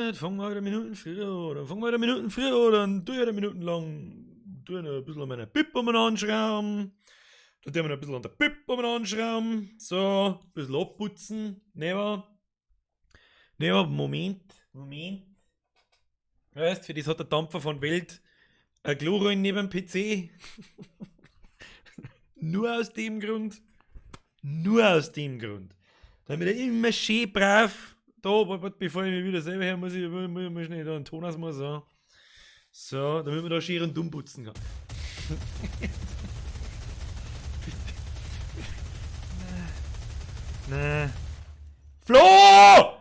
Fangen wir wieder Minuten früher an, dann fangen wir wieder Minuten früher an, dann tue ich wieder Minuten lang, tue ich noch ein bisschen an meiner Bib umeinander schrauben, dann tun wir noch ein bisschen an der Bib umeinander schrauben, so, ein bisschen abputzen, ne wahr? Ne wahr? Moment, Moment. Weißt, für das hat der Dampfer von Welt ein Chlorrollen neben dem PC. Nur aus dem Grund. Nur aus dem Grund. Damit er immer schön brav da, warte, bevor ich mich wieder selber her, muss ich, muss schnell da einen Ton ausmachen, so. So, damit man da schön und dumm putzen kann. Bitte. Flo!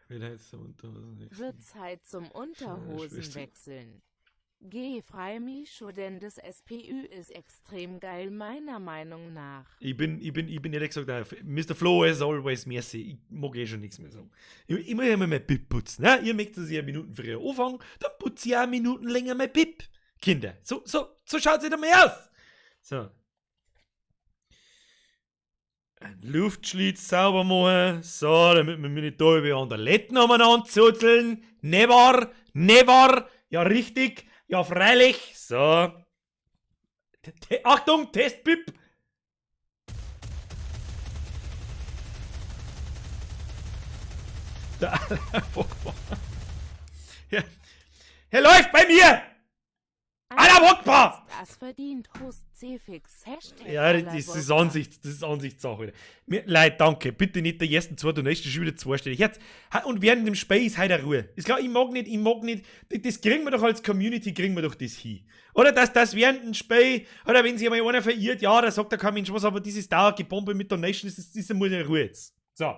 Wieder jetzt zum Unterhosen wechseln. Wird Zeit zum Unterhosen wechseln. Geh frei Micho, denn das SPÜ ist extrem geil meiner Meinung nach. Ich bin ehrlich gesagt, auch, Mr. Flo as always, merci. Ich mag eh schon nichts mehr sagen. Ich muss ja immer mein Bib putzen. Ne? Ihr möchtet, dass ich eine Minuten früher anfangen, dann putze ich auch Minuten länger mein Bib. Kinder, so schaut es einmal aus. So. Ein Luftschlitz sauber machen, so, damit wir mich nicht da über an der Letten umeinander zuzeln. Never, never, ja richtig, ja freilich, so. Achtung, Testbib! Der Ja. Er läuft bei mir! Allah Akbar! Das verdient Host Cfix. Hashtag Ja, das ist Ansicht, das ist Ansichtssache. Mir, Leute, danke. Bitte nicht der ersten zwei Donations schon wieder zweistellig. Jetzt, und während dem Spiel ist heute Ruhe. Ist klar, ich mag nicht, das kriegen wir doch als Community, kriegen wir doch das hin. Oder dass das während dem Spiel, oder wenn sich einmal einer verirrt, ja, da sagt der kein Mensch was, aber dieses Dauergebombe mit Donations, das ist einmal eine Ruhe jetzt. So.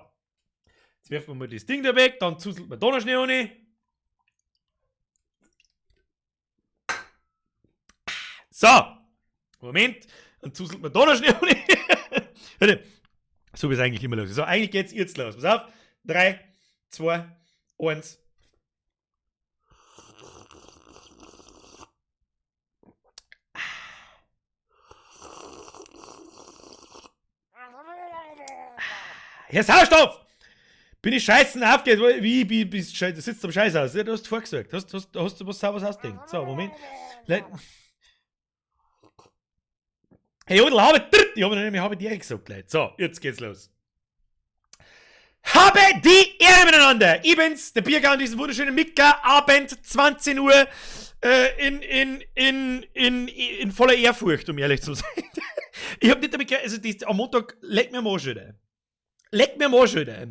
Jetzt werfen wir mal das Ding da weg, dann zuzelt man da noch schnell rein. So, Moment, dann zuzelt man da noch schnell rein. So wie es eigentlich immer los ist. So, eigentlich geht's jetzt los. Pass auf. 3, 2, 1. Herr Sauerstoff! Bin ich scheißen aufgeht, wie, wie bist du, sitzt am Scheißhaus. Ja, du hast vorgesagt. Hast du was sauberes ausdenkt. So, Moment. Hey, Jodl, habe ich habe nämlich habe die Ehre gesagt, Leute. So, jetzt geht's los. Habe die Ehre miteinander! Ich bin's, der Birger an diesem wunderschönen Mika-Abend, 20 Uhr, in voller Ehrfurcht, um ehrlich zu sein. Ich hab nicht damit gerechnet, also das, am Montag, leck mir am Arsch wieder. Leck mir am Arsch wieder.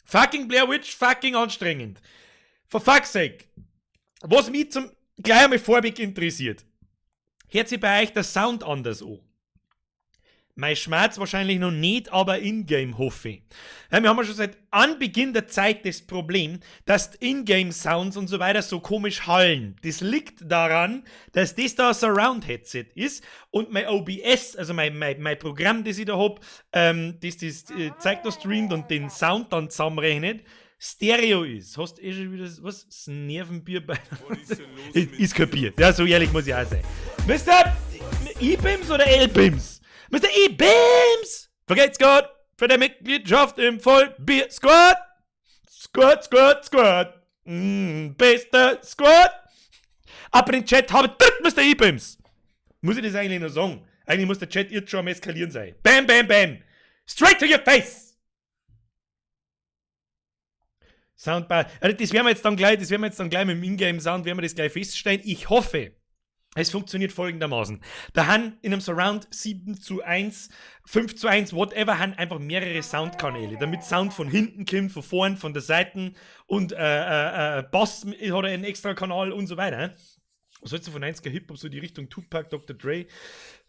Fucking Blair Witch, fucking anstrengend. For fuck's sake. Was mich zum gleich einmal vorweg interessiert. Hört sich bei euch der Sound anders an? Mein Schmerz wahrscheinlich noch nicht, aber in-game hoffe ich. Ja, wir haben ja schon seit Anbeginn der Zeit das Problem, dass die In-Game-Sounds und so weiter so komisch hallen. Das liegt daran, dass das da ein Surround-Headset ist und mein OBS, also mein Programm, das ich da hab, das zeigt da streamt und den Sound dann zusammenrechnet, Stereo ist. Hast du eh schon wieder das, was? Das Nervenbier bei. Was ist denn los Ist, mit ist kein Bier. Ja, so ehrlich muss ich auch sein. Mister E-Bims oder L-Bims? Mr. E-Bims! Vergelt's Gott für die Mitgliedschaft im Vollbier-Squad! Squad, Squad, Squad! Bester Squad! Ab in den Chat habe dritt Mr. E-Bims! Muss ich das eigentlich noch sagen? Eigentlich muss der Chat jetzt schon am Eskalieren sein. Bam, bam, bam! Straight to your face! Soundbar. Also das werden wir jetzt dann gleich, das werden wir jetzt dann gleich mit dem Ingame-Sound, werden wir das gleich feststellen. Ich hoffe, es funktioniert folgendermaßen. Da haben in einem Surround 7:1, 5:1, whatever, haben einfach mehrere Soundkanäle, damit Sound von hinten kommt, von vorn, von der Seite und Bass hat einen extra Kanal und so weiter. Was hältst du von 90er Hip-Hop, so die Richtung Tupac, Doktor Dre?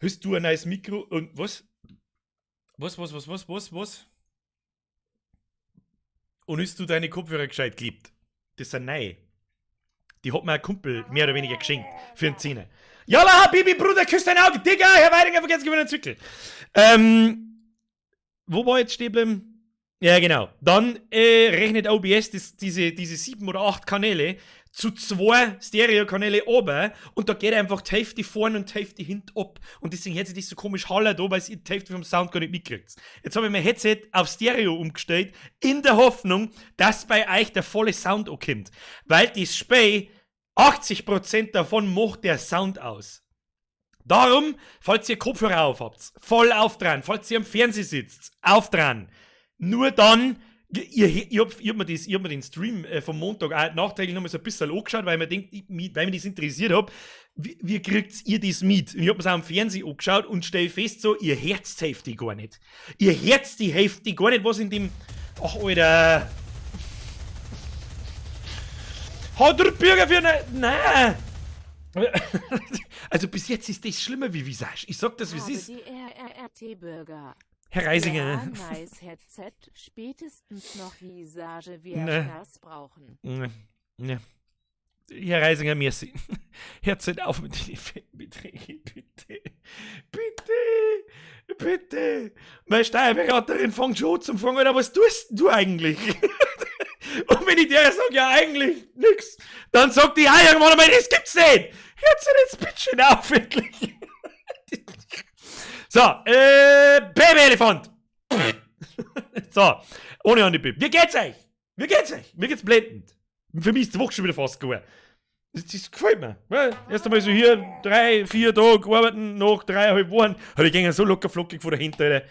Hast du ein neues Mikro und was? Was, was, was, was, was, was? Und hast du deine Kopfhörer gescheit geliebt? Das sind neu. Die hat mir ein Kumpel mehr oder weniger geschenkt. Für einen Zehner. Jalla, Habibi, Bruder, küss dein Auge. Digga, Herr Weidinger, vergesst gewinnen Zwickel. Wo war ich jetzt stehen geblieben? Ja, genau. Dann rechnet OBS diese 7 oder 8 Kanäle zu 2 Stereo-Kanäle oben und da geht einfach die Hälfte vorne und die Hälfte hinten ab. Und deswegen hört sich das so komisch haller da, weil ihr die Hälfte vom Sound gar nicht mitkriegt. Jetzt habe ich mein Headset auf Stereo umgestellt, in der Hoffnung, dass bei euch der volle Sound auch kommt. Weil das Spiel, 80% davon macht der Sound aus. Darum, falls ihr Kopfhörer auf habt, voll auf dran. Falls ihr am Fernseher sitzt, auf dran. Nur dann, ich hab mir den Stream vom Montag auch nachträglich nochmal so ein bisschen angeschaut, weil ich mir denk, weil mich das interessiert hab, wie kriegt ihr das mit? Und ich hab mir's auch am Fernsehen angeschaut und stell fest so, ihr hört's die Hälfte gar nicht. Ihr hört's die Hälfte gar nicht, was in dem... Ach, Alter! Hat der Bürger für eine... Nein! Also bis jetzt ist das schlimmer wie Visage. Ich sag das, wie es ist. Die RRRT-Bürger. Herr Reisinger. Ja, nice Headset, spätestens noch Visage, wir Ne. das brauchen. Ne. Ne. Herr Reisinger, merci. Hört auf mit den Effektbeträgen, bitte. Bitte. Bitte. Meine Steuerberaterin fängt schon an zum Fragen, Alter, was tust du eigentlich? Und wenn ich der sag, ja eigentlich nix, dann sagt die auch irgendwann einmal, das gibt's nicht. Hört jetzt bitte schön auf, wirklich. So, Babyelefant. So, ohne Handy. Wie geht's euch? Wie geht's euch? Mir geht's blendend. Für mich ist die Woche schon wieder fast gegangen. Das gefällt mir. Ja, erst einmal so hier 3, 4 Tage arbeiten, nach 3,5 Wochen. Aber die gingen so locker flockig vor der Hinterhalt.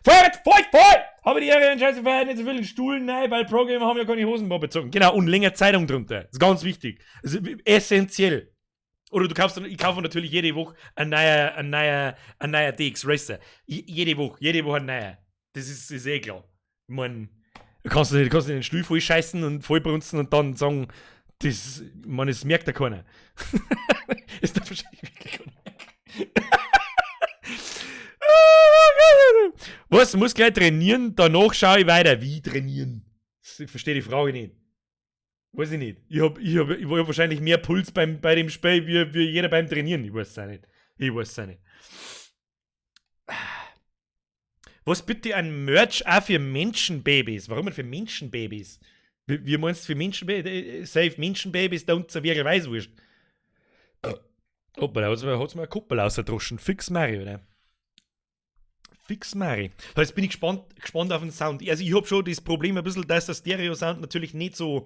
Feuert, feuert, feuert! Habe die Ehre, Scheiße, feiert nicht so viel in den Stuhl rein, weil Pro-Gamer haben ja keine Hosen mehr bezogen. Genau, und länger Zeitung drunter. Das ist ganz wichtig. Das ist essentiell. Oder du kaufst, ich kaufe natürlich jede Woche ein neuer DX Racer. Jede Woche ein neuer. Das ist eh klar. Ich mein, du kannst nicht in den Stuhl voll scheißen und vollbrunzen und dann sagen, das, ich mein, das merkt ja keiner. Ist da wahrscheinlich wirklich keiner. Was, muss gleich trainieren, danach schaue ich weiter. Wie trainieren? Ich verstehe die Frage nicht. Weiß ich nicht. Ich hab wahrscheinlich mehr Puls bei dem Spiel wie jeder beim Trainieren. Ich weiß es auch nicht. Was bitte ein Merch auch für Menschenbabys? Warum denn für Menschenbabys? Wie meinst du für Menschenbabys? Safe Menschenbabys, da unten wäre Weißwurst. Hoppala, hat's mir eine Kuppel rausgedroschen. Fix Mari, oder? Fix Mari. So, jetzt bin ich gespannt auf den Sound. Also ich hab schon das Problem ein bisschen, dass der Stereo-Sound natürlich nicht so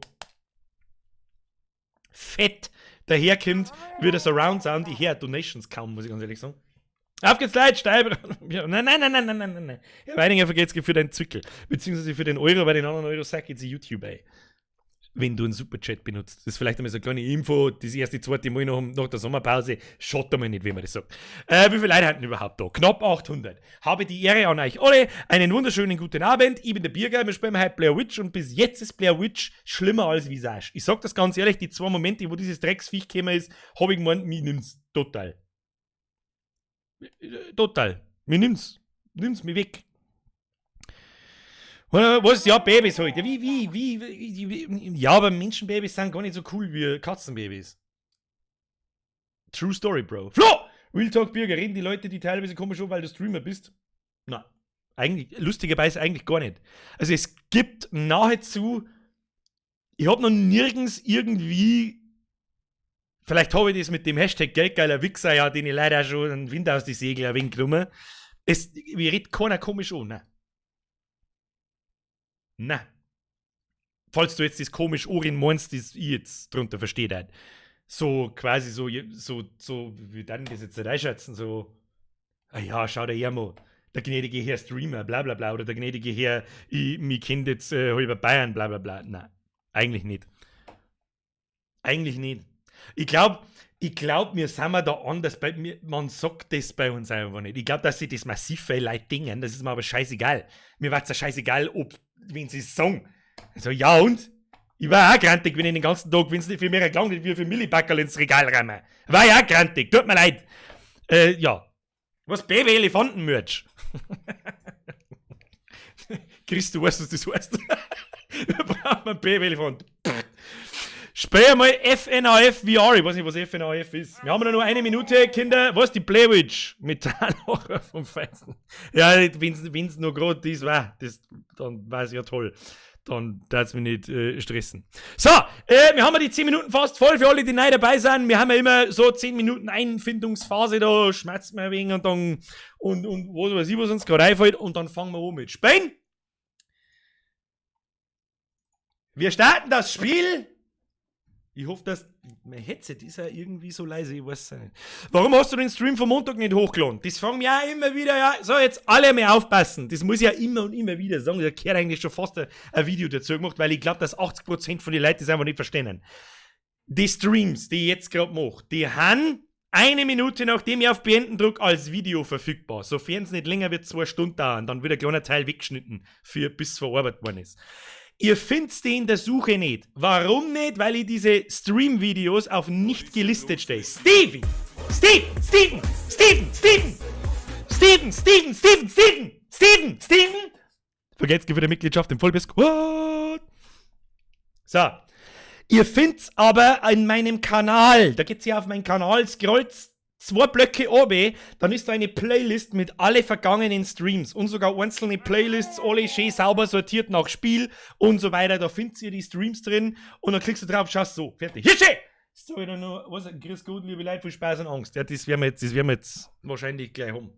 fett daherkommt, wie der Surround-Sound. Ich höre Donations kaum, muss ich ganz ehrlich sagen. Auf geht's, Leute, Steiber. Nein, nein, nein, nein, nein, nein, nein. Herr Weidinger vergeht's für deinen Zwickel. Beziehungsweise für den Euro, weil den anderen Euro sag jetzt YouTube ey. Wenn du einen Superchat benutzt. Das ist vielleicht einmal so eine kleine Info, das erste, zweite Mal nach der Sommerpause. Schaut einmal nicht, wie man das sagt. Wie viele Leute hatten überhaupt da? Knapp 800. Habe die Ehre an euch alle. Einen wunderschönen guten Abend. Ich bin der Birger, wir spielen heute Blair Witch und bis jetzt ist Blair Witch schlimmer als Visage. Ich sag das ganz ehrlich, die 2 Momente, wo dieses Drecksviech gekommen ist, hab ich gemeint, mich nimm's total. Total. Mir nimm's. Nimm's mich weg. Was? Ja, Babys halt. Ja, wie? Ja, aber Menschenbabys sind gar nicht so cool wie Katzenbabys. True Story, Bro. Flo! Real Talk Birger, reden die Leute, die teilweise kommen schon, weil du Streamer bist? Nein. Eigentlich, lustigerweise eigentlich gar nicht. Also es gibt nahezu, ich hab noch nirgends irgendwie, vielleicht habe ich das mit dem Hashtag Geldgeiler Wichser, ja, den ich leider schon einen Wind aus die Segel ein wenig genommen. Mir redet keiner komisch an, nein. Na. Falls du jetzt das komisch Orin meinst, das ich jetzt drunter verstehe, halt. So quasi so, wie dann das jetzt nicht einschätzen, so, ah ja, schau dir her mal, der gnädige Herr Streamer, bla bla bla, oder der gnädige Herr, ich, mich kennt jetzt halber Bayern, bla bla bla. Nein, eigentlich nicht. Eigentlich nicht. Ich glaube, wir sind wir da anders. Bei mir, man sagt das bei uns einfach nicht. Ich glaube, dass sie das massiv viele Leute dingen, das ist mir aber scheißegal. Mir war's ja scheißegal, ob, wenn sie es sagen. Also, ja und? Ich war auch grantig, wenn ich den ganzen Tag, wenn es nicht für mehr gelangt hat, wie für Millibackerl ins Regal räume. War ich auch grantig, tut mir leid. Ja. Was, Baby-Elefanten-Merch? Chris, du weißt, was das heißt. Wir brauchen einen Baby-Elefant. Spiel mal FNAF VR. Ich weiß nicht, was FNAF ist. Wir haben nur eine Minute, Kinder. Was? Die Blair Witch? Metallhorror vom Feinsten. Ja, wenn's nur gerade das war, das, dann war's ja toll. Dann darf's mich nicht stressen. So, wir haben ja die 10 Minuten fast voll für alle, die neu dabei sind. Wir haben ja immer so 10 Minuten Einfindungsphase, da schmerzt man ein wenig und dann und was weiß ich, was uns gerade einfällt. Und dann fangen wir an mit Spielen. Wir starten das Spiel. Ich hoffe, dass mein Headset ist ja irgendwie so leise, ich weiß es nicht. Warum hast du den Stream vom Montag nicht hochgeladen? Das fragen mich auch immer wieder, ja. So, jetzt alle mal aufpassen. Das muss ich ja immer und immer wieder sagen. Da gehört eigentlich schon fast ein Video dazu gemacht, weil ich glaube, dass 80% von den Leuten das einfach nicht verstehen. Die Streams, die ich jetzt gerade mache, die haben eine Minute, nachdem ich auf Beenden drücke, als Video verfügbar. Sofern es nicht länger wird, 2 Stunden dauern. Dann wird ein kleiner Teil weggeschnitten, bis es verarbeitet worden ist. Ihr findet's die in der Suche nicht. Warum nicht? Weil ich diese Stream-Videos auf nicht gelistet stelle. Stevie! Steve! Steven! Steven! Steven! Steven! Steven! Steven! Steven! Steven! Steven! Vergesst für die Mitgliedschaft im Vollbiss. What? So. Ihr findet's aber in meinem Kanal. Da geht's ja auf meinen Kanal, scrollt 2 Blöcke oben, dann ist da eine Playlist mit alle vergangenen Streams und sogar einzelne Playlists, alle schön sauber sortiert nach Spiel und so weiter. Da findet ihr die Streams drin und dann klickst du drauf, schaust so, fertig. Hier schön! So, wieder nur, was, grüß Gott, liebe Leute, viel Spaß und Angst. Ja, das werden wir jetzt wahrscheinlich gleich haben.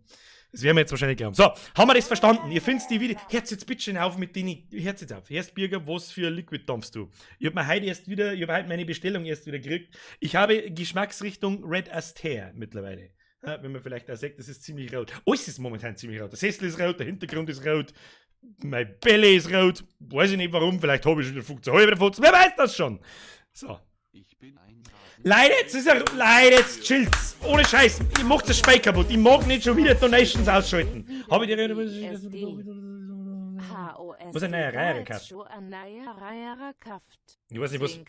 Das werden wir jetzt wahrscheinlich gleich haben. So, haben wir das verstanden? Ihr findet die Video. Hört jetzt bitte schön auf mit denen. Hört jetzt auf. Erst Birger, was für Liquid dampfst du? Ich hab mir heute erst wieder, ich hab heute meine Bestellung erst wieder gekriegt. Ich habe Geschmacksrichtung Red Astaire mittlerweile. Ja, wenn man vielleicht auch sagt, das ist ziemlich rot. Alles ist momentan ziemlich rot. Der Sessel ist rot, der Hintergrund ist rot, mein Bälle ist rot. Weiß ich nicht warum, vielleicht habe ich schon wieder 15, hab ich wieder 15, wer weiß das schon? So. Ich bin ein Leute, jetzt ist er. Leute, jetzt chillt's. Ohne Scheiß. Ich mach das Spiel kaputt. Ich mag nicht schon wieder Donations ausschalten. Hab ich dir Was ein neuer Reiher gekauft? Ich weiß nicht, was.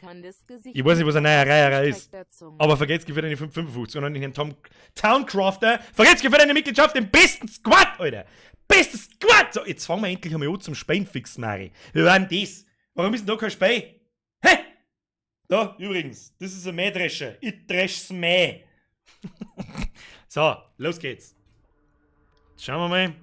Ich weiß nicht, was ein neuer Reiher ist. Aber vergesst für deine 5,55 und dann den Tom Towncrafter. Vergesst für deine Mitgliedschaft im besten Squad, Alter. Besten Squad! So, jetzt fangen wir endlich einmal an zum Spielen fix, Mari. Wir waren das. Warum ist denn da kein Spiel? Hä? Da, übrigens, das ist ein Mähdrescher. Ich dresch's Mäh. So, los geht's. Schauen wir mal.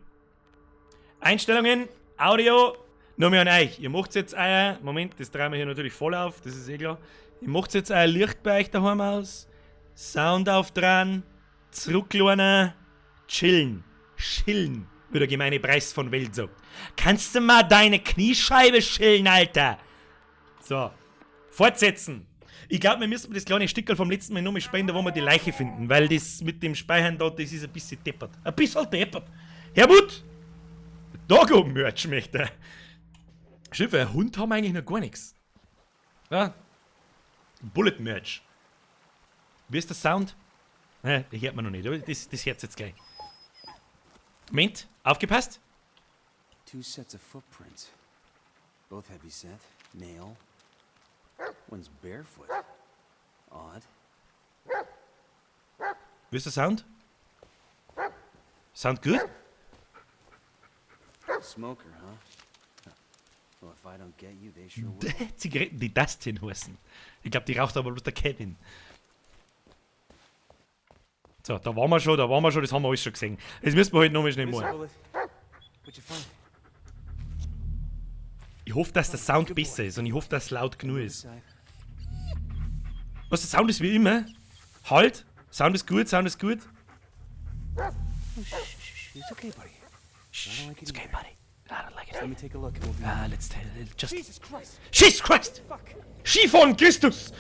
Einstellungen, Audio. Nur mehr an euch. Ihr macht jetzt euer. Moment, das drehen wir hier natürlich voll auf, das ist eh klar. Ihr macht jetzt euer Licht bei euch daheim aus. Sound auf dran. Zurücklehnen. Chillen. Chillen, wie der gemeine Preis von Welt sagt. Kannst du mal deine Kniescheibe chillen, Alter? So. Fortsetzen. Ich glaub, wir müssen das kleine Stickerl vom letzten Mal nochmal spielen, da wo wir die Leiche finden, weil das mit dem Speichern da, das ist ein bisschen deppert. Ein bisschen deppert. Herr Mut! Doggo-Merch möchte er. Schiff, ein Hund haben wir eigentlich noch gar nichts. Ja? Bullet-Merch. Wie ist der Sound? Ne, den hört man noch nicht, aber das hört's jetzt gleich. Moment, aufgepasst. 2 sets of footprints. Both heavy set, male. One's barefoot. Odd. Wie ist der Sound? Sound good? Smoker, huh? Well, if I don't get you, they sure will. Zigaretten, die Dustin heißen. Ich glaub, die raucht aber bloß der Kevin. So, da waren wir schon, da waren wir schon, das haben wir alles schon gesehen. Das müssen wir halt nochmal schnell machen. Ich hoffe, dass der Sound besser ist und ich hoffe, dass es laut genug ist. Was, der Sound ist wie immer. Halt! Sound ist gut, Sound ist gut. It's okay, buddy. I don't like it It's okay, either. buddy. I don't like it Let me either. take a look and we'll be Let's just Jesus Christ! Jesus Christ! Fuck! Skifahren, Christus!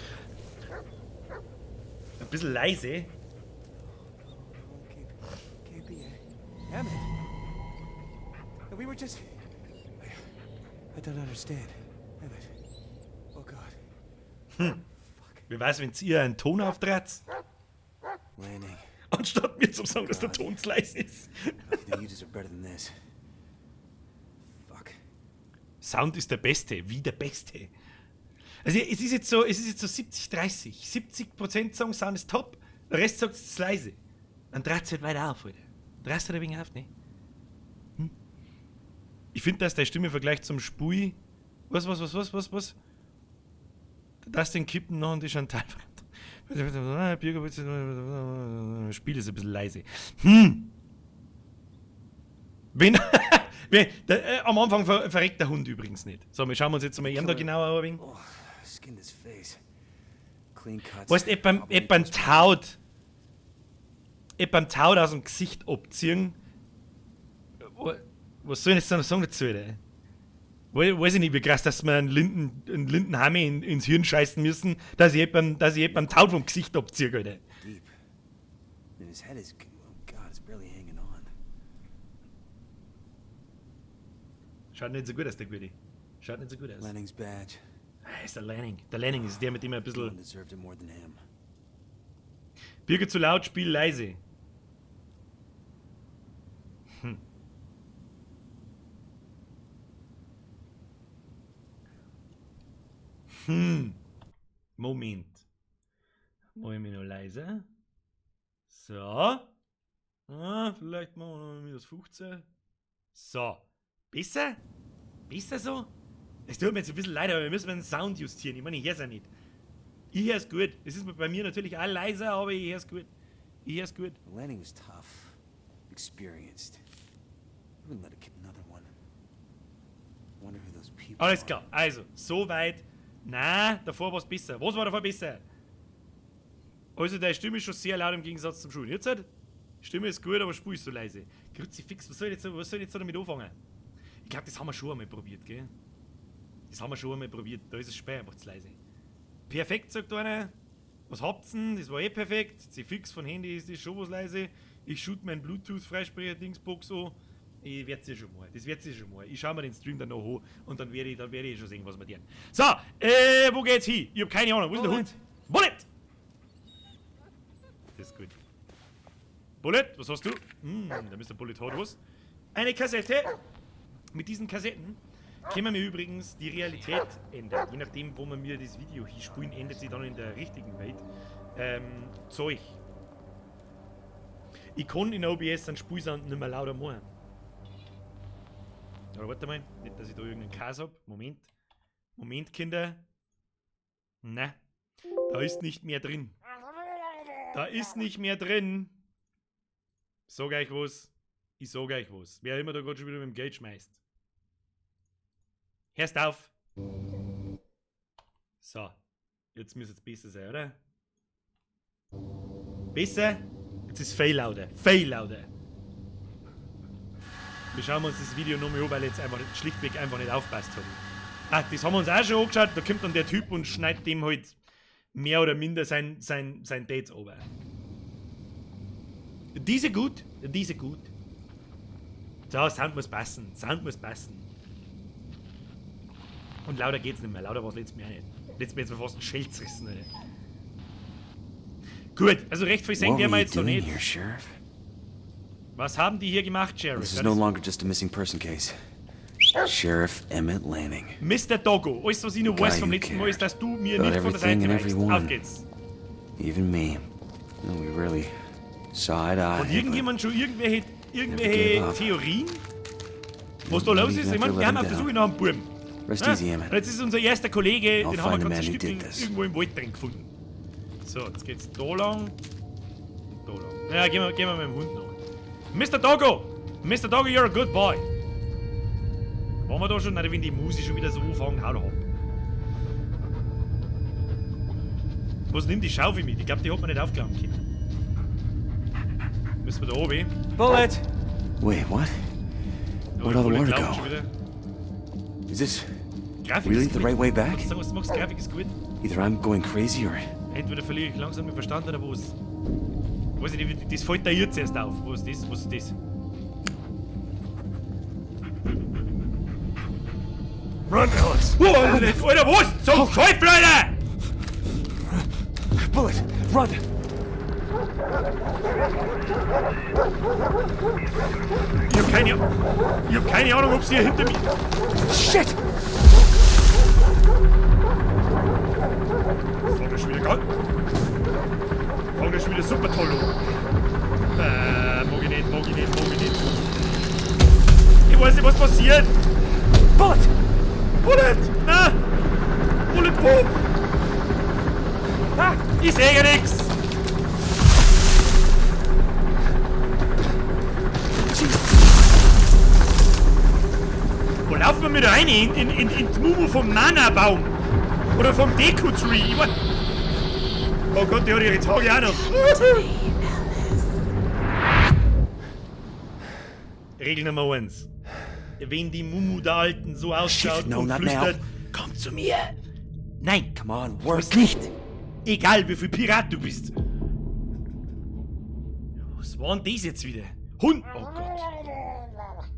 Ein bisschen leise. Can't be it. Emmett! We were just. I don't understand. Emmett. Oh God. Fuck. Wer weiß, wenn ihr einen Ton auftrat? Lanning. Anstatt mir zu sagen, dass der Ton zu leise ist. Okay, you deserve better than this. Fuck. Sound ist der Beste, wie der Beste. Also es ist jetzt so, es ist jetzt so 70-30. 70% sagen, Sound ist top, der Rest sagt, es ist leise. Dann dreht's halt weiter auf, Alter. Drehst du da wegen auf, ne? Hm? Ich find, dass deine Stimme im Vergleich zum Spui. Was? Das den Kippen noch und die Chantal. Spiel ist ein bisschen leise. Wenn, am Anfang verreckt der Hund übrigens nicht. So, wir schauen uns jetzt mal ihn da genauer an. Oh, skinned his face. Clean cuts. Weißt du, jemanden Taut aus dem Gesicht abziehen. Was soll ich jetzt da noch sagen dazu, ey? Weiß ich nicht, wie krass, dass wir einen Lindenhammer ins Hirn scheißen müssen, dass ich jemanden Taut vom Gesicht abziehe, Alter. Deep. And his head is, oh God, it's barely hanging on. Schaut nicht so gut aus, der Gute. Schaut nicht so gut aus. Lanning's badge. Ah, ist der Lanning. Der Lanning ist der, mit dem er ein bisschen. No one deserved it more than him. Birger zu laut, spiel leise. Moment. Mach ich mich noch leise. So. Ah, vielleicht machen wir noch minus 15. So. Besser? Besser so? Es tut mir jetzt ein bisschen leid, aber wir müssen den Sound justieren. Ich meine, ich hör's ja nicht. Ich hör's gut. Es ist bei mir natürlich auch leiser, aber ich hör's gut. Ich hör's gut. Lanning was tough. Experienced. I wouldn't let it kill another one. Wonder who those people Alles are. klar. Also, soweit. Na, davor war's besser. Was war davor besser? Also, deine Stimme ist schon sehr laut im Gegensatz zum Schulen. Jetzt halt, Stimme ist gut, aber Spur ist so leise. Kruzifix, was soll ich jetzt damit anfangen? Ich glaub, das haben wir schon einmal probiert, gell? Das haben wir schon einmal probiert. Da ist das Spiel einfach zu leise. Perfekt, sagt einer. Was habt's denn? Das war eh perfekt. C-Fix von Handy ist das schon was leise. Ich shoot mein Bluetooth-Freisprecher-Dingsbox an. Ich werd's ja schon mal. Das werd's ja schon mal. Ich schau mir den Stream dann noch an und dann werde ich schon sehen, was wir tun. So, wo geht's hin? Ich hab keine Ahnung. Wo ist der Hund? Bullet! Das ist gut. Bullet, was hast du? Da Mr. Bullet hat was. Eine Kassette. Mit diesen Kassetten können wir übrigens die Realität ändern. Je nachdem, wo man mir das Video hinspulen, ändert sich dann in der richtigen Welt. Zeug. Ich kann in OBS einen Spulsound nicht mehr lauter machen. Aber warte mal, nicht, dass ich da irgendeinen Chaos hab. Moment. Moment, Kinder. Na, da ist nicht mehr drin. Da ist nicht mehr drin. Sag euch was. Ich sag euch was. Wer immer da grad schon wieder mit dem Geld schmeißt. Hörst auf! So. Jetzt müsste es besser sein, oder? Besser? Jetzt ist viel lauter. Viel lauter. Wir schauen uns das Video nochmal an, weil ich jetzt einfach schlichtweg einfach nicht aufpasst habe. Ah, das haben wir uns auch schon angeschaut. Da kommt dann der Typ und schneidet dem halt mehr oder minder sein Dates runter. Diese gut, diese gut. So, Sound muss passen, Sound muss passen. Und lauter geht's nicht mehr, lauter war's letztes Mal auch nicht. Letztes Mal jetzt mal fast ein Schild zerrissen, Alter. Gut, also recht viel sehen werden wir jetzt noch nicht. Here, Sheriff? Was haben die hier gemacht, Sheriff? This is no longer just a missing person case. Sheriff Emmett Lanning. Mr. Doggo, alles was ich noch weiß vom letzten Mal ist, dass du mir nicht von der Seite weichst. Auf geht's. Even me. We really saw eye to eye. Hat irgendjemand schon irgendwelche Theorien? Was da los ist? Ich meine, wir haben auf der Suche nach einem Buben. Rest easy, Emmett. Und jetzt ist unser erster Kollege, den haben wir ganz ein Stück irgendwo im Wald drin gefunden. So, jetzt geht's da lang. Und da lang. Naja, gehen wir mit dem Hund noch. Mr. Doggo! Mr. Doggo, you're a good boy! Waren wir da schon? Nein, wenn die Musik schon wieder so anfangen, hau doch ab. Was nimmt die Schaufel mit? Ich glaube, die hat man nicht aufklappen können. Müssen wir da oben? Bullet! Wait, what? Where'd all the water go? Is this Grafik really ist the gut. right way back? Sag, was du machst, Grafik ist gut. Either I'm going crazy or... Entweder verliere ich langsam den Verstand oder was. Weiß ich nicht, das fällt da jetzt erst auf. Was ist das? Was ist das? Run, Alex! Oh, Alter, was? Zum Teufel, Alter! Bullet, run! Ich hab keine Ahnung, ob sie hier hinter mir... Shit! Fang das schon wieder an. Fang das schon wieder super toll an. Mag ich nicht, mag ich nicht, mag ich nicht. Ich weiß nicht, was passiert. Bullet! Bullet! Na! Bullet wo? Ha, ich sehe ja nix! Wo laufen wir da rein? In die Mumu vom Nana-Baum! Oder vom Deku-Tree! Oh Gott, die hat ihre Tage auch noch! Regel Nummer 1. Wenn die Mumu der Alten so ausschaut Shit, no, und not flüstert, now. komm zu mir! Nein! Come on, Du work. bist nicht! Egal wie viel Pirat du bist! Was war denn das jetzt wieder? Hund! Oh Gott!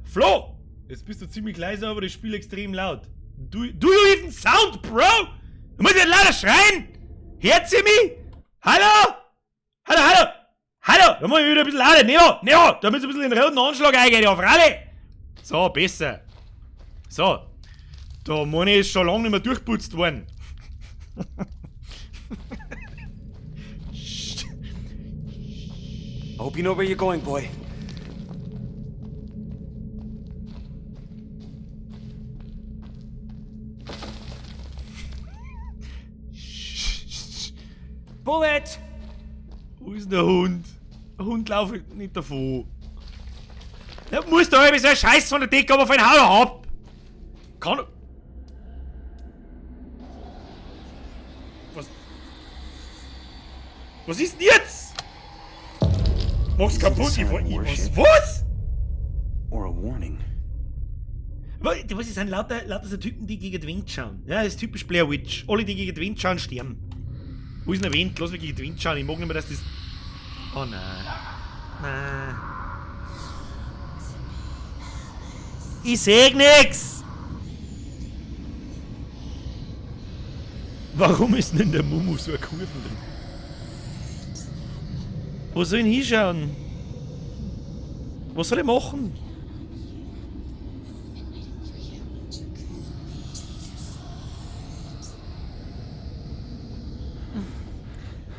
Flo! Jetzt bist du ziemlich leise, aber das Spiel extrem laut. Do you even sound, bro? Du musst ja lauter schreien! Hört sie mich? Hallo? Hallo, hallo! Hallo! Da muss ich wieder ein bisschen lauter. Neo, Neo! Da muss ich ein bisschen den roten Anschlag eingehen, auf alle! So, besser. So. Da meine ich, ist schon lange nicht mehr durchputzt worden. I hope you know where you're going, boy. Bullet! Wo ist denn der Hund? Der Hund läuft nicht davon. Der muss da irgendwie so ein Scheiß von der Decke aber von hau ab! Kann. Was? Was ist denn jetzt? Mach's kaputt, ich, was? Was? Or a warning. Was, das sind lauter so Typen, die gegen den Wind schauen. Ja, das ist typisch Blair Witch. Alle, die gegen den Wind schauen, sterben. Wo ist denn der Wind? Lass mich gegen den Wind schauen. Ich mag nicht mehr, dass das. Oh nein. Nein. Ich seh nix! Warum ist denn in der Mumu so eine Kurve drin? Wo soll ich denn hinschauen? Was soll ich machen?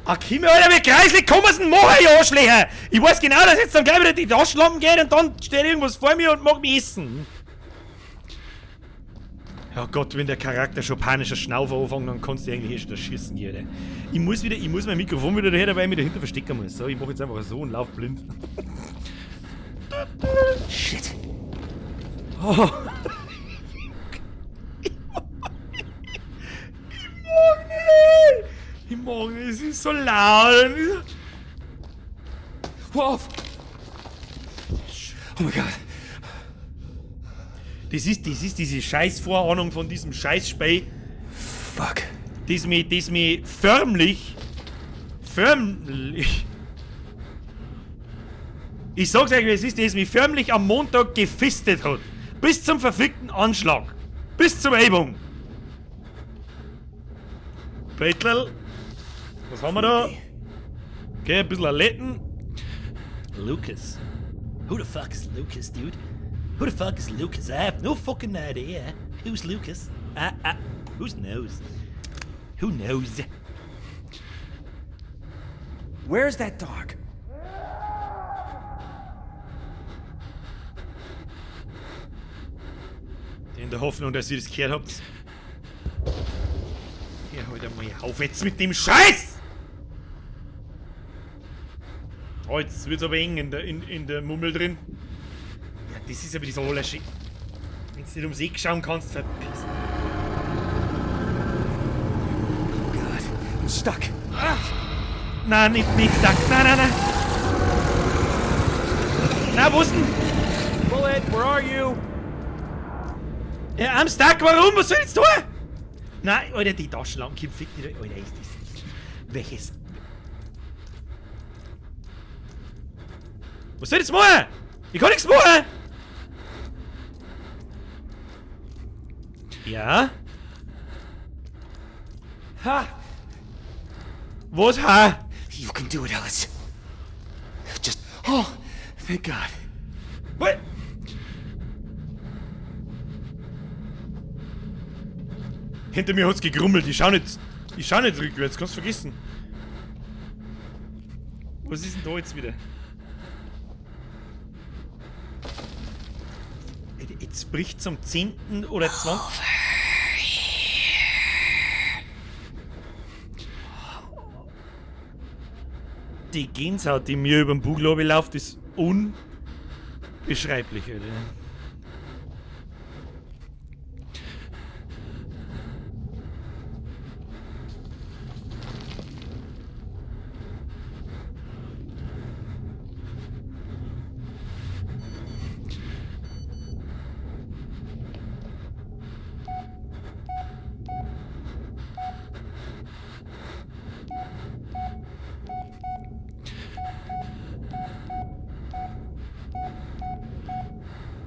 Ach, komm, Alter, wie kreislig kann man's denn machen, ihr Arschlöcher? Ich weiß genau, dass jetzt dann gleich wieder die Taschenlampen geht und dann steht irgendwas vor mir und mag mich essen. Ja Gott, wenn der Charakter schon panischer Schnaufer anfängt, dann kannst du eigentlich eh schon erschießen, Alter. Ich muss mein Mikrofon wieder daher, weil ich mich dahinter verstecken muss. So, ich mach jetzt einfach so und lauf blind. Shit. Oh. Ich mag nicht. Es ist so laut. Whoa! Oh my God. Das ist diese scheiß Vorahnung von diesem Scheißspiel. Fuck. Das mich förmlich, ich sag's euch, wie es ist, das mich förmlich am Montag gefistet hat. Bis zum verfickten Anschlag. Bis zum Ellbogen. Beutel. Was haben wir da? Okay, ein bisschen Aletten. Lucas. Who the fuck is Lucas, dude? Who the fuck is Lucas? I have no fucking idea. Who's Lucas? Who knows? Who knows? Where's that dog? In der Hoffnung, dass ihr das gehört habt. Ja, halt einmal auf jetzt mit dem Scheiß! Oh, jetzt wird's aber eng in der Mummel drin. Ja, das ist ja wieder so allerschön. Wenn du nicht ums Eck schauen kannst, verpiss dich. Oh God, I'm stuck. Ah. Nein, nicht stuck. Nein, nein, nein. Na, wo ist denn? Bullet, where are you? Ja, I'm stuck, warum? Was soll ich jetzt tun? Nein, Alter, die Taschenlampe, fick dich. Alter, ist das. Welches? Was soll ich jetzt machen? Ich kann nichts machen! Ja? Ha! Was, ha? You can do it, Ellis. Just. Oh, thank God. What? Hinter mir hat's gegrummelt. Ich schau nicht rückwärts, kannst du vergessen. Was ist denn da jetzt wieder? Jetzt bricht's am 10. oder 20. Die Gänsehaut, die mir über den Bugel läuft, ist unbeschreiblich, Alter.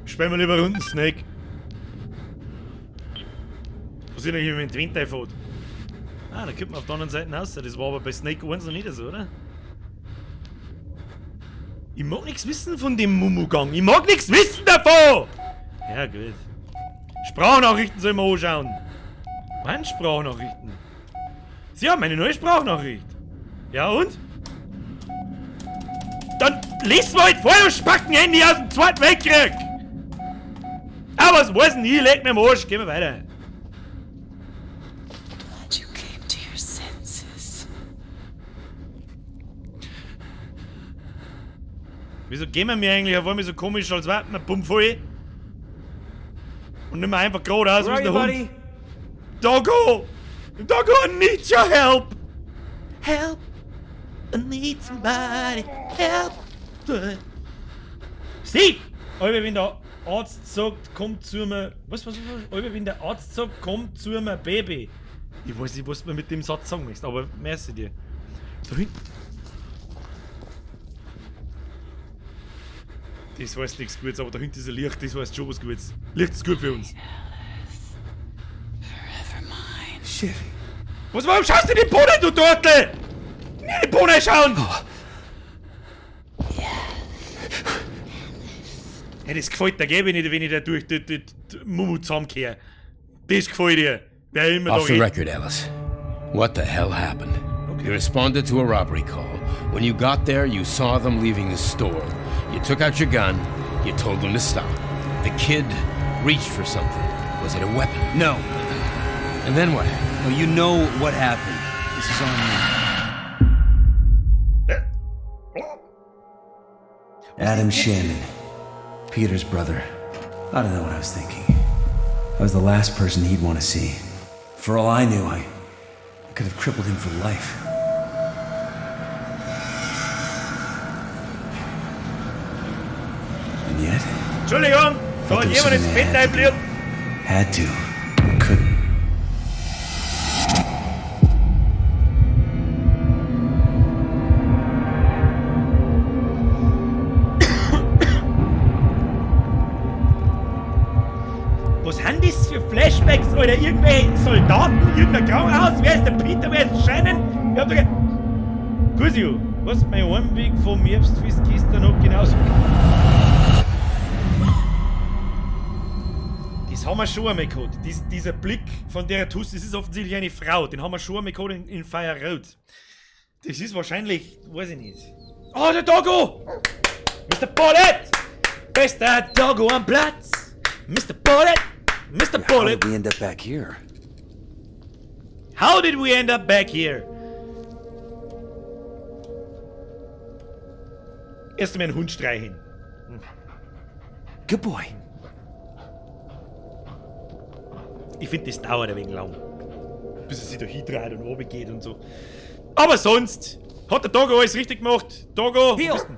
Spielen wir lieber Runden, Snake. Was ist denn hier mit dem Wind fährt? Ah, da kommt man auf der anderen Seite raus. Das war aber bei Snake 1 noch nicht so, oder? Ich mag nichts wissen von dem Mumugang. Ich mag nichts wissen davon! Ja, gut. Sprachnachrichten sollen wir anschauen. Wann Sprachnachrichten? Sie haben eine neue Sprachnachricht. Ja und? Dann lies mal halt vor, du Spacken-Handy aus dem Zweiten Weltkrieg! Aber was weiß denn ich? Leg mir am Arsch, gehen wir weiter. Glad you came to your senses. Wieso gehen wir mir eigentlich auf einmal so komisch, als wären wir bummvoll? Und nicht mehr einfach geradeaus, Where are wie you, der Hund. buddy? Doggo! Doggo, I need your help! Help! I need somebody! Help! Steve! Alter, wenn der Arzt sagt, komm zu mir. Was? Alter, wenn der Arzt sagt, komm zu mir, Baby. Ich weiß nicht, was du mir mit dem Satz sagen möchtest, aber merci dir. Da hinten. Das heißt nichts Gutes, aber da hinten ist ein Licht, das heißt schon was Gutes. Licht ist gut für uns. Forever mine. Shit. Was, warum schaust du in die Bohne, du Turtel? Nicht in die Bohne schauen! Hey, das gefällt dir, gell, wenn ich da durch die Mumu zusammenkehre. Das gefällt dir. Wer immer Off da the redet. record, Ellis. What the hell happened? You responded to a robbery call. When you got there, you saw them leaving the store. You took out your gun. You told them to stop. The kid reached for something. Was it a weapon? No. And then what? No, you know what happened. This is on me. Adam Shannon, Peter's brother. I don't know what I was thinking. I was the last person he'd want to see. For all I knew, I could have crippled him for life. And yet, Entschuldigung, da hat jemand ins Bett einbliert. had to, or couldn't. Was haben das für Flashbacks oder irgendwelche Soldaten, irgendein Krankenhaus? Wer ist der Peter? Wer ist Shannon? Ich hab da ge Gusio, was mein Heimweg vom Herbstfest gestern noch genauso. Das haben wir schon einmal gehabt. Dieser Blick von der Tuss, das ist offensichtlich eine Frau. Den haben wir schon einmal gehabt in Fire Road. Das ist wahrscheinlich, weiß ich nicht. Oh, der Doggo! Mr. Bullet! Bester Doggo am Platz! Mr. Bullet! Mr. How Bullet! did we end up back here? How did we end up back here? Erst einmal einen Hund streicheln. Good boy. Ich finde, das dauert ein wenig lang. Bis er sich da hindreht und oben geht und so. Aber sonst hat der Doggo alles richtig gemacht. Doggo, wo Heel. bist denn?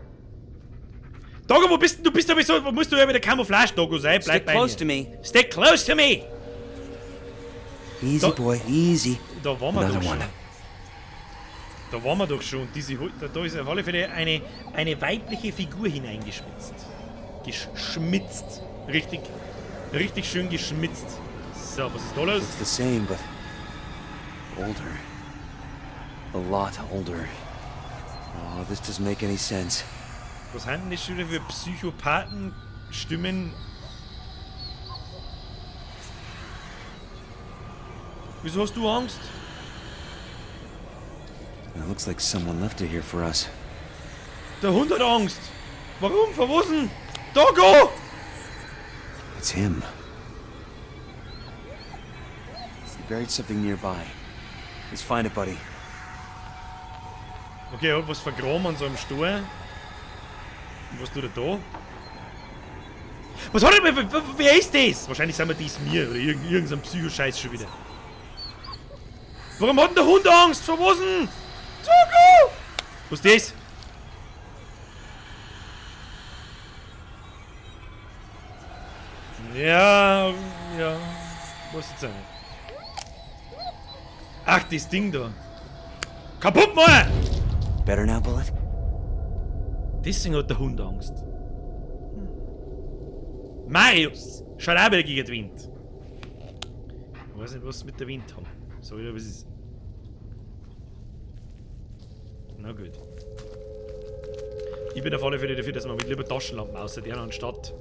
Doggo, wo bist denn? Du bist aber so, wo musst du ja wieder Camouflage-Doggo sein? Bleib Stick bei close mir. to me. Stick close to me! Easy, boy, easy. Da waren wir Another doch schon. one. Da waren wir doch schon. Da ist auf alle Fälle eine weibliche Figur hineingeschmitzt. Geschmitzt. Richtig, richtig schön geschmitzt. So, was ist da los? It's the same, but older. A lot older. Oh, this doesn't make any sense. Was haben denn das schon wieder für Psychopathen-Stimmen? Wieso hast du Angst? It looks like someone left it here for us. Der Hund hat Angst. Warum? Vor was denn? Doggo! It's him. He buried something nearby. Let's find it, buddy. Okay, er hat was vergraben an so einem Stuhl. Und was tut er da? Was hat er? Wer ist das? Wahrscheinlich sind wir das mir oder irgendein Psychoscheiß schon wieder. Warum hat denn der Hund Angst? Vor was denn? Tuku! Was ist das? Ja, ja. Was ist jetzt auch nicht? Ach, das Ding da. Kaputt mal! Better now, Bullet? Deswegen hat der Hund Angst. Marius! Schaut auch wieder gegen den Wind. Ich weiß nicht, was sie mit der Wind haben. Sag ich dir, was ist. Na gut. Ich bin auf alle Fälle dafür, dass man mit lieber Taschenlampen außerdem anstatt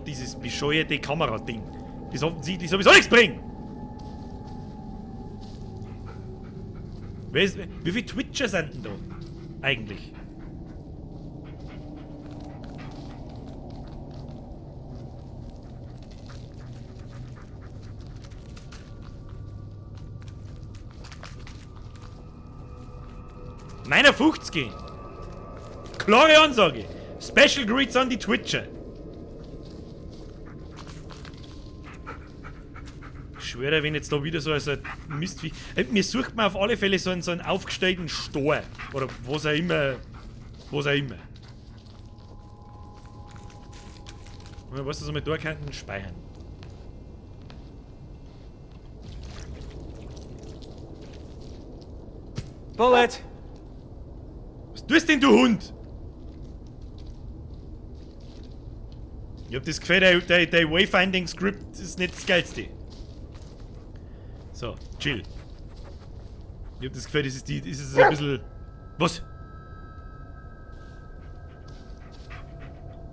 dieses bescheuerte Kamerading. Das offensichtlich sowieso nichts bringt! Wie viele Twitcher sind denn da? Eigentlich? Meiner 50. Klare Ansage. Special Greets an die Twitcher. Ich schwöre, wenn jetzt da wieder so ein Mistvieh. Mir sucht man auf alle Fälle so einen aufgestellten Stor. Oder was auch immer. Was auch immer. Und weißt du, so mit da könnten speichern. Bullet! Was tust denn, du Hund? Ich hab das Gefühl, der Wayfinding-Script ist nicht das Geilste. So, chill. Ich hab das Gefühl, das ist ein bisschen... Was?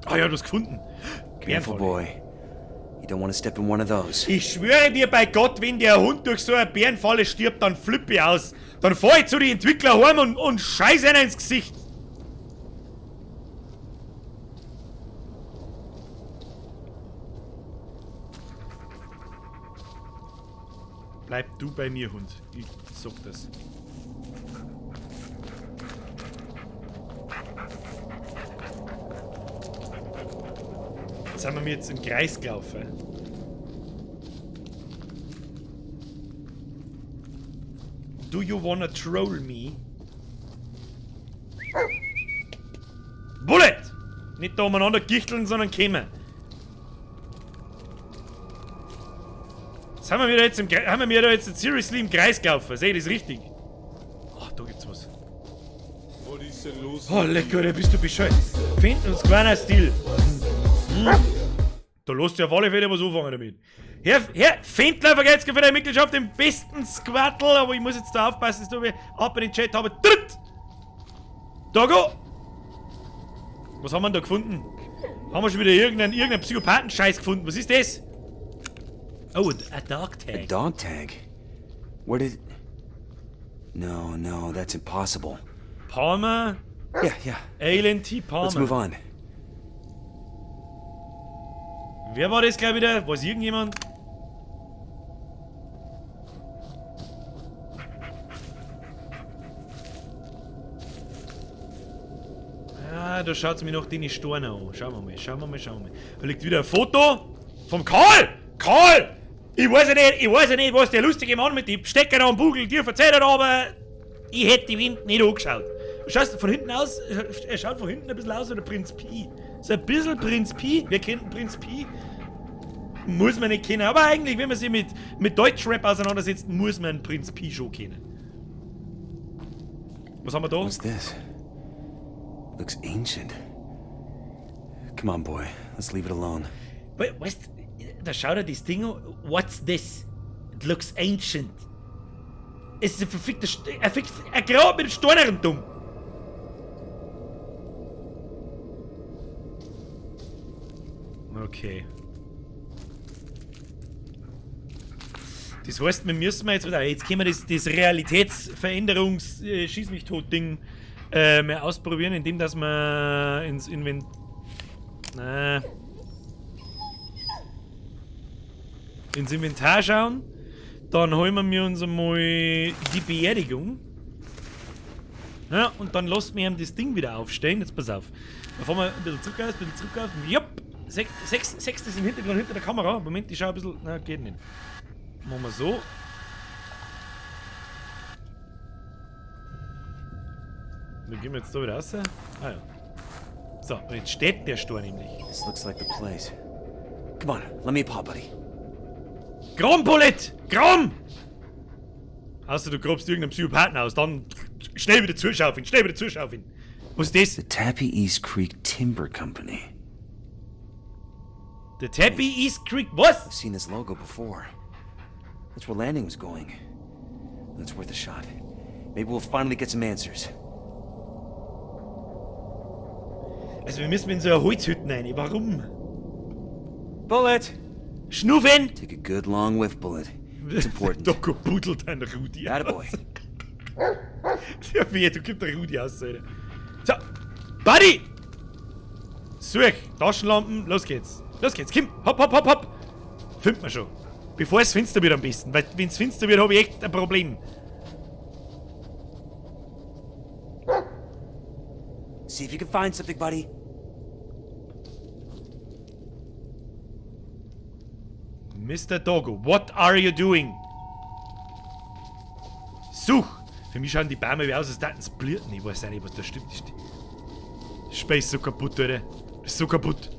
Ah, ich hab was gefunden. Careful, boy. You don't want to step in one of those. Ich schwöre dir bei Gott, wenn der Hund durch so eine Bärenfalle stirbt, dann flippe ich aus. Dann fahr ich zu den Entwicklern heim und scheiß einer ins Gesicht. Bleib du bei mir, Hund. Ich sag das. Jetzt sind wir mir jetzt im Kreis gelaufen. Do you wanna troll me? Bullet! Nicht da umeinander gichteln, sondern kämen. Jetzt haben wir da jetzt haben wir da jetzt seriously im Kreis gelaufen. Sehe ich das richtig? Ach, da gibt's was. Was ist denn los? Oh, lecker, da bist du bescheuert. Finden uns kleiner Stil. Hm. Da lässt sich auf alle Fälle was anfangen damit. Herr Fendler, vergeht's für deine Mitgliedschaft im besten Squattel, aber ich muss jetzt da aufpassen, dass ich ab in den Chat habe. Tritt! Doggo! Was haben wir denn da gefunden? Haben wir schon wieder irgendeinen Psychopathen-Scheiß gefunden? Was ist das? Oh, a dog tag. A dog tag? Where did... No, no, that's impossible. Palmer? Yeah, yeah. Alien T. Palmer. Let's move on. Wer war das gleich wieder? Weiß irgendjemand? Ah, da schaut's mir noch den Storn an. Schauen wir mal, schauen wir mal, schauen wir mal. Da liegt wieder ein Foto vom Karl! Karl! Ich weiß ja nicht, was der lustige Mann mit dem Stecker am Bugel dir erzählt hat, aber ich hätte die Wind nicht angeschaut. Schaust von hinten aus, er schaut von hinten ein bisschen aus wie der Prinz Pi. So ein bisschen Prinz Pi, wir kennen Prinz Pi. Muss man nicht kennen, aber eigentlich, wenn man sich mit Deutschrap auseinandersetzt, muss man Prinz Pi schon kennen. Was haben wir da? What's this? Looks ancient. Come on, boy, let's leave it alone. Weißt du, da schaut er das Ding an. What's this? It looks ancient. Es ist ein verfickter ein Grab mit Steinen dumm. Okay. Das heißt, wir müssen jetzt wieder. Jetzt können wir das Realitätsveränderungs-Schieß mich tot Ding mal ausprobieren, indem dass wir ins Invent. Ins Inventar schauen. Dann holen wir uns einmal die Beerdigung. Ja, und dann lasst mir ihm das Ding wieder aufstehen. Jetzt pass auf. Da fahren wir ein bisschen zurück aus, ein bisschen zurück aus. Jupp! Sechs ist im Hintergrund hinter der Kamera. Moment, ich schau ein bisschen. Na, geht nicht. Machen wir so. Dann gehen wir jetzt da wieder raus. Ah ja. So, und jetzt steht der Stor nämlich. This looks like the place. Come on, let me paw, buddy. Grom, Bullet! Grom! Außer du grabst irgendeinen Psychopathen aus, dann schnell wieder zuschaufeln, schnell wieder zuschaufeln. Was ist das? The Tappy East Creek Timber Company. The Tappy East Creek, was? I've seen this logo before. That's where Lanning was going. That's worth a shot. Maybe we'll finally get some answers. Also wir müssen in so eine Holzhütte rein. Warum? Bullet! Schnuffen! Take a good long whiff, Bullet. It's important. Da pudelt ein Rudi Attaboy. Ja, wehe, du gibst der Rudi aus, Alter. So, Buddy! Such, Taschenlampen, los geht's. Los geht's, komm, hopp, hopp, hopp, hopp. Findet man schon. Bevor es finster wird am besten, weil wenn es finster wird, habe ich echt ein Problem. See if you can find something, buddy. Mr. Doggo, what are you doing? Such! Für mich schauen die Bäume wie aus, als täten sie blüten. Ich weiß auch nicht, was da stimmt. Das Spiel ist so kaputt, Alter. Das ist so kaputt.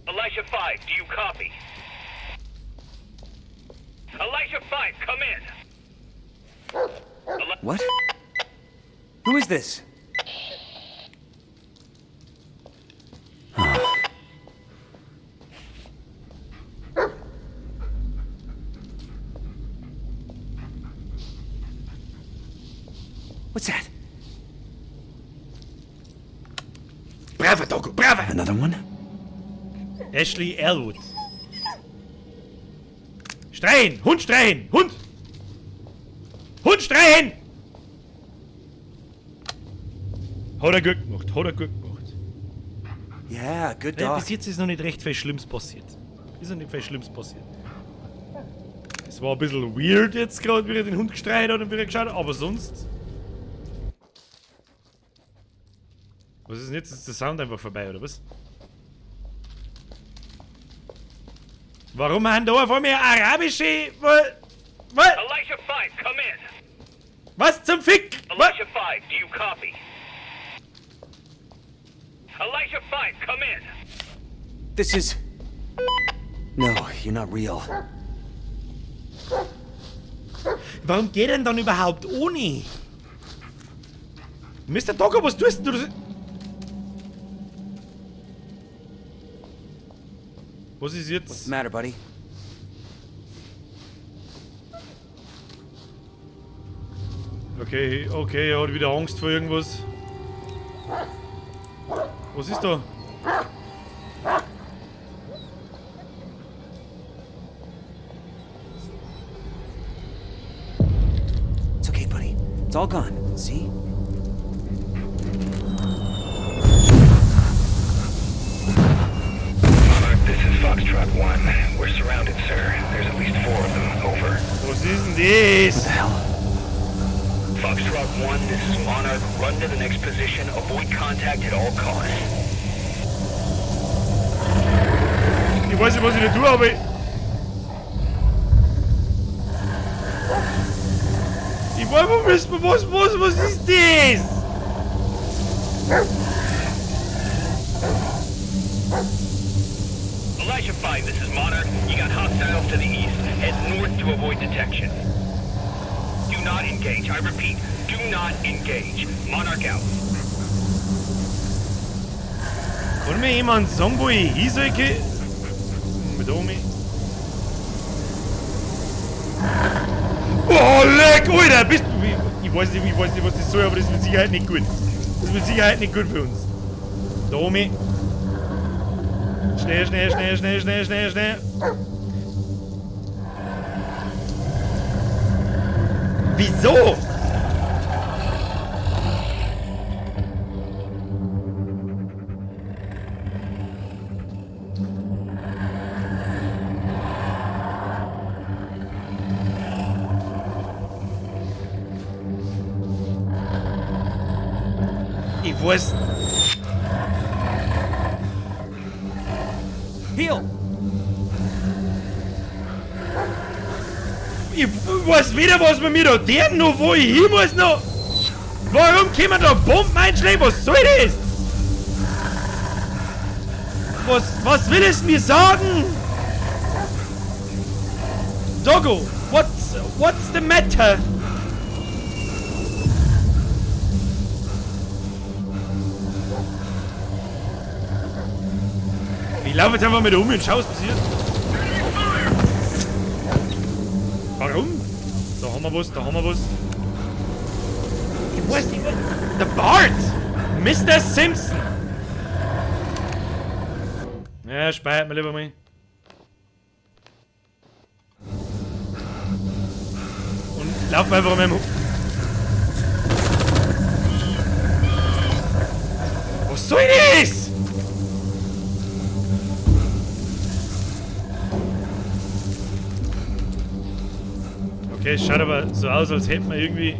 Elijah 5, do you copy? Elijah 5, come in. What? Who is this? What's that? Bravo, Doggo, bravo! Another one? Ashley Elwood. Strein! Hund strein! Hund! Hund strein! Hat er gut gemacht, hat er gut gemacht. Yeah, good Ja, dog. bis jetzt ist noch nicht recht viel Schlimmes passiert. Ist noch nicht viel Schlimmes passiert. Es war ein bisschen weird jetzt gerade, wie er den Hund gestreicht hat und wie er geschaut hat, aber sonst. Was ist denn jetzt? Ist der Sound einfach vorbei, oder was? Warum haben da vor mir arabische. Was? Elijah 5, come in. Was zum Fick? Was? Elijah 5, do you copy? Elijah 5, come in. This is. No, you're not real. Warum geht denn dann überhaupt ohne? Mr. Doggo, was tust denn du? Was ist jetzt? What's the matter, buddy? Okay, okay, er hat wieder Angst vor irgendwas. Was ist da? It's okay, buddy. It's all gone. See? Monarch, this is Foxtrot 1. We're surrounded, sir. There's at least 4 of them. Over. Was ist denn das? What the hell? Foxtrot 1, this is Monarch. Run to the next position. Avoid contact at all costs. Ich weiß nicht, was ich da tue, aber ich. Ich weiß, wo müssen wir, was ist das? Elijah 5, this is Monarch. You got hostiles to the east. Head north to avoid detection. Do not engage. I repeat, do not engage. Monarch out. Kann mir jemand sagen, wo ich hin soll? Mit Omi. Oh, leck, Alter, bist du. Ich weiß nicht, was das soll, aber das ist mit Sicherheit nicht gut. Das ist mit Sicherheit nicht gut für uns. Da oben. Schnell, schnell, schnell, schnell, schnell, schnell, schnell. Wieso? Ich weiß. Heel! Ich weiß weder, was man mir da deren noch, wo ich hin muss noch. Warum können da Bomben einschlägen? Was soll das? Was will es mir sagen? Doggo, what's the matter? Ich laufe jetzt einfach mal da um und schau, was passiert. Warum? Da haben wir was, da haben wir was. Ich weiß nicht, was. Der Bart! Mr. Simpson! Ja, speichert mir lieber mal. Und lauf einfach mit dem Hu- Was soll das? Okay, es schaut aber so aus, als hätten wir irgendwie...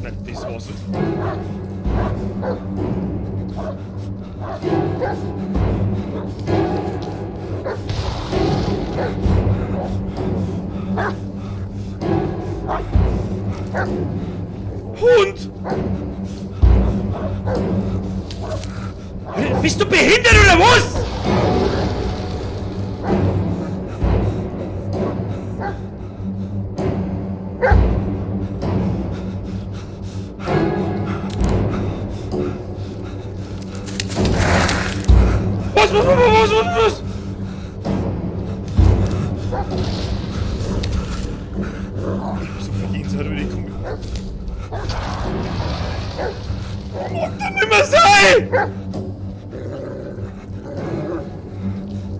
Nein, das war's. Hund! Bist du behindert oder was? Was, was, was, was, was, was? Ich hab so viel Gänsehaut über die Kugel. Mag doch nicht mehr sein!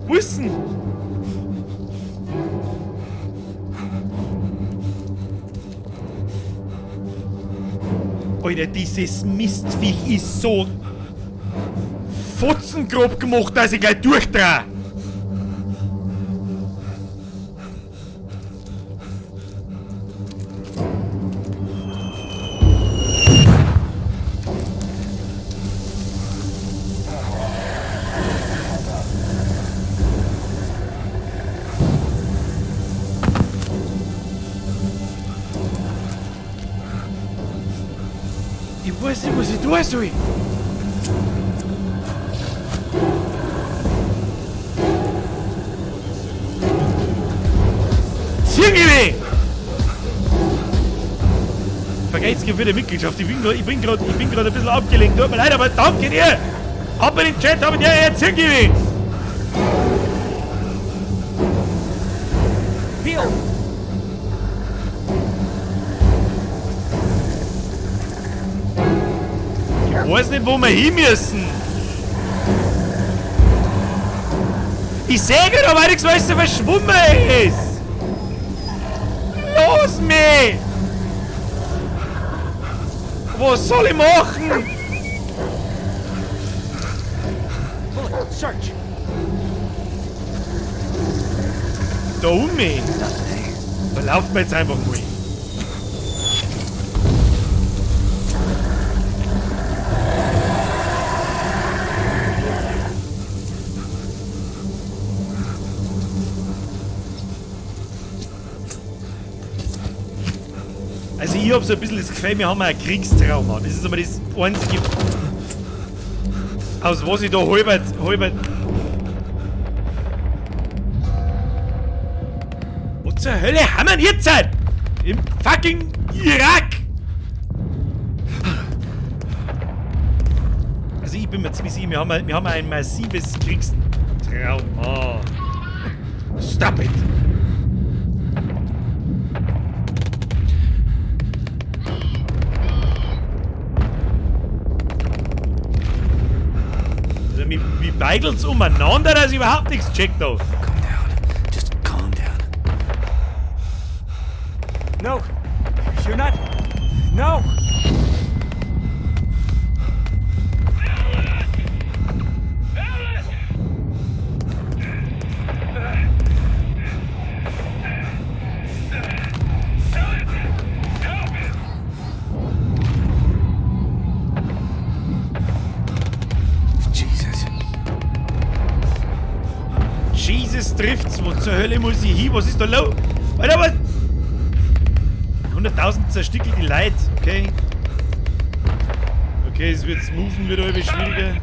Wo ist denn? Alter, dieses Mistviech ist so fotzengrob gemacht, dass ich gleich durchdrehe. Ich weiß nicht, was ich tun soll. Zirngeweh! Vergesst für die Mitgliedschaft. Ich bin grad ein bisschen abgelenkt. Tut mir leid, aber danke dir! Ab in den Chat, aber dir Zirngeweh! Ich weiß nicht, wo wir hin müssen. Ich sehe gerade aber nichts, weil es so verschwommen ist. Los mich! Was soll ich machen? Bullet, search. Da um mich. Da laufen wir jetzt einfach mal. Also ich hab so ein bisschen das Gefühl, wir haben ein Kriegstrauma. Das ist aber das einzige, aus was ich da halbert... Wo zur Hölle haben wir denn jetzt? Im fucking Irak! Also ich bin mir ziemlich sicher, wir haben ein massives Kriegstrauma. Stop it! Wie beidelt's umeinander, dass ich überhaupt nichts checkt da. Calm down. Just calm down. No! You're not. No! Das trifft's. Wo zur Hölle muss ich hin? Was ist da los? Alter, was? 100.000 zerstückelte Leute, okay. Okay, es wird smoothen, wird immer schwieriger.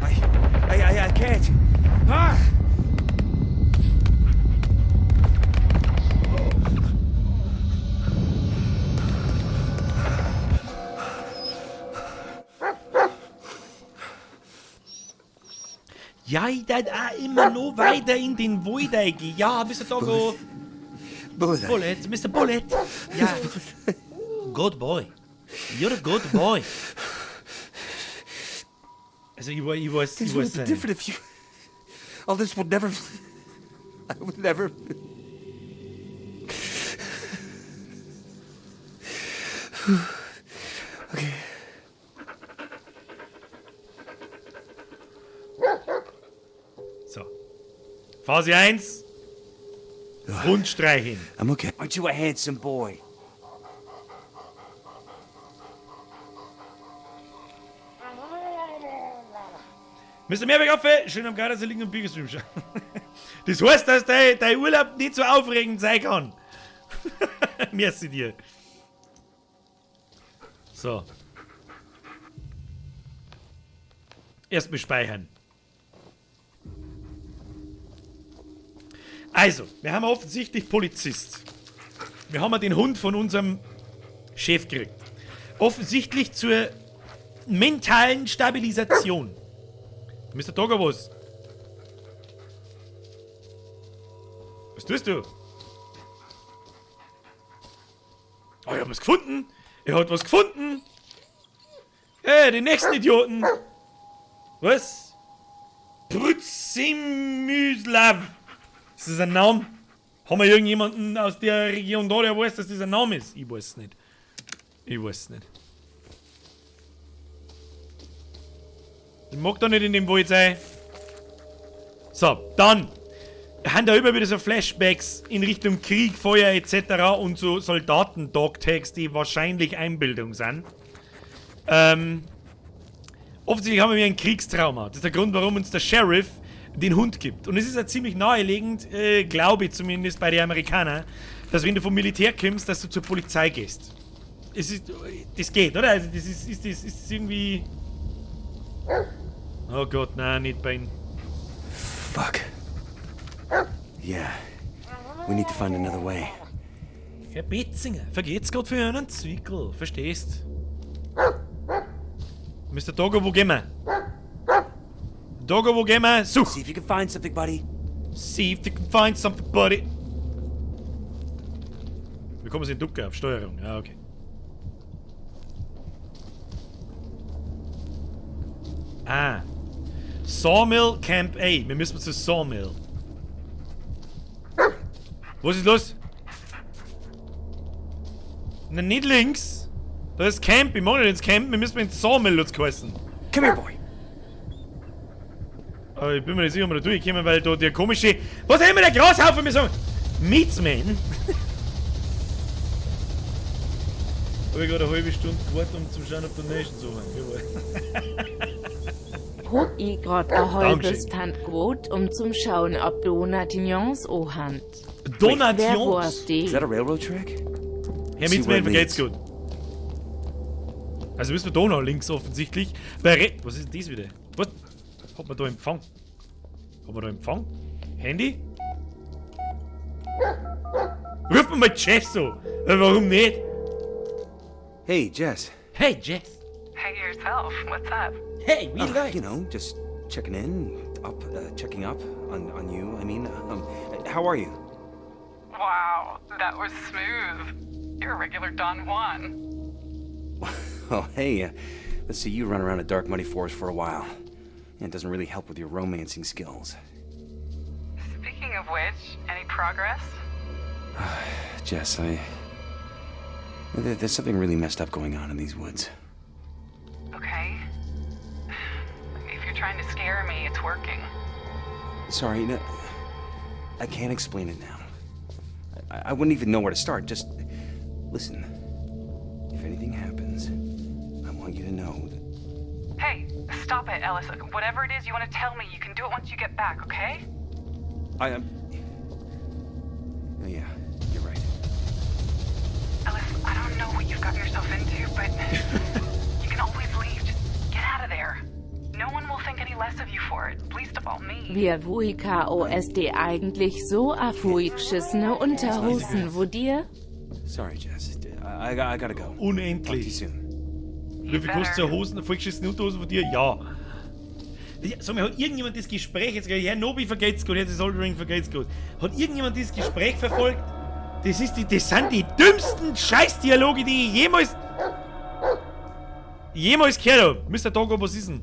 I can't. Ah! Ja, ich darf auch immer noch weiter in den Wald eingehen. Ja, Mr. Doggo. Bullet. Bullet, Mr. Bullet. Ja. Good boy. You're a good boy. Also ich weiß, Things ich would weiß have been nicht. different if you. All this would never. I would never. Okay. So. Phase 1. Hund streicheln. I'm okay. Aren't you a handsome boy? Mr. Mehrwegaffe, schön am Gardasee liegen und Biergestream schauen. Das heißt, dass dein Urlaub nicht so aufregend sein kann. Merci dir. So. Erstmal speichern. Also, wir haben offensichtlich Polizist. Wir haben den Hund von unserem Chef gekriegt. Offensichtlich zur mentalen Stabilisation. Mr. Dogger, was? Was tust du? Oh, ich hab was gefunden! Er hat was gefunden! Hey, den nächsten Idioten! Was? Prützimüslav! Ist das ein Name? Haben wir irgendjemanden aus der Region da, der weiß, dass das ein Name ist? Ich weiß es nicht. Ich weiß es nicht. Ich mag da nicht in dem Wald sein. So, dann haben da immer wieder so Flashbacks in Richtung Krieg, Feuer etc. und so Soldaten-Dogtags, die wahrscheinlich Einbildung sind. Offensichtlich haben wir ein Kriegstrauma. Das ist der Grund, warum uns der Sheriff den Hund gibt. Und es ist ja ziemlich naheliegend, glaube ich zumindest bei den Amerikanern, dass wenn du vom Militär kommst, dass du zur Polizei gehst. Es ist, das geht, oder? Also das ist, ist, das, ist irgendwie... Oh Gott, nein, nicht bei ihm. Fuck. Yeah. We need to find another way. Herr Betzinger, vergeht's grad für einen Zwickel, verstehst? Mr. Doggo, wo gehen wir? Doggo, wo gehen wir? Such! See if you can find something, buddy. See if you can find something, buddy. Wir kommen in Ducke auf Steuerung. Ja, okay. Ah. Sawmill Camp A. Wir müssen zu Sawmill. Was ist los? Na, nicht links. Da ist Camp. Ich mag nicht ins Camp. Wir müssen ins Sawmill jetzt geheißen. Come here, boy. Aber ich bin mir nicht sicher, ob wir da durchkommen, weil da der komische... Was auch immer der Grashaufen mir sagen? Meatsman? Hab ich gerade eine halbe Stunde gewartet, um zu schauen, ob der nächsten suchen. Jawohl. Hab ich grad a halbe Dankeschön. Stand gewartet, um zum Schauen, ob Donations anhand. Donations? Is that a railroad track? Herr Meatsman, vergeht's gut. Also müssen wir da noch links offensichtlich. Bei Re Was ist denn das wieder? Was? Hat man da Empfang? Hat man da Empfang? Handy? Ruf mir mal Jess so. Warum nicht? Hey, Jess. Hey, Jess. Hey yourself. What's up? Hey, we like. You know, just checking in, checking up on you. I mean, how are you? Wow, that was smooth. You're a regular Don Juan. Oh, hey, let's see you run around a dark, muddy forest for a while. It doesn't really help with your romancing skills. Speaking of which, any progress? Jess, there's something really messed up going on in these woods. Okay. If you're trying to scare me, it's working. Sorry, no, I can't explain it now. I wouldn't even know where to start. Just listen. If anything happens, I want you to know that... Hey, stop it, Ellis. Whatever it is you want to tell me, you can do it once you get back, okay? I am... Yeah, you're right. Ellis, I don't know what you've gotten yourself into, but you can always leave. Just get out of there. No one will think any less of you for it, least of all me. Wir WIKOSD eigentlich so afuigschissene Unterhosen, wo dir? Sorry, Jess. I gotta go. Unendlich. Talk to you soon. Wie viel kostet so eine Hosen, eine vollgeschissene Unterhose von dir? Ja. Ja, sag mal, hat irgendjemand das Gespräch jetzt gleich, Herr Nobi vergeht's gut, Herr Soldering vergeht's gut. Hat irgendjemand dieses Gespräch verfolgt? Das sind die dümmsten Scheißdialoge, die ich jemals gehört habe. Mr. Doggo, was ist denn?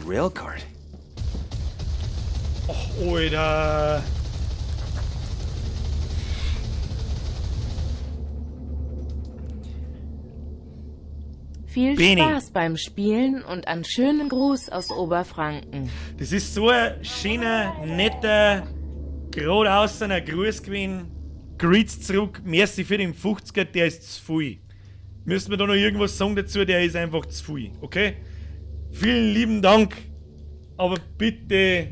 Rail cart. Och, Alter. Viel Beni. Spaß beim Spielen und einen schönen Gruß aus Oberfranken. Das ist so ein schöner, netter, gerade außer Gruß gewesen. Greets zurück. Merci für den 50er, der ist zu viel. Müssen wir da noch irgendwas sagen dazu? Der ist einfach zu viel, okay? Vielen lieben Dank, aber bitte,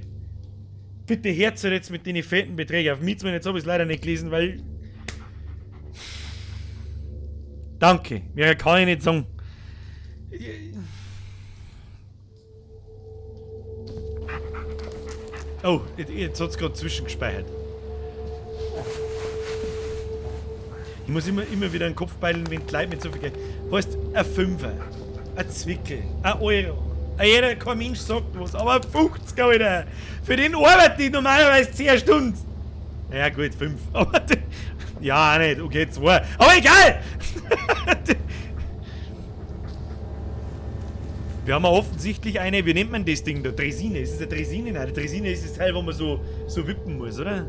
bitte hört jetzt mit den fetten Beträgen auf. Mietsmann, jetzt habe ich es leider nicht gelesen, weil... Danke, mehr kann ich nicht sagen. Oh, jetzt hat es gerade zwischengespeichert. Ich muss immer wieder den Kopf beilen, wenn die Leute mit so viel Geld... Weißt, ein Fünfer, ein Zwickel, ein Euro. Jeder, kein Mensch sagt was, aber 50, Alter! Für den arbeite ich normalerweise 10 Stunden! Naja, gut, 5. Aber ja, auch nicht, okay, 2. Aber egal! Wir haben ja offensichtlich eine, wie nennt man das Ding da? Dresine. Ist es eine Dresine? Nein, die Dresine ist das Teil, wo man so wippen muss, oder?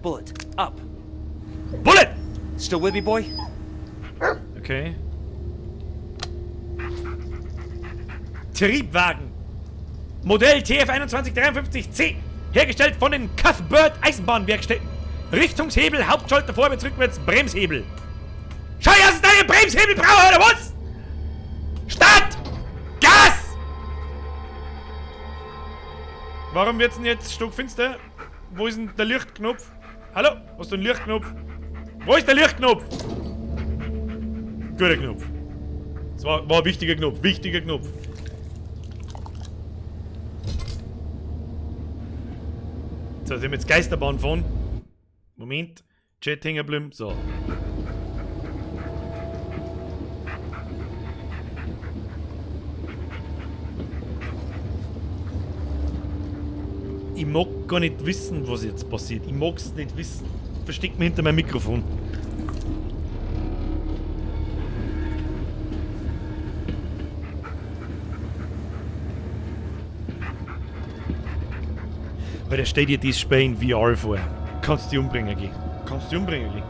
Bullet, up! Bullet! Still with me, boy? Okay. Triebwagen. Modell TF2153C. Hergestellt von den Cuthbert Eisenbahnwerkstätten. Richtungshebel, Hauptschalter vorwärts, rückwärts, Bremshebel. Schau, das ist deine Bremshebel brauche, oder was? Start! Gas! Warum wird's denn jetzt stockfinster? Wo ist denn der Lichtknopf? Hallo? Hast du einen Lichtknopf? Wo ist der Lichtknopf? Guter Knopf. Das war ein wichtiger Knopf. Wichtiger Knopf. So, sind wir jetzt Geisterbahn fahren. Moment. Chat hängen geblieben. So. Ich mag gar nicht wissen, was jetzt passiert. Ich mag's nicht wissen. Versteck mich hinter meinem Mikrofon. Weil der steht dir dieses Spiel in VR vor. Kannst dich umbringen gehen. Kannst dich umbringen gehen.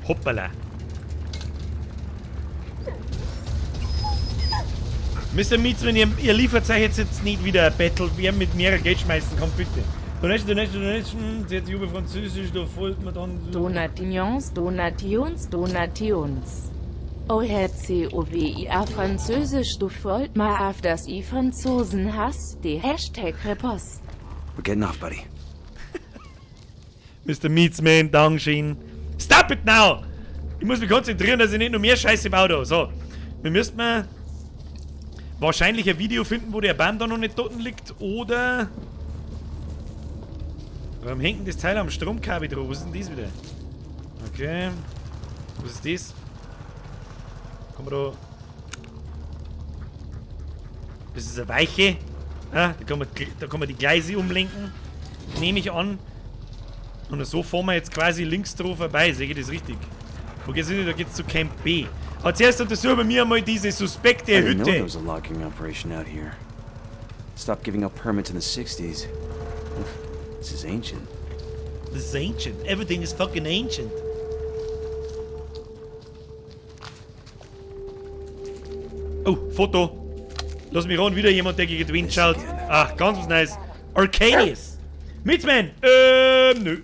Hoppala. Mr. Meatsman, ihr liefert euch jetzt nicht wieder ein Battle, wer mit mehr Geld schmeißen kann, bitte. Donation, jetzt über Französisch, da folgt man dann. Donations, Donations, Donations. Oh Herr C-O-W-I-A Französisch, du folgt mal auf das I Franzosen Hass, die Hashtag Repost. We're getting off, buddy. Mr. Meatsman, Dankeschön. Stop it now! Ich muss mich konzentrieren, dass ich nicht noch mehr Scheiße baue da. So, wir müssten mal wahrscheinlich ein Video finden, wo der Baum da noch nicht tot liegt, oder... Warum hängt denn das Teil am Stromkabel drauf? Was ist denn das wieder? Okay. Was ist das? Kann man da... Das ist eine Weiche. Ja, da kann man die Gleise umlenken. Nehme ich an. Und so fahren wir jetzt quasi links drauf vorbei. Sehe ich das richtig? Wo geht's hin? Da geht's zu Camp B. Aber zuerst untersuchen wir mir mal diese suspekte I didn't know Hütte. there was a logging operation out here. Stopped giving out permits in the 60s. This is ancient. This is ancient. Everything is fucking ancient. Oh, Foto. Lass mich ran, wieder jemand, der gegen den Wind schaut. Ach, ganz was Neues. Arcanius. Mitzman. Nö.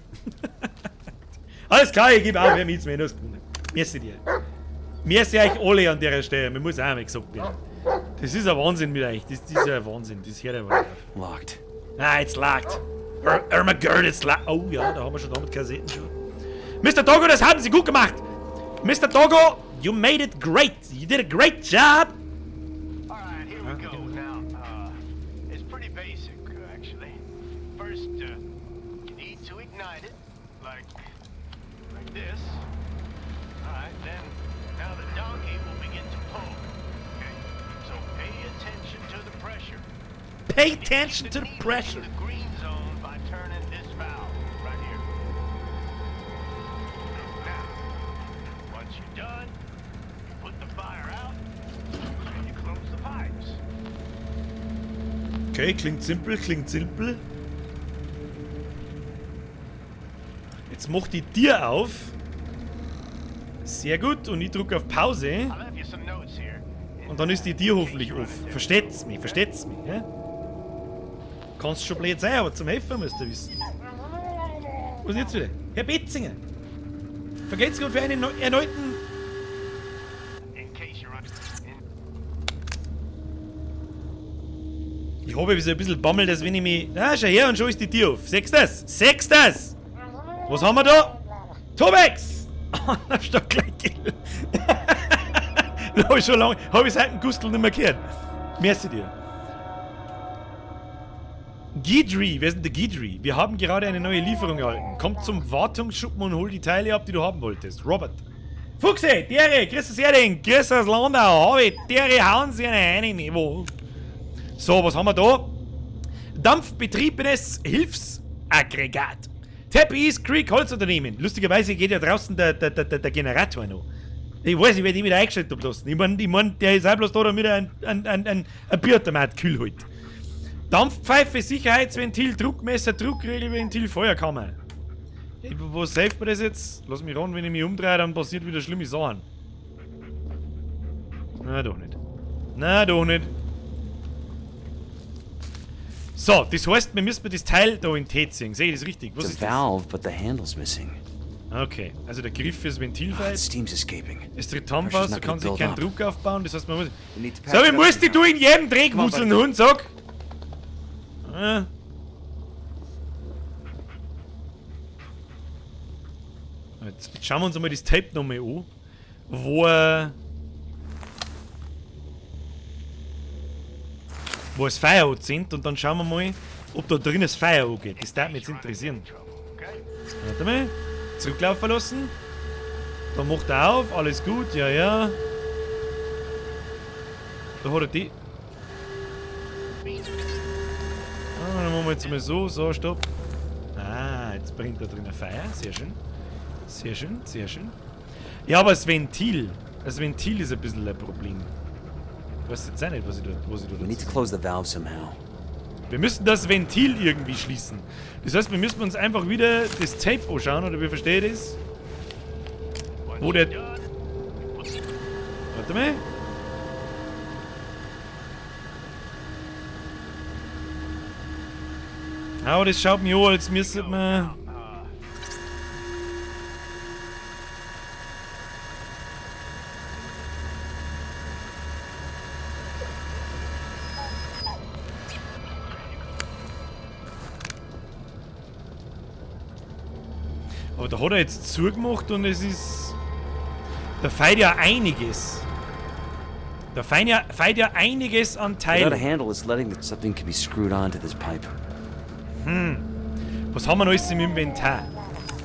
Alles klar, ich gebe auf, wer Mitzman hat gewonnen. Merci dir. Merci euch alle an der Stelle. Mir muss auch einmal gesagt werden. Das ist ein Wahnsinn mit euch. Das ist ein Wahnsinn. Das hört aber nicht auf. Locked. Ah, it's locked. Ermagerd, it's locked. Oh ja, da haben wir schon damit Kassetten schon. Mr. Doggo, das haben Sie gut gemacht. Mr. Doggo, you made it great. You did a great job. All right, here we go. Now, it's pretty basic, actually. First, you need to ignite it, like this. All right, then, now the donkey will begin to pull. Okay, so pay attention to the pressure. Pay attention to the Needle pressure. In the green zone by turning this valve right here. Now, once you're done, you put the fire out and you close the pipes. Okay, klingt simpel, klingt simpel. Jetzt mach die Tür auf. Sehr gut. Und ich drücke auf Pause. I left you some notes here. Und dann ist die Tür hoffentlich auf. Versteht's mich, versteht's mich, ja? Kannst schon blöd sein, aber zum Helfen müsst ihr wissen. Was ist denn jetzt wieder? Herr Betzinger! Vergelt's Gott für einen erneuten... Ich habe so ein bisschen Bammel, dass wenn ich mich... Ah, schau her und schon ist die Tür auf. Sechst das? Sechst das? Was haben wir da? Tobex! Da steht gleich. Das hab ich schon lange... Hab ich seit dem Gustl nicht mehr gehört. Merci dir. Guidry, wer ist denn der Guidry? Wir haben gerade eine neue Lieferung erhalten. Komm zum Wartungsschuppen und hol die Teile ab, die du haben wolltest. Robert. Fuchse, Dere, grüß das Erding, grüß das Landau, hab ich, Dere, hauen sie eine rein, wo. So, was haben wir da? Dampfbetriebenes Hilfsaggregat. Tap East Creek Holzunternehmen. Lustigerweise geht ja draußen der Generator noch. Ich weiß nicht, wer die wieder eingestellt hat lassen. Ich mein, der ist auch bloß da, damit er ein Bierautomat kühl hält. Dampfpfeife, Sicherheitsventil, Druckmesser, Druckregelventil, Feuerkammer. Ey, wo hilft mir das jetzt? Lass mich ran, wenn ich mich umdrehe, dann passiert wieder schlimme Sachen. Na, doch nicht. Na, doch nicht. So, das heißt, wir müssen das Teil da in T ziehen. Sehe ich das richtig? Was It's ist a das? valve, but the handle's missing. Okay, also der Griff fürs Ventil fehlt. Steam's escaping. Es tritt Dampf aus, Pressure's da not kann gonna sich build kein up. Druck aufbauen. Das heißt, man muss... We need to So, patch wie it up musst somehow. du in jedem Dreck Come on, wutzeln, buddy. Hund, sag! Ah. Jetzt schauen wir uns einmal das Tape nochmal an, wo das Feuer anzündet und dann schauen wir mal, ob da drin das Feuer angeht. Das würde mich jetzt interessieren. Warte mal. Zurücklaufen lassen. Dann macht er auf, alles gut, ja, ja. Da hat er die. Ah, dann machen wir jetzt mal so, so, stopp. Ah, jetzt brennt da drin ein Feuer, sehr schön. Sehr schön, sehr schön. Ja, aber das Ventil. Das Ventil ist ein bisschen ein Problem. Ich weiß jetzt auch nicht, was ich da We need to close the valve somehow. Wir müssen das Ventil irgendwie schließen. Das heißt, wir müssen uns einfach wieder das Tape anschauen, oder wie verstehe ich das? Wo der... Warte mal. Aber das schaut mir an, als müsste man... Aber da hat er jetzt zugemacht und es ist... Da fehlt ja einiges. Da fehlt ja einiges an Teilen. Without a handle, it's letting that something can be screwed onto this pipe. Was haben wir noch alles im Inventar?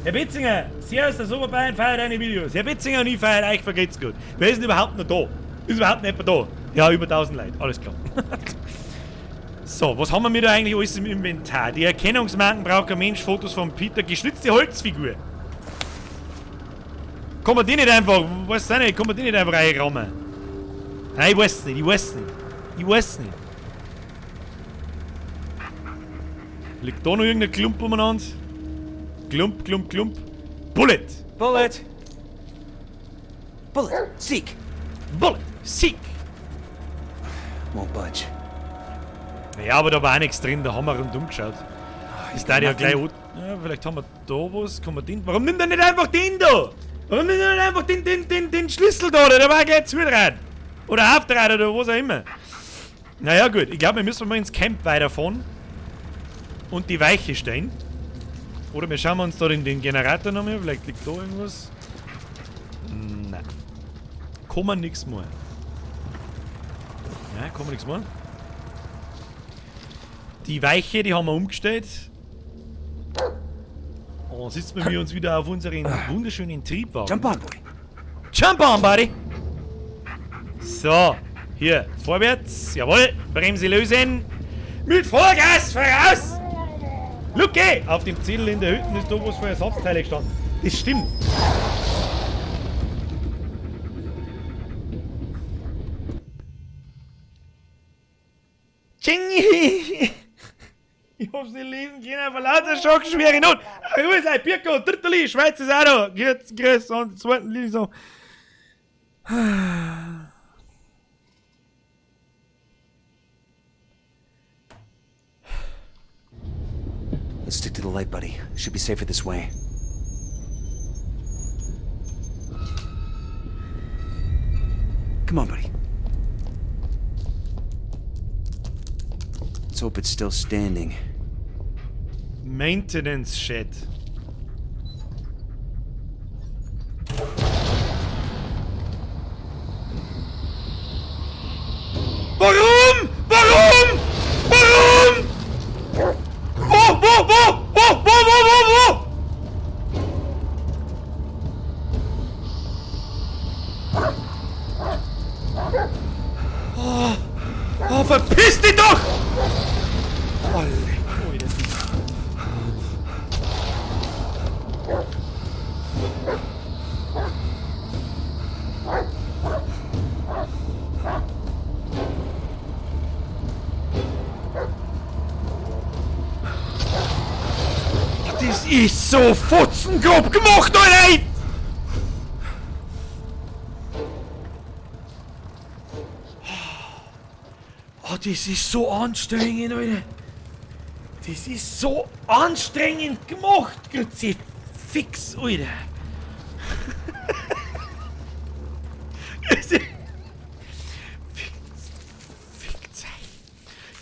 Herr Betzinger, Servus, der Oberbayern feiert deine Videos. Herr Betzinger und ich feiern euch, vergeht's gut. Wer ist denn überhaupt noch da? Ist überhaupt nicht mehr da? Ja, über 1000 Leute, alles klar. So, was haben wir da eigentlich alles im Inventar? Die Erkennungsmarken braucht kein Mensch, Fotos von Peter, geschnitzte Holzfigur. Kann man die nicht einfach, weiß auch nicht, kann man die nicht einfach reinrammen? Nein, ich weiß nicht, ich weiß nicht. Ich weiß nicht. Liegt da noch irgendein Klump umeinander? Klump, Klump, Klump. Bullet! Bullet! Bullet! Seek! Bullet! Seek! Won't budge. Ja, aber da war auch nichts drin, da haben wir rundum geschaut. Ist da ja gleich. Ja, vielleicht haben wir da was. Kann man den. Warum nimmt er nicht einfach den da? Warum nimmt er nicht einfach den Schlüssel da? Der war gleich zudreht. Oder aufdreht oder was auch immer. Naja, gut. Ich glaube, wir müssen mal ins Camp weiterfahren. Und die Weiche stellen. Oder wir schauen uns da den Generator noch mal. Vielleicht liegt da irgendwas. Nein. Kann man nichts mehr. Nein, kann man nichts mehr. Die Weiche, die haben wir umgestellt. Und sitzen wir uns wieder auf unseren wunderschönen Triebwagen. Jump on, boy. Jump on, buddy! So, hier, vorwärts. Jawohl, Bremse lösen. Mit Vollgas voraus! Luke! Auf dem Zettel in der Hütte ist da was für Ersatzteile gestanden. Das stimmt. Tsching! Ich hab's nicht lesen können, vor lauter schockschwere Not. Grüß euch, Birko, Dritterli, Schweiz ist auch da. Grüß, grüß, und zweiten Linie so. Let's stick to the light, buddy. Should be safer this way. Come on, buddy. Let's hope it's still standing. Maintenance Shed. Warum? Warum? Warum? Wo, wo, wo? Wo, wo, wo, wo, wo? Oh, oh, verpiss dich doch! Oh, leck, Alter. Das ist so fotzengrob gemacht, Alter! Oh, das ist so anstrengend, Alter. Das ist so anstrengend gemacht, Kruzifix, Alter. Fickt euch.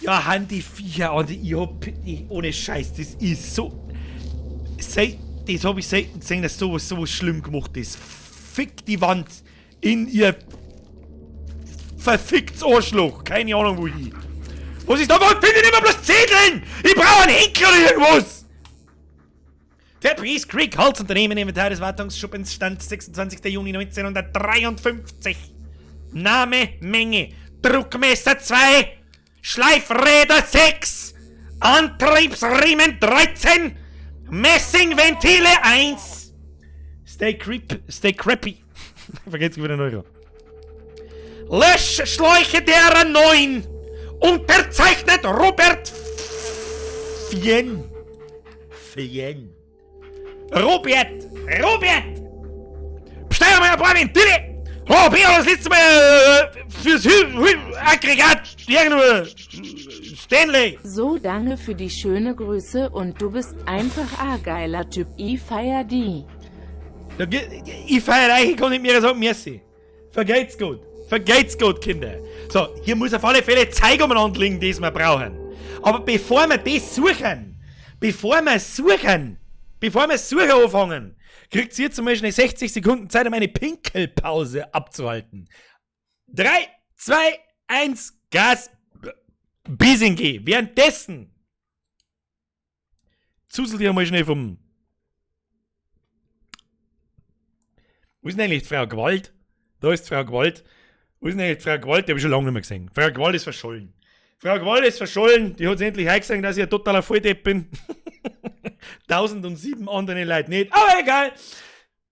Ja, han die Viecher an, ich hab, ich, ohne Scheiß, das ist so. Das hab ich selten gesehen, dass sowas so schlimm gemacht ist. Fick die Wand in ihr verficktes Arschloch. Keine Ahnung wohin. Was ist da? Warum finde ich immer bloß Zetteln? Ich brauche einen Henkel oder irgendwas! Der Priest Creek Holzunternehmen Inventar des Wartungsschuppens Stand 26. Juni 1953. Name, Menge, Druckmesser 2, Schleifräder 6, Antriebsriemen 13, Messingventile 1. Stay creep, stay crappy. Vergesst wieder einen Euro. Löschschläuche derer 9. Unterzeichnet Robert Fien. Fien. Robert! Robert! Bestell mal ein paar Ventile! Robert, das letzte Mal fürs Aggregat irgendwo. Stanley! So, danke für die schöne Grüße und du bist einfach a geiler Typ. Ich feier die. Ich feier euch, ich kann nicht mehr sagen, merci. Vergeht's gut. Vergeht's gut, Kinder. So, hier muss auf alle Fälle Zeug umeinander liegen, das wir brauchen. Aber bevor wir das suchen, bevor wir suchen anfangen, kriegt ihr jetzt zum Beispiel 60 Sekunden Zeit, um eine Pinkelpause abzuhalten. 3, 2, 1, Gas, Bisingi. Währenddessen zusel dir mal schnell vom... Wo ist denn eigentlich die Frau Gewalt? Da ist die Frau Gewalt. Wo ist denn eigentlich die Frau Gewalt? Die hab ich schon lange nicht mehr gesehen. Frau Gewalt ist verschollen. Frau Gwall ist verschollen, die hat endlich eingesehen, dass ich ein totaler Volldepp bin. 1007 andere Leute nicht, aber egal.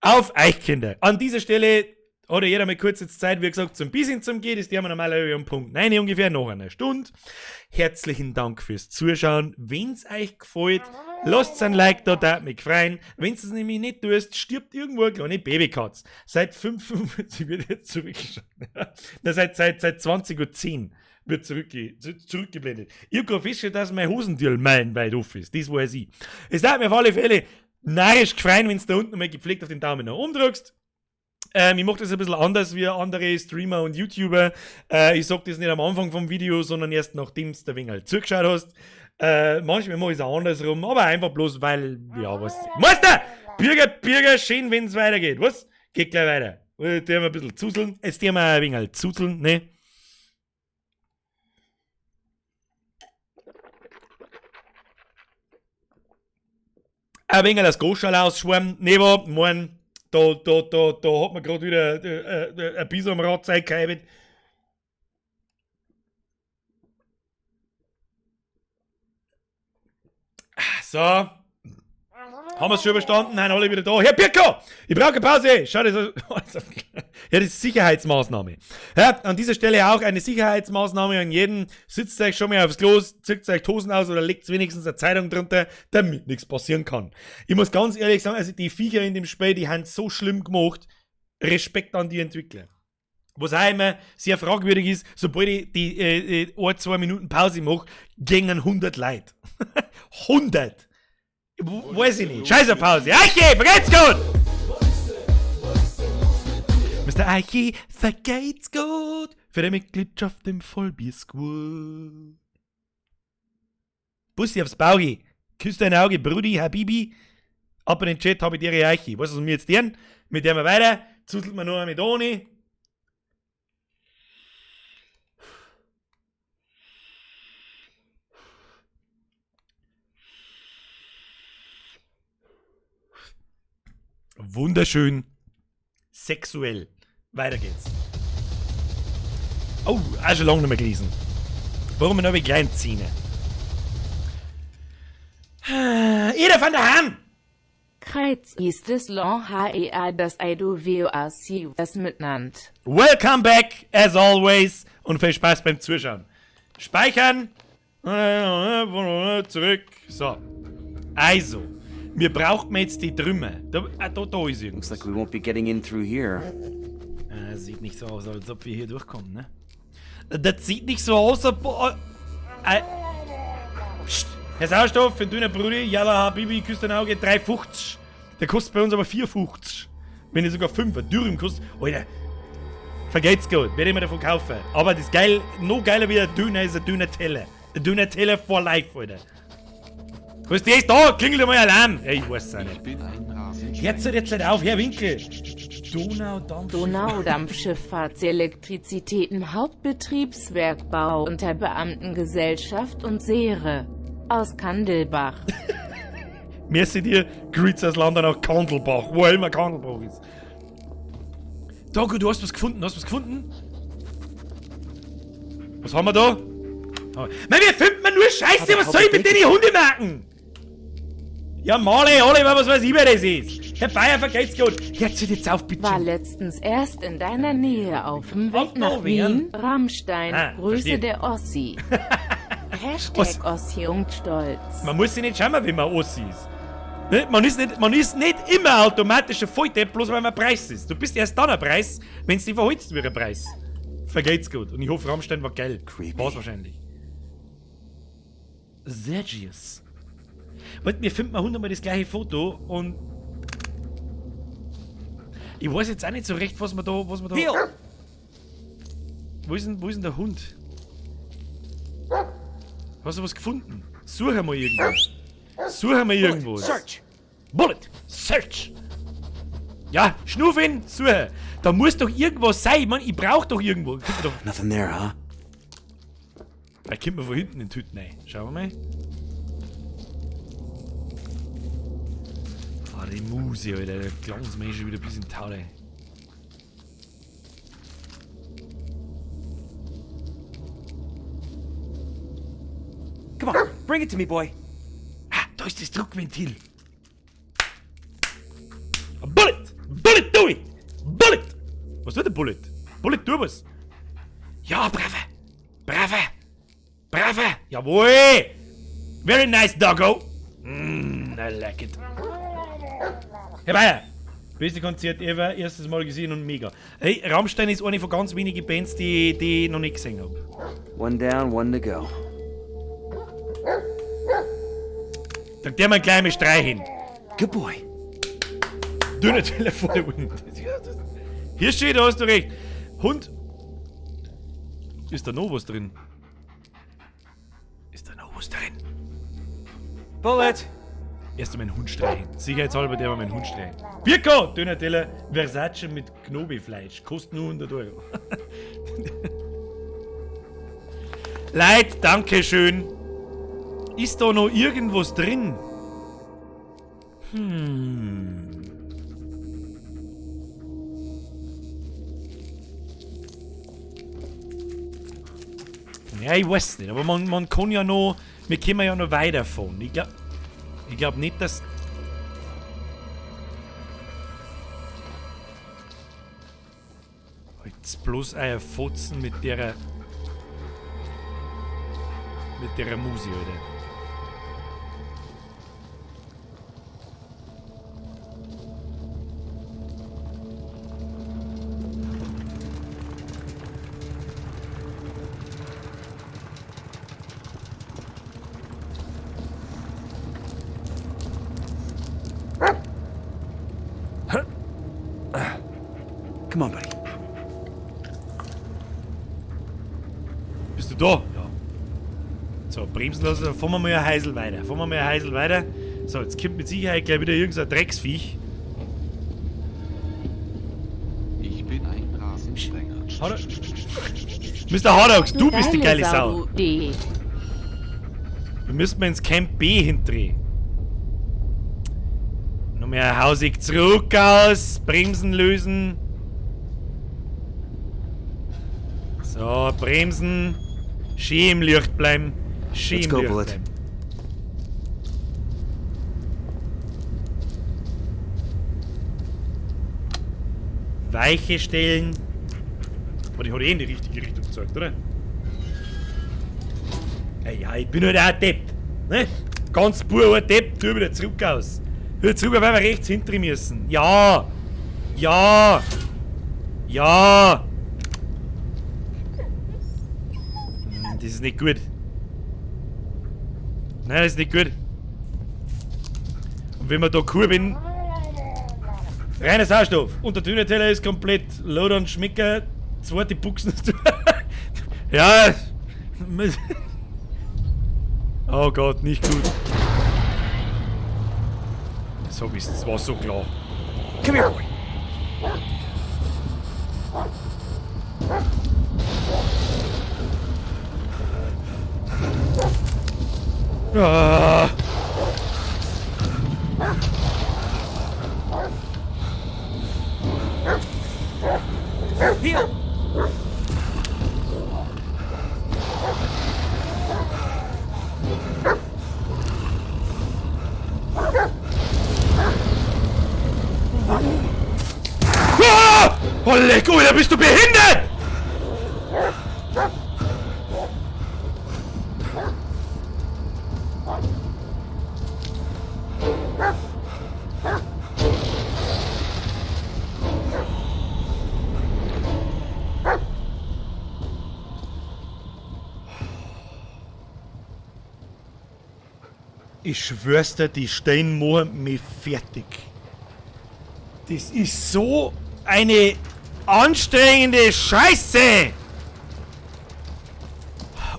Auf euch, Kinder. An dieser Stelle hat ja jeder mal kurz jetzt Zeit, wie gesagt, zum bisschen zum Gehen. Das haben wir normalerweise um Punkt 9 ungefähr, nach einer Stunde. Herzlichen Dank fürs Zuschauen. Wenn's euch gefällt, lasst ein Like da, da mich freuen. Wenn's es nämlich nicht tust, stirbt irgendwo eine kleine Babykatz. Seit 5:45 wird jetzt zurückgeschaut. Na, seit 20:10 Uhr wird zurückgeblendet. Ich hab grad festgestellt, dass mein Hosentürl meilenweit offen ist. Das weiß ich. Es darf mir auf alle Fälle narrisch gefreien, wenn's da unten mal gepflegt auf den Daumen nach oben drückst. Ich mach das ein bisschen anders wie andere Streamer und YouTuber. Ich sag das nicht am Anfang vom Video, sondern erst nachdem du ein wenig zugeschaut hast. Manchmal mach ich's auch andersrum, aber einfach bloß, weil, ja, was. Meister! Bürger, Bürger, schön, wenn's weitergeht. Was? Geht gleich weiter. Jetzt tun wir ein bisschen zuzeln. Jetzt tun wir ein wenig zuzeln, ne? Ein wenig das Goschal ausschwärmen. Ne, wa, morgen. Da hat man grad wieder ein Biss am Rad gehabt. So. Haben wir's schon überstanden? Nein, alle wieder da. Herr Birko! Ich brauche eine Pause! Schau, das ist, ja, das ist Sicherheitsmaßnahme. Ja, an dieser Stelle auch eine Sicherheitsmaßnahme an jeden. Sitzt euch schon mal aufs Klo, zieht euch die Hosen aus oder legt wenigstens eine Zeitung drunter, damit nichts passieren kann. Ich muss ganz ehrlich sagen, also die Viecher in dem Spiel, die haben so schlimm gemacht. Respekt an die Entwickler. Was auch immer sehr fragwürdig ist, sobald ich die 1, 2 Minuten Pause mache, gingen 100 Leute. 100! Weiß ich nicht. Scheiße Pause. Eichi, vergeht's gut! Mr. Eichi, vergeht's gut! Für die Mitgliedschaft im Vollbier-Squad. Bussi aufs Bauchi. Küss dein Auge, Brudi, Habibi. Ab in den Chat hab ich dir Eichi. Weißt du, was wir jetzt tun? Mit der wir weiter. Zuzelt man nur mit ohne. Wunderschön. Sexuell. Weiter geht's. Oh, auch schon lange nicht mehr gelesen. Warum noch die kleinen Zähne? Ida van der Haan! Kreuz ist es Lon HEA das IDOWAC das mitnannt. Welcome back, as always. Und viel Spaß beim Zuschauen. Speichern. Zurück. So. Also. Wir brauchen jetzt die Trümmer. Da ist irgendwas. Looks like we won't be getting in through here. Sieht nicht so aus, als ob wir hier durchkommen, ne? Das sieht nicht so aus, als ob... Psst. Herr Sauerstoff, für den Döner Brudi, Yalla Habibi, küsst dein Auge, 3,50. Der kostet bei uns aber 4,50. Wenn nicht sogar 5, ein Dürüm kostet... Alter, vergeht's gut, werde ich mir davon kaufen. Aber das geil, noch geiler wie ein Döner ist ein Döner-Teller. Ein Döner-Teller for life, Alter. Was ist das da? Klingelt einmal Alarm! Ja, ich weiß es auch nicht. Hört's halt jetzt nicht auf, Herr Winkel! Donaudampfschiff. Donaudampfschifffahrtselektrizitäten Hauptbetriebswerkbau unter Beamtengesellschaft und Seere. Aus Kandelbach. Merci dir, Grüße aus London nach Kandelbach, wo auch immer Kandelbach ist. Dogo, du hast was gefunden, hast du was gefunden? Was haben wir da? Oh. Mann, wir finden nur Scheiße, was soll ich mit den Hundemarken? Ja, Male, Oliver, was weiß ich, wer das ist? Herr Bayer, vergeht's gut. Jetzt hört jetzt auf, bitte. War letztens erst in deiner Nähe auf dem Weg Auf nach Wien? Wien, Rammstein, Ah, Grüße verstehe. der Ossi. Hashtag Was? Ossi und Stolz. Man muss sich nicht schauen, wie man Ossi ist. Ne? Man ist nicht immer automatisch ein Volldepp, bloß weil man Preis ist. Du bist erst dann ein Preis, wenn du dich verholst wie ein Preis. Vergeht's gut. Und ich hoffe, Rammstein war geil. Creepy. War's wahrscheinlich. Sergius. Warte, wir finden mal 100-mal das gleiche Foto und... Ich weiß jetzt auch nicht so recht, was man da... Heel! Wo ist denn der Hund? Hast du was gefunden? Such einmal irgendwas. Such einmal irgendwas. Search! Bullet! Search! Ja, Schnuffin, suche! Da muss doch irgendwas sein, Mann, ich brauch doch irgendwo. Kommt doch, Nothing there, huh? da kommt man von hinten in die Hütte rein. Schauen wir mal. Ah, die Muse, Alter, der glanzt mir schon wieder ein bisschen Taule. Bring it to me, boy. Ah, da ist das Druckventil. Bullet! Bullet, do it! Bullet! Was tut der Bullet? Bullet, tu was! Ja, brave! Brave! Brave! Jawohl! Very nice, doggo! I like it. Herr Bayer! Beste Konzert ever, erstes Mal gesehen und mega. Hey, Rammstein ist eine von ganz wenigen Bands, die ich noch nicht gesehen habe. One down, one to go. Da der mal gleich mit streichen. Good boy. Du natürlich vor der Wind. Hier steht, da hast du recht. Hund. Ist da noch was drin? Ist da noch was drin? Bullet! Erst einmal meinen Hund streichen. Sicherheitshalber der mal meinen Hund streichen. Birko! Döner-Teller Versace mit Knobi-Fleisch. Kostet nur 100 Euro. Leid, danke schön. Ist da noch irgendwas drin? Ja, ich weiß nicht, aber man kann ja noch, wir können ja noch weiterfahren. Ich glaub nicht, dass... Jetzt bloß ein Fotzen mit der Musi, Alter. Come on, buddy. Bist du da? Ja. So, bremsen lassen, fahren wir mal ein Heisel weiter. Fahren wir mal ein Heisel weiter. So, jetzt kommt mit Sicherheit gleich wieder irgendein Drecksviech. Ich bin ein Rasensprenger. Mr. Hardox, du bist die geile Sau. Wir müssen mal ins Camp B hindrehen. Noch mehr Hausig zurück aus, Bremsen lösen. So, Bremsen. Schön im Licht bleiben. Schön im Licht bleiben. Weiche stellen. Aber die hat eh in die richtige Richtung gezeigt, oder? Ja, ja, ich bin halt auch ein Depp. Ne? Ganz pur ein Depp, tu wieder zurück aus. Wieder zurück, weil wir rechts hinter müssen. Ja! Ja! Ja! Das ist nicht gut. Nein, das ist nicht gut. Und wenn wir da cool bin. Reiner Sauerstoff. Und der Dönerteller ist komplett. Loder und Schmecker. Zweite Buchsen. Ja. Oh Gott, nicht gut. So ist es, war so klar. Come here, boy. Ah. Hier. Ah! Oh, leck, Alter, bist du behindert? Ich schwör's dir, die Steine machen mich fertig. Das ist so eine anstrengende Scheiße!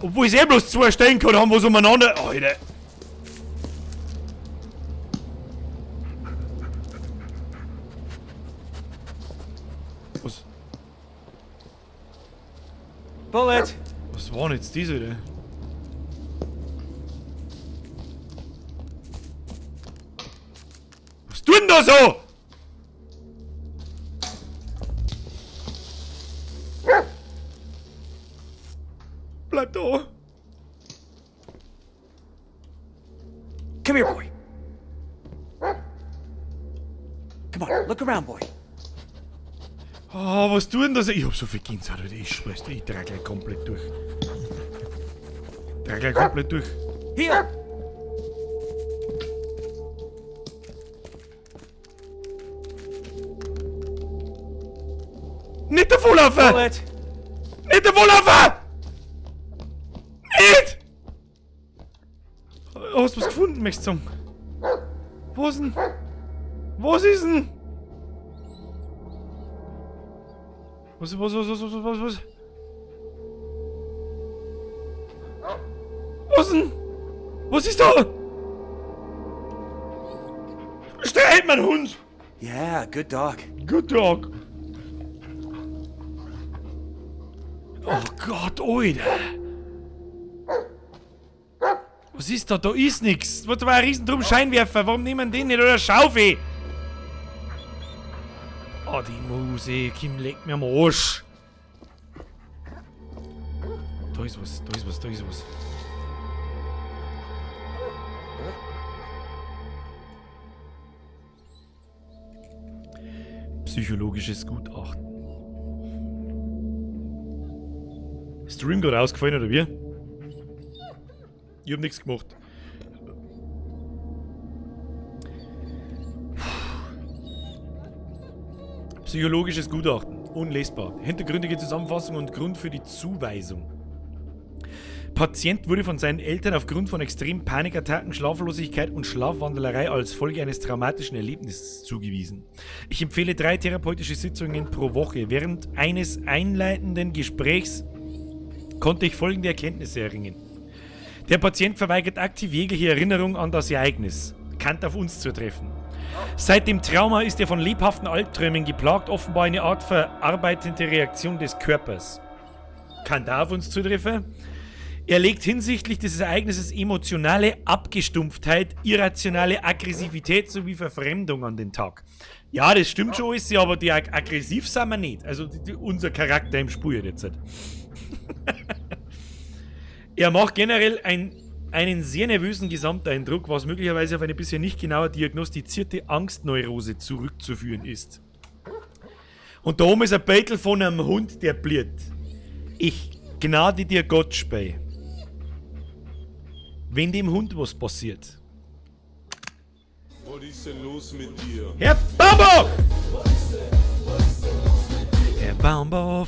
Obwohl ich eh bloß zwei Steine gehabt haben, was umeinander. Alter! Was? Bullet! Was war denn jetzt das, Alter? Was tut denn da so? Bleib da! Come here, boy. Come on, look around, boy. Oh, was tut denn das? Ich hab so viel Gänsehaut, Alter. Ich schwör's dir, ich dreh gleich komplett durch. Dreh gleich komplett durch. Heel! Nicht davonlaufen! Bullet! Nicht davonlaufen! Nicht! Hast du was gefunden, möchtest du sagen? Was denn? Was ist denn? Was? Was denn? Was ist da? Streit, mein Hund! Yeah, good dog. Good dog. Oh Gott, Alter. Was ist da? Da ist nix. Da war ein riesen Scheinwerfer. Warum nehmen den nicht? Oder Schaufel? Oh, die Musik, Kim, leck mir am Arsch. Da ist was, da ist was, da ist was. Psychologisches Gutachten. Stream gerade ausgefallen, oder wie? Ich hab nichts gemacht. Psychologisches Gutachten. Unlesbar. Hintergründige Zusammenfassung und Grund für die Zuweisung. Patient wurde von seinen Eltern aufgrund von extremen Panikattacken, Schlaflosigkeit und Schlafwandelerei als Folge eines traumatischen Erlebnisses zugewiesen. Ich empfehle 3 therapeutische Sitzungen pro Woche. Während eines einleitenden Gesprächs konnte ich folgende Erkenntnisse erringen. Der Patient verweigert aktiv jegliche Erinnerung an das Ereignis. Kann auf uns zutreffen. Seit dem Trauma ist er von lebhaften Albträumen geplagt, offenbar eine Art verarbeitende Reaktion des Körpers. Kann da auf uns zutreffen? Er legt hinsichtlich dieses Ereignisses emotionale Abgestumpftheit, irrationale Aggressivität sowie Verfremdung an den Tag. Ja, das stimmt schon alles, aber die aggressiv sind wir nicht. Also unser Charakter im Spiel jetzt. Er macht generell einen sehr nervösen Gesamteindruck, was möglicherweise auf eine bisher nicht genauer diagnostizierte Angstneurose zurückzuführen ist. Und da oben ist ein Beutel von einem Hund, der bliert. Ich gnade dir Gott, Spey. Wenn dem Hund was passiert. Was ist denn los mit dir? Herr Baumbach!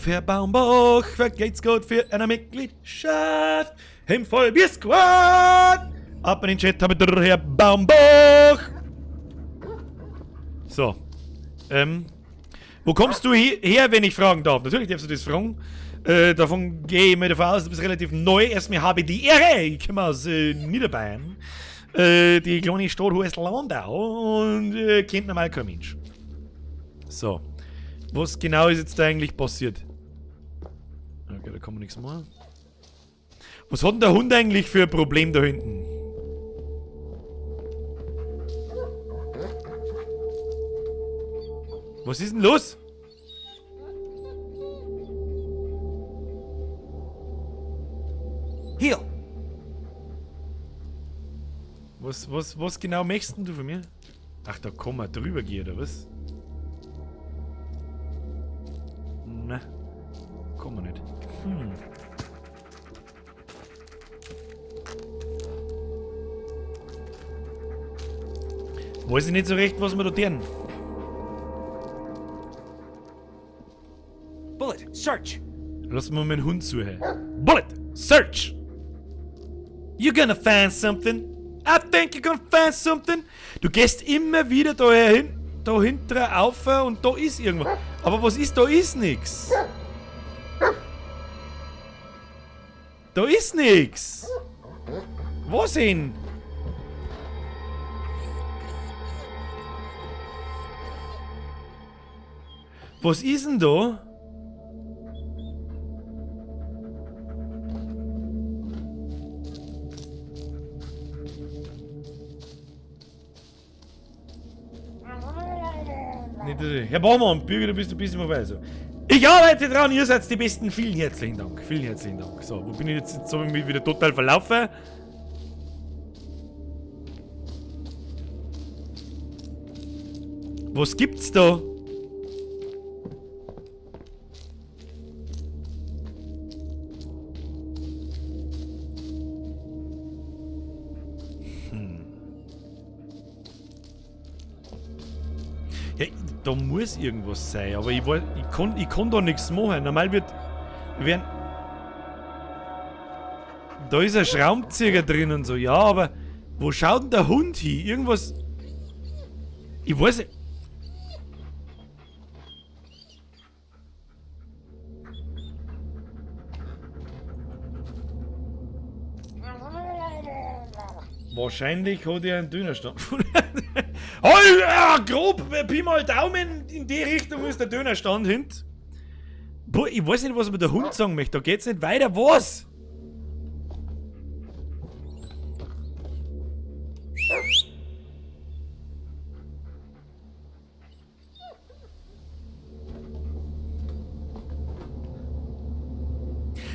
Herr Baumbach, vergeht's Gott für eine Mitgliedschaft im Vollbier-Squad! Ab in den Chat, habe der Herr Baumbach! So. Wo kommst du her, wenn ich fragen darf? Natürlich darfst du das fragen. Davon gehe ich mir davon aus, du bist relativ neu. Erstmal habe ich die Ehre. Ich komme aus Niederbayern. Die kleine Stadt heißt Landau und kennt normal kein Mensch. So. Was genau ist jetzt da eigentlich passiert? Okay, da kann man nichts machen. Was hat denn der Hund eigentlich für ein Problem da hinten? Was ist denn los? Heel! Was genau möchtest denn du von mir? Ach, da kann man drüber gehen, oder was? Na, kann man nicht. Weiß ich nicht so recht, was wir da tun. Bullet, search! Lass mal meinen Hund suchen. Bullet, search! You're gonna find something. I think you're gonna find something. Du gehst immer wieder da hin, da hinten rauf und da ist irgendwas. Aber was ist, da ist nix. Da ist nix. Was denn? Was ist denn da? Herr Baumann, Bürger, du bist ein bisschen vorbei. So. Ich arbeite dran, ihr seid die Besten. Vielen herzlichen Dank. Vielen herzlichen Dank. So, wo bin ich jetzt? Jetzt habe ich mich wieder total verlaufen. Was gibt's da? Ja, da muss irgendwas sein, aber ich weiß, ich kann da nichts machen. Normal wird, werden. Da ist ein Schraubenzieher drin und so, ja, aber wo schaut denn der Hund hin? Irgendwas. Ich weiß nicht. Wahrscheinlich hat er einen Dönerstand. Oh, ja, grob, Pi mal Daumen, in die Richtung ist der Dönerstand hin. Boah, ich weiß nicht, was mir der Hund sagen möchte. Da geht's nicht weiter. Was?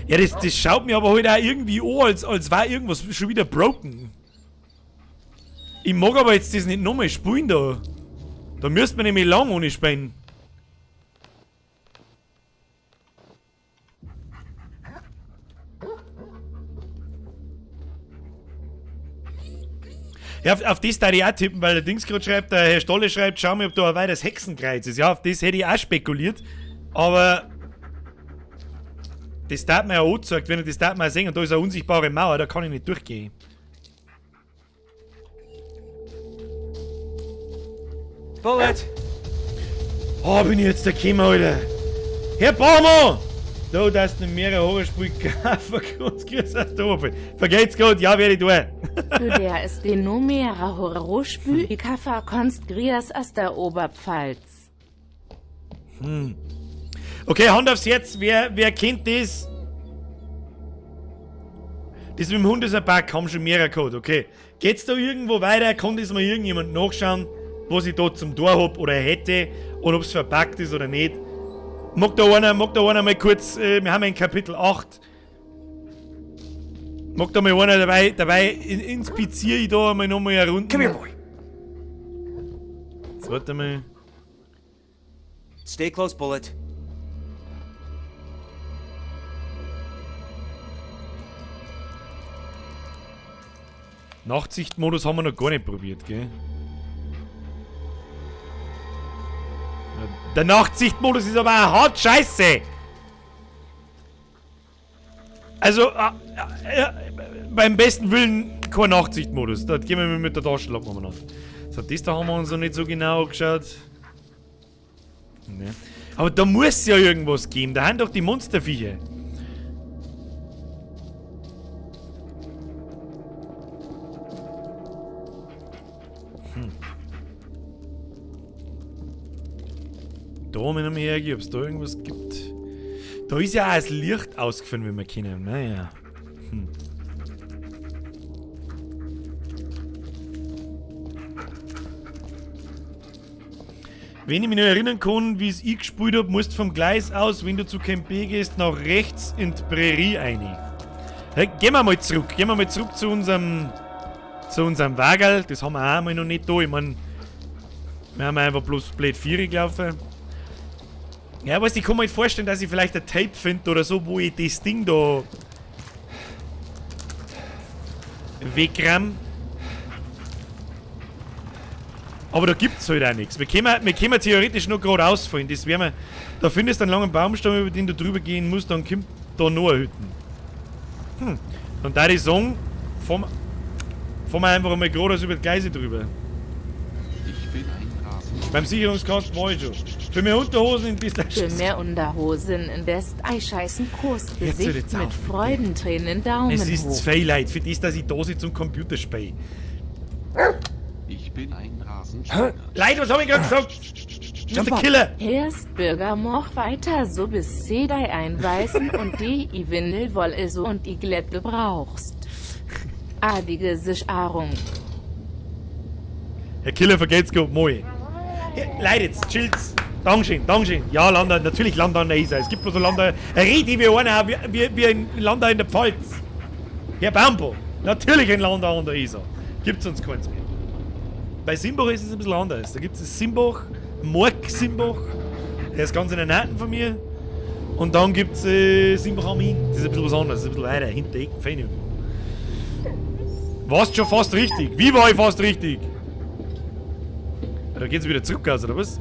Ja, das schaut mir aber halt auch irgendwie an, als war irgendwas schon wieder broken. Ich mag aber jetzt das nicht nochmal spielen da. Da müsste man nämlich lang ohne spielen. Ja, auf das darf ich auch tippen, weil der Dings gerade schreibt, der Herr Stolle schreibt, schau mal, ob da ein weiteres Hexenkreuz ist. Ja, auf das hätte ich auch spekuliert. Aber das darf mir ja auch angezeigt werden, das darf man auch sehen. Und da ist eine unsichtbare Mauer, da kann ich nicht durchgehen. Bullet! Oh, bin ich jetzt der Kämmer, Alter. Herr Baumann! Da darfst du mehrere Horrorspiele kaufen. Ganz grüß aus der Oberpfalz. Vergeht's gut, ja, werde ich tun. Du, der ist den no mehrer Horrorspiele kaufen kannst, grüß aus der Oberpfalz. Okay, Hand aufs Herz, wer kennt das? Das mit dem Hund ist ein Bug, haben schon mehrere gehabt, okay. Geht's da irgendwo weiter? Kann das mal irgendjemand nachschauen, was ich da zum Tor hab oder hätte und ob's verpackt ist oder nicht? Mag da einer mal kurz, wir haben in Kapitel 8. Mag da mal einer dabei inspiziere ich da mal nochmal eine Runde. Come here, boy. Jetzt warte mal. Stay close, Bullet. Nachtsichtmodus haben wir noch gar nicht probiert, gell? Der Nachtsichtmodus ist aber auch hart scheiße! Also, beim besten Willen kein Nachtsichtmodus. Da gehen wir mit der Taschenlampe umeinander. So, das da haben wir uns noch nicht so genau angeschaut. Ne. Aber da muss ja irgendwas geben. Da haben doch die Monsterviecher. Da haben wir noch mehr hergegeben, ob's da irgendwas gibt. Da ist ja auch das Licht ausgefallen, wie wir kennen. Naja. Wenn ich mich noch erinnern kann, wie es ich gespielt hab, musst du vom Gleis aus, wenn du zu Camp B gehst, nach rechts in die Prärie rein. Hey, gehen wir mal zurück. Gehen wir mal zurück zu unserem Wagerl. Das haben wir auch einmal noch nicht da. Ich mein, wir haben einfach bloß blöd Viere gelaufen. Ja, weißt du, ich kann mir halt vorstellen, dass ich vielleicht ein Tape finde oder so, wo ich das Ding da wegramm. Aber da gibt's halt auch nichts. Wir können theoretisch nur gerade ausfallen. Das wär mir, da findest du einen langen Baumstamm, über den du drüber gehen musst, dann kommt da noch eine Hütte. Dann da ich sagen, fahren wir einfach mal geradeaus über die Gleise drüber. Ich bin ein Rasen. Beim Sicherungskasten war ich schon. Für mehr Unterhosen in bisschen Für mehr Unterhosen in West Eischeißen Kurs Jetzt hör Gesicht jetzt mit auf. Freudentränen Daumen Es ist hoch. zu viel Leid für das, dass ich da sitze und Computer spiele. Ich bin ein Rasensprenger. Leid, was hab ich gerade gesagt? Mr. Killer! Herst Bürger moch weiter so bis Sedai einweisen und die i Windelwolle so und die Glätte brauchst. Adige Sicherung. Herr Killer, vergelt's gut, moi. Ja, Leute, jetzt chillt's. Dankeschön, Dankeschön. Ja, Landau, natürlich Landau an der Isar. Es gibt bloß so Landau. Red ich wie einer, wie ein Landau in der Pfalz. Herr Bambo, natürlich ein Landau an der Isar. Gibt's uns keins mehr. Bei Simbach ist es ein bisschen anders. Da gibt's es Simbach, mag Simbach. Der ist ganz in der Nähe von mir. Und dann gibt's Simbach am Inn. Das ist ein bisschen was anderes, das ist ein bisschen weiter, hinter der Ecke, fein irgendwo. Warst schon fast richtig. Wie war ich fast richtig? Da geht's wieder zurück aus, oder was?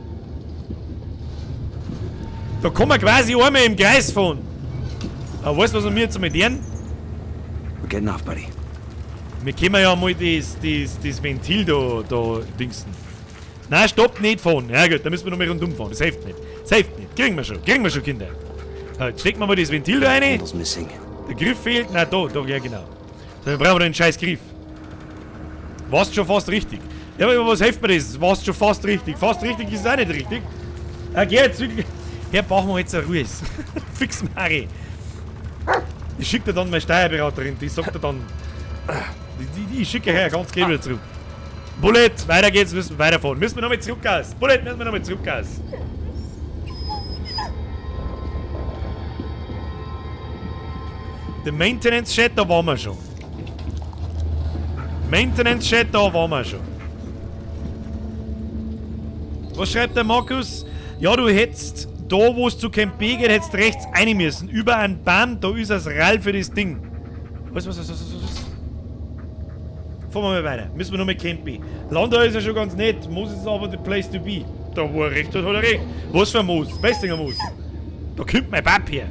Da kann man quasi einmal im Kreis fahren. Aber weißt du, was wir jetzt mit denen? We're getting off, buddy. Wir können ja mal das Ventil da dingsen. Nein, stopp, nicht fahren. Ja gut, da müssen wir noch mal rundum fahren. Das hilft nicht. Das hilft nicht. Kriegen wir schon, Kinder. Jetzt stecken wir mal das Ventil da rein. Der Griff fehlt. Nein, da, ja genau. Dann brauchen wir den scheiß Griff. Warst schon fast richtig. Ja, aber was hilft mir das? Warst schon fast richtig. Fast richtig ist es auch nicht richtig. Ja, geh jetzt wirklich. Herr, brauchen wir jetzt eine Ruhe. Fix Mari. Ich schicke dir dann meine Steuerberaterin, die sagt dir dann. Die schicke her ganz gleich wieder zurück. Bullet, weiter geht's, müssen wir weiterfahren. Müssen wir nochmal zurück aus. Bullet, müssen wir nochmal zurück aus. Der Maintenance Shed, da waren wir schon. Maintenance Shed, da waren wir schon. Was schreibt der Markus? Ja, du hättest da, wo es zu Camp B geht, hättest rechts rein müssen. Über einen Baum, da ist das Rall für das Ding. Was? Fahren wir mal weiter. Müssen wir noch mit Camp B. Landau ist ja schon ganz nett. Moos ist aber the place to be. Da, wo er recht hat, hat er recht. Was für ein Moos? Bestinger Moos. Da kommt mein Bab her.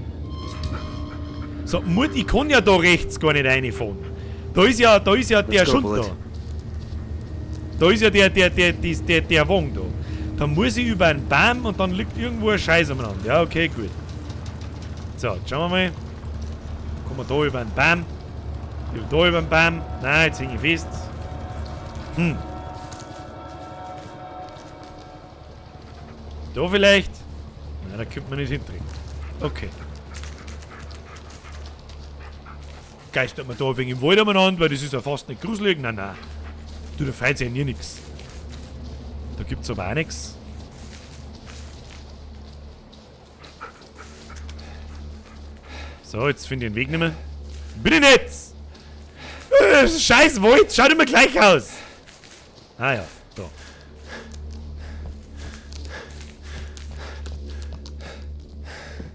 So, Mut, ich kann ja da rechts gar nicht reinfahren. Da ist ja der Schund da. Da ist ja der Wagen da. Da muss ich über einen Baum und dann liegt irgendwo ein Scheiß am Rand. Ja, okay, gut. So, jetzt schauen wir mal. Kommen wir da über einen Baum. Da über den Baum. Nein, jetzt hänge ich fest. Da vielleicht? Nein, da könnte man nicht hindrehen. Okay. Geistert man da ein wenig im Wald umeinander, weil das ist ja fast nicht gruselig. Nein, nein. Du, da freut sich ja nie nichts. Da gibt's aber auch nichts. So, jetzt finde ich den Weg nicht mehr. Bin ich nicht! Scheiß Wald, schaut immer gleich aus! Ah ja, da.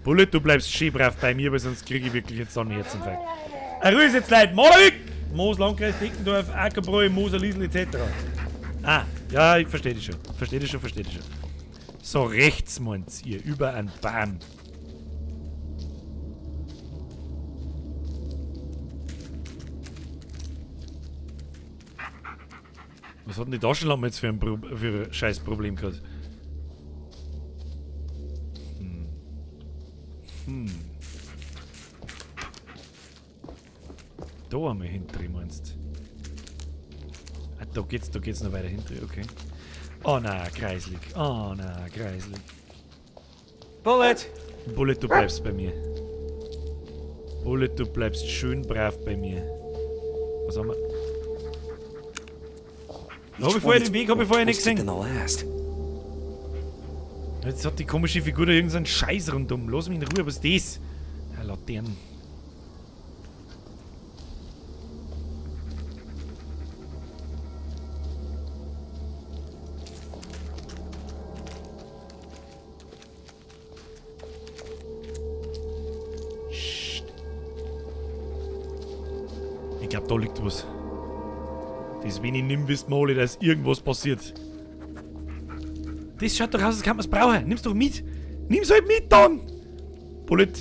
Bullet, du bleibst schön brav bei mir, weil sonst kriege ich wirklich jetzt einen Herzinfarkt. Ruhe ist jetzt leid. Malerweg! Moos, Landkreis, Deckendorf, Ackerbräu, Moser, Liesl etc. Ah, ja, ich verstehe dich schon. Verstehe dich schon. So, rechts meint ihr, über einen Baum. Was hat denn die Taschenlampe jetzt für ein scheiß Problem gehabt? Da einmal hinter, meinst du? Ah, da geht's noch weiter hinter, okay. Oh nein, kreislig. Oh nein, kreislig. Bullet! Bullet, du bleibst bei mir. Bullet, du bleibst schön brav bei mir. Was haben wir? Hab ich vorher den Weg, hab ich vorher nicht gesehen. Jetzt hat die komische Figur da irgendeinen Scheiß rundum. Lass mich in Ruhe, was ist das? Ja, Laternen. Ich glaube, da liegt was. Das, wenn ich nimm, wisst wir alle, dass irgendwas passiert. Das schaut doch aus, als kann man's brauchen. Nimm's doch mit. Nimm's halt mit dann! Bullet.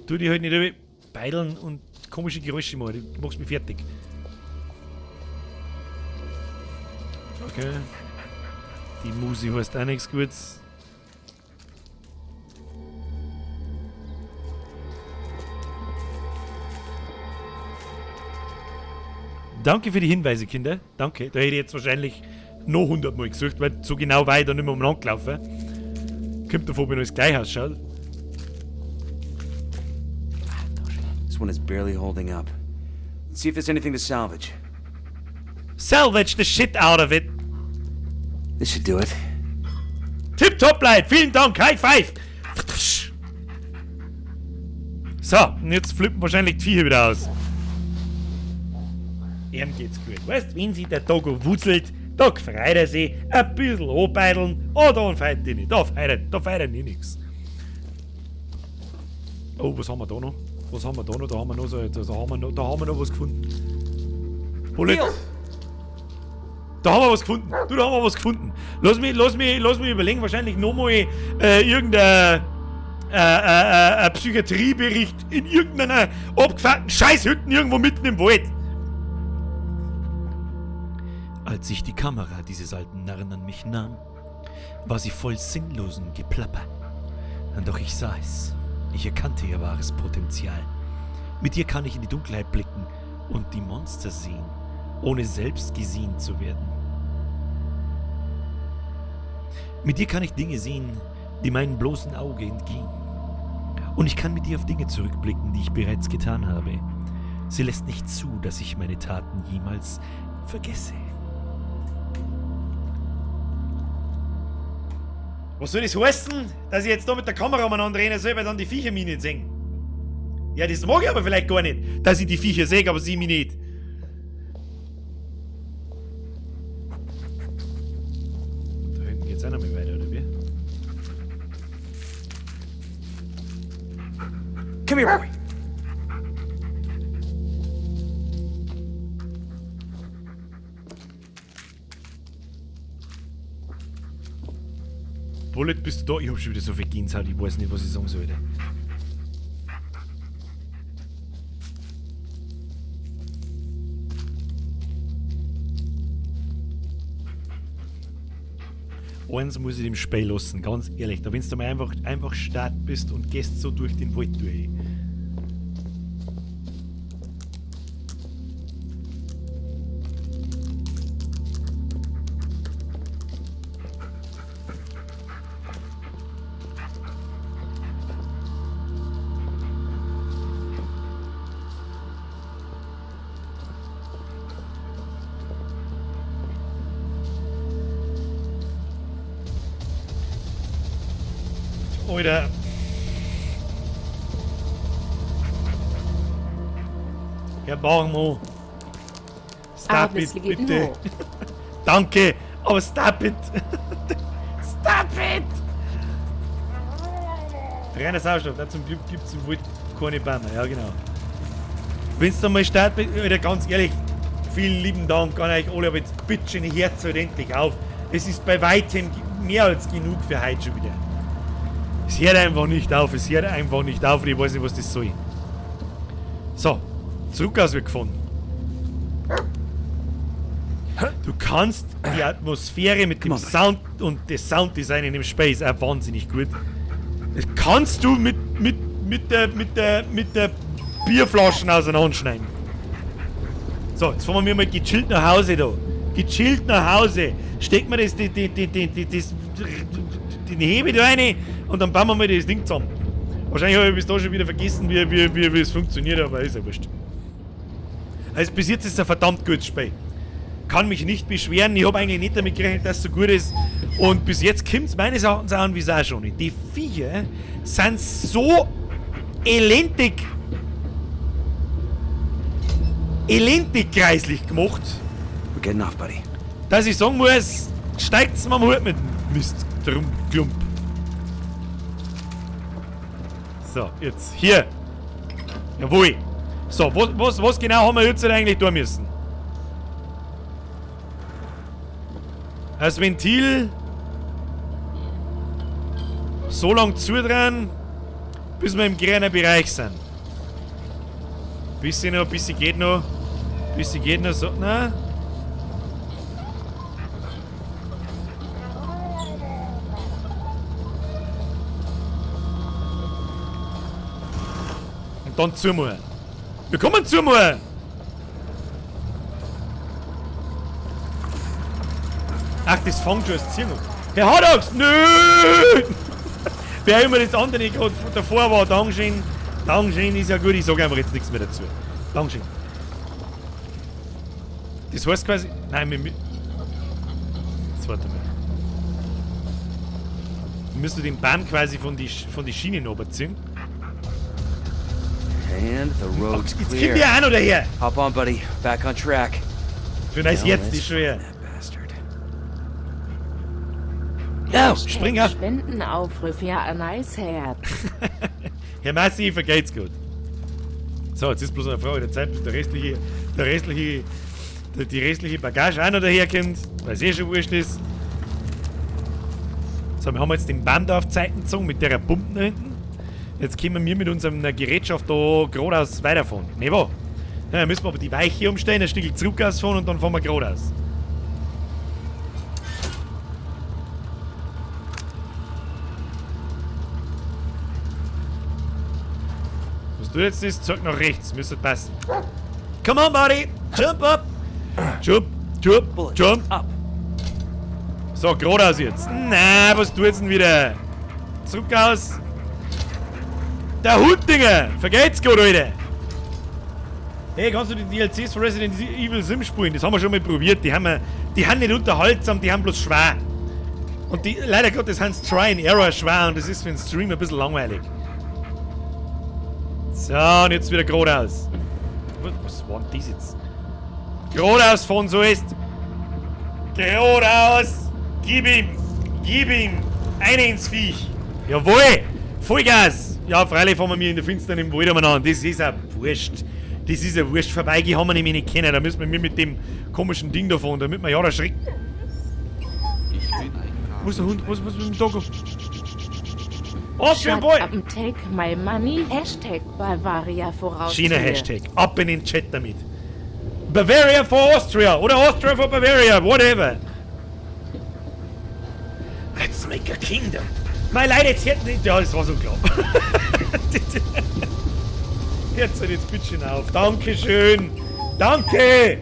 Tu dich halt nicht beideln und komische Geräusche machen. Du machst mich fertig. Okay. Die Musi heißt auch nichts Gutes. Danke für die Hinweise, Kinder. Danke. Da hätte ich jetzt wahrscheinlich noch 100 Mal gesucht, weil so genau war ich da nicht mehr umeinander gelaufen. Kommt davon, wenn alles gleich ausschaut. This one is barely holding up. Let's see if there's anything to salvage. Salvage the shit out of it. This should do it. Tipptopp, Leute. Vielen Dank. High five. So, und jetzt flippen wahrscheinlich die Viecher wieder aus. Ihm geht's gut. Weißt, wenn sich der Togo wurzelt, Da freut er sich, ein bisschen anbeideln, oh, dann feiert die nicht, da feiert die nichts. Oh, was haben wir da noch? Was haben wir da noch? Da haben wir noch so, da haben wir noch was gefunden. Bullet. Da haben wir was gefunden. Du, da haben wir was gefunden. Lass mich überlegen, wahrscheinlich nochmal irgendein Psychiatriebericht in irgendeiner abgefuckten Scheißhütte irgendwo mitten im Wald. Als ich die Kamera dieses alten Narren an mich nahm, war sie voll sinnlosen Geplapper. Doch ich sah es. Ich erkannte ihr wahres Potenzial. Mit ihr kann ich in die Dunkelheit blicken und die Monster sehen, ohne selbst gesehen zu werden. Mit ihr kann ich Dinge sehen, die meinem bloßen Auge entgehen. Und ich kann mit ihr auf Dinge zurückblicken, die ich bereits getan habe. Sie lässt nicht zu, dass ich meine Taten jemals vergesse. Was soll das heißen, dass ich jetzt da mit der Kamera umeinander renne soll, weil dann die Viecher mich nicht sehen? Ja, das mag ich aber vielleicht gar nicht, dass ich die Viecher sehe, aber sie mich nicht. Da hinten geht's auch noch mal weiter, oder wie? Come here, boy. Bullet, bist du da? Ich hab schon wieder so viel Gänsehaut, ich weiß nicht, was ich sagen sollte. Eins muss ich dem Spiel lassen, ganz ehrlich. Da, wenn du mal einfach stark bist und gehst so durch den Wald durch. Alter. Herr Bauchmo. Stop it, bitte. Danke, aber stop it. Stop it! Reiner Sauerstoff, na, zum Glück gibt es im Wald keine Bäume, ja genau. Wenn du mal startet, Alter, ganz ehrlich, vielen lieben Dank an euch alle, aber jetzt bitte schön, hört halt endlich auf. Es ist bei weitem mehr als genug für heute schon wieder. Es hört einfach nicht auf, es hört einfach nicht auf und ich weiß nicht, was das soll. So, zurück aus wir gefunden. Du kannst die Atmosphäre mit dem Sound und das Sounddesign in dem Spiel ist auch wahnsinnig gut. Das kannst du mit der Bierflaschen auseinanderschneiden. So, jetzt fahren wir mal gechillt nach Hause da. Gechillt nach Hause. Steck mir das, den Hebel da rein und dann bauen wir mal das Ding zusammen. Wahrscheinlich habe ich bis da schon wieder vergessen, wie es funktioniert, aber ist ja wurscht. Also bis jetzt ist es ein verdammt gutes Spiel. Kann mich nicht beschweren, ich habe eigentlich nicht damit gerechnet, dass es so gut ist. Und bis jetzt kommt es meines Erachtens an, wie es auch schon. Die Viecher sind so elendig kreislich gemacht. We're getting off, buddy. Dass ich sagen muss, steigt's mir am Hut mit Mist drum Klump. So, jetzt hier. Jawohl. So, was genau haben wir jetzt eigentlich tun müssen? Das Ventil so lange zudrehen, bis wir im grünen Bereich sind. Bisschen noch, bisschen geht noch. Bisschen geht noch, so, na. Und dann zumachen. Wir kommen zumachen! Ach, das fängt schon als Ziehen an. Herr Hardox, nö! Wer immer das andere gerade davor war, Dankeschön. Dankeschön ist ja gut, ich sage einfach jetzt nichts mehr dazu. Dankeschön. Das heißt quasi. Nein, wir müssen. Jetzt warte mal. Wir müssen den Baum quasi von die Schienen runterziehen. And the road's Ach, jetzt clear. kommt der auch noch daher. Hop on, buddy. Back on track. Für nice jetzt ist schwer. Ja, spring ab. Spendenaufruf, ja, nice Herz. Herr Massi, vergeht's gut. So, jetzt ist bloß eine Frage der Zeit, bis die restliche Bagage auch noch daherkommt, weil es eh schon wurscht ist. So, wir haben jetzt den Band auf Zeiten gezogen mit der Pumpe da hinten. Jetzt können wir mit unserem Gerätschaft da geradeaus weiterfahren. Ne, wahr? Ja, dann müssen wir aber die Weiche umstellen, ein Stück zurück ausfahren und dann fahren wir geradeaus. Was du jetzt ist, zeig nach rechts, müsste passen. Come on, buddy! Jump up! Jump, jump, jump! Up! So, geradeaus jetzt. Na, was tut jetzt denn wieder? Zurück aus! Der Hund, Dinger! Vergeht's gut, Alter! Hey, kannst du die DLCs von Resident Evil Sim spielen? Das haben wir schon mal probiert. Die haben nicht unterhaltsam, die haben bloß schwer. Und die, leider Gottes, sind Try and Error schwer und das ist für den Stream ein bisschen langweilig. So, und jetzt wieder geradeaus. Was war denn das jetzt? Geradeaus fahren, so ist. Geradeaus! Gib ihm! Gib ihm! Eine ins Viech! Jawohl! Vollgas! Ja, freilich fahren wir mir in der Finsternis im Wald umeinander. Das ist ja wurscht. Das ist ja wurscht. Vorbeigehen haben wir nämlich nicht können. Da müssen wir mit dem komischen Ding da fahren, damit wir ja da schrecken. Wo ist der Hund? Wo ist mit dem Doggo? Austrian Boy! Up and take my money. Hashtag Bavaria for Austria. China Hashtag. Ab in den Chat damit. Bavaria for Austria oder Austria for Bavaria, whatever. Let's make a kingdom. Mein Leute, jetzt hätten die. Ja, das war so klar. Jetzt halt jetzt bitte schön auf. Dankeschön. Danke.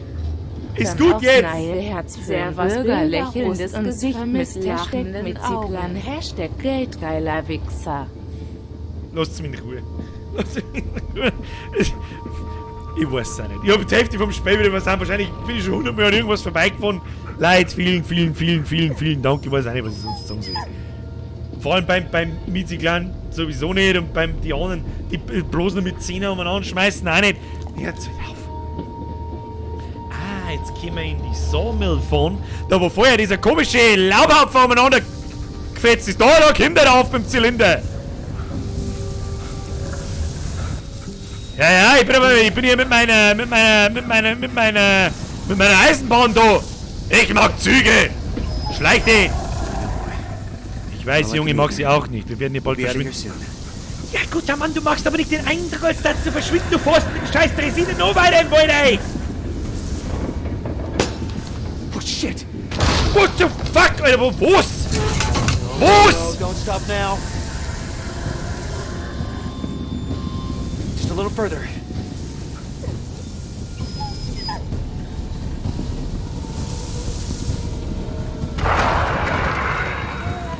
Ist Dann gut jetzt. Herz für Bürger, lächelndes Gesicht mit lachenden mit Augen. Hashtag Geldgeiler Wichser. Lasst mich in Ruhe. Lasst mich in Ruhe. Ich weiß es auch nicht. Ich habe die Hälfte vom Spiel wieder was an. Wahrscheinlich bin ich schon 100 Mal an irgendwas vorbeigefahren. Leute, vielen, vielen, vielen, vielen, vielen Dank. Ich weiß auch nicht, was ich sonst sagen soll. Vor allem beim Mieziklan sowieso nicht und beim die anderen, die bloß noch mit 10 umeinander schmeißen, auch nicht. Jetzt auf. Ah, jetzt können wir in die Sawmill fahren. Da wo vorher dieser komische Laubhaufen umeinander gefetzt ist. Da kommt er auf beim Zylinder. Ja, ja, ich bin hier mit meiner Eisenbahn da. Ich mag Züge. Schleich dich. Ich weiß, Junge, ich mag sie auch nicht. Wir werden hier bald verschwinden. Ja, guter Mann, du machst aber nicht den Eindruck, als dass du verschwinden. Du fährst mit dem scheiß Dresine noch weiter im Wald, ey. Oh, shit. What the fuck, Alter? Wo, was? Was? No, don't stop now. Just a little further.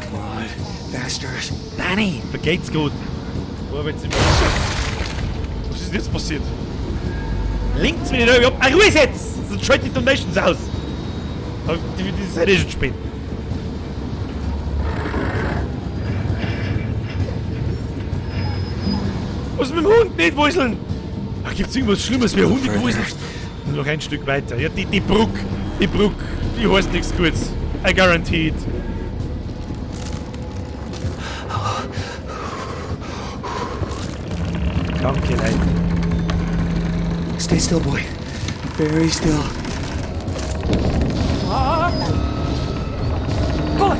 Come on, faster. Danny, vergeht's gut. Vorwärts im. Was ist denn jetzt passiert? Links mir nicht ab. Ah, Ruhe jetzt! Sonst schaltet die Donations aus. Aber die Seite ist schon spät. Was ist mit dem Hund? Nicht wuseln! Ach, gibt's irgendwas Schlimmes wie Hunde gewuselt? Nur noch ein Stück weiter. Ja, die Brücke. Die Brücke. Die heißt nichts Gutes. I guarantee it. Danke, Leute. Stay still, boy. Very still. Ah! Bullet!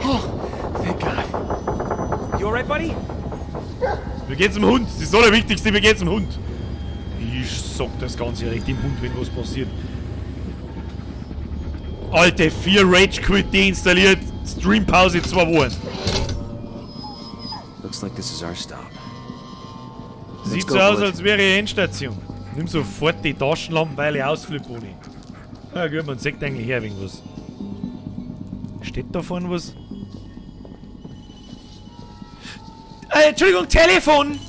Oh, thank God. You alright, buddy? Wie geht's dem Hund? Das ist das Allerwichtigste, wie geht's dem Hund? Ich sag das ganz ehrlich, dem Hund, wenn was passiert. Alte 4 Rage Quit deinstalliert, Streampause 2 Wochen. Looks like this is our stop. Sieht so aus, als wäre Endstation. Nimm sofort die Taschenlampen, weil ich ausflippe, Boni. Na gut, man sieht eigentlich her wegen was. Steht da vorne was? Entschuldigung, Telefon!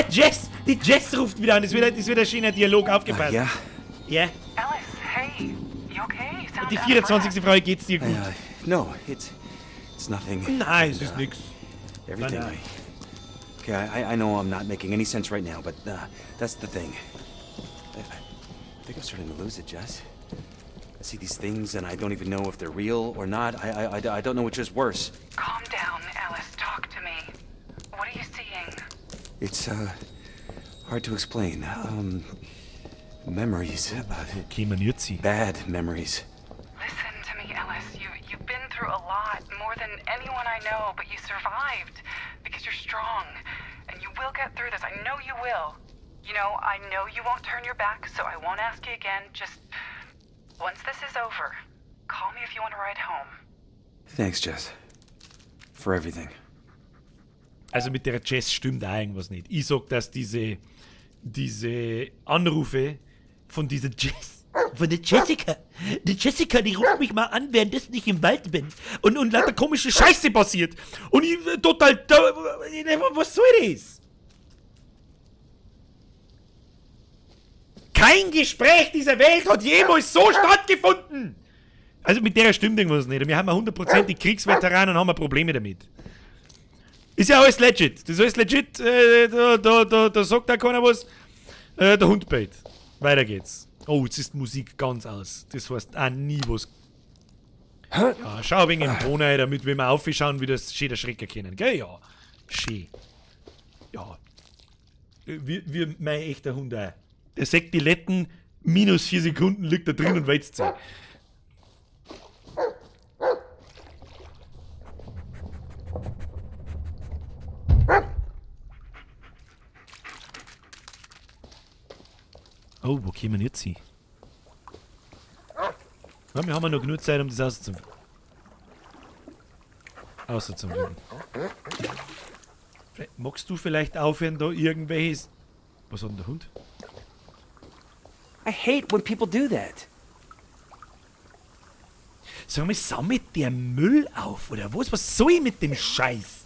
Jess! Die Jess ruft wieder an. Das wird ein schöner Dialog, aufgepasst. Ja? Ja. Ellis, hey. You okay? You sound Die 24. Frage, geht's dir gut? No, it's nothing. Nein, es ist nix. Everything. Nein, nein. Okay, I know I'm not making any sense right now, but that's the thing. I think I'm starting to lose it, Jess. I see these things and I don't even know if they're real or not. I don't know which is worse. Calm down, Ellis. Talk to me. What are you seeing? It's, hard to explain. Memories. Bad memories. Listen to me, Ellis. You've been through a lot, more than anyone I know, but you survived because you're strong. And you will get through this. I know you will. You know, I know you won't turn your back, so I won't ask you again. Just once this is over, call me if you want to ride home. Thanks, Jess. For everything. Also mit der Jess stimmt auch irgendwas nicht. Ich sag, dass diese Anrufe von dieser Jess, von der Jessica, die Jessica, die ruft mich mal an, währenddessen ich im Wald bin und lauter komische Scheiße passiert. Und ich total, was soll das? Kein Gespräch dieser Welt hat jemals so stattgefunden! Also mit der stimmt irgendwas nicht. Wir haben 100% Kriegsveteranen und haben Probleme damit. Ist ja alles legit. Das ist alles legit. Da sagt auch keiner was. Der Hund bellt. Weiter geht's. Oh, jetzt ist die Musik ganz aus. Das heißt auch nie was. Ja, schau ein wenig im Ton rein, damit wir mal aufschauen, wie das schön der Schreck erkennen. Gell? Ja. Schön. Ja. Wie mein echter Hund auch. Der sagt die letzten minus 4 Sekunden liegt da drin und wälzt sich. Oh, wo kommen wir jetzt hin? Ja, wir haben ja noch genug Zeit, um das auszufinden. Magst du vielleicht aufhören, da irgendwelches... Was hat denn der Hund? I hate when people do that. Sag mal, sammelt der Müll auf, oder was? Was soll ich mit dem Scheiß?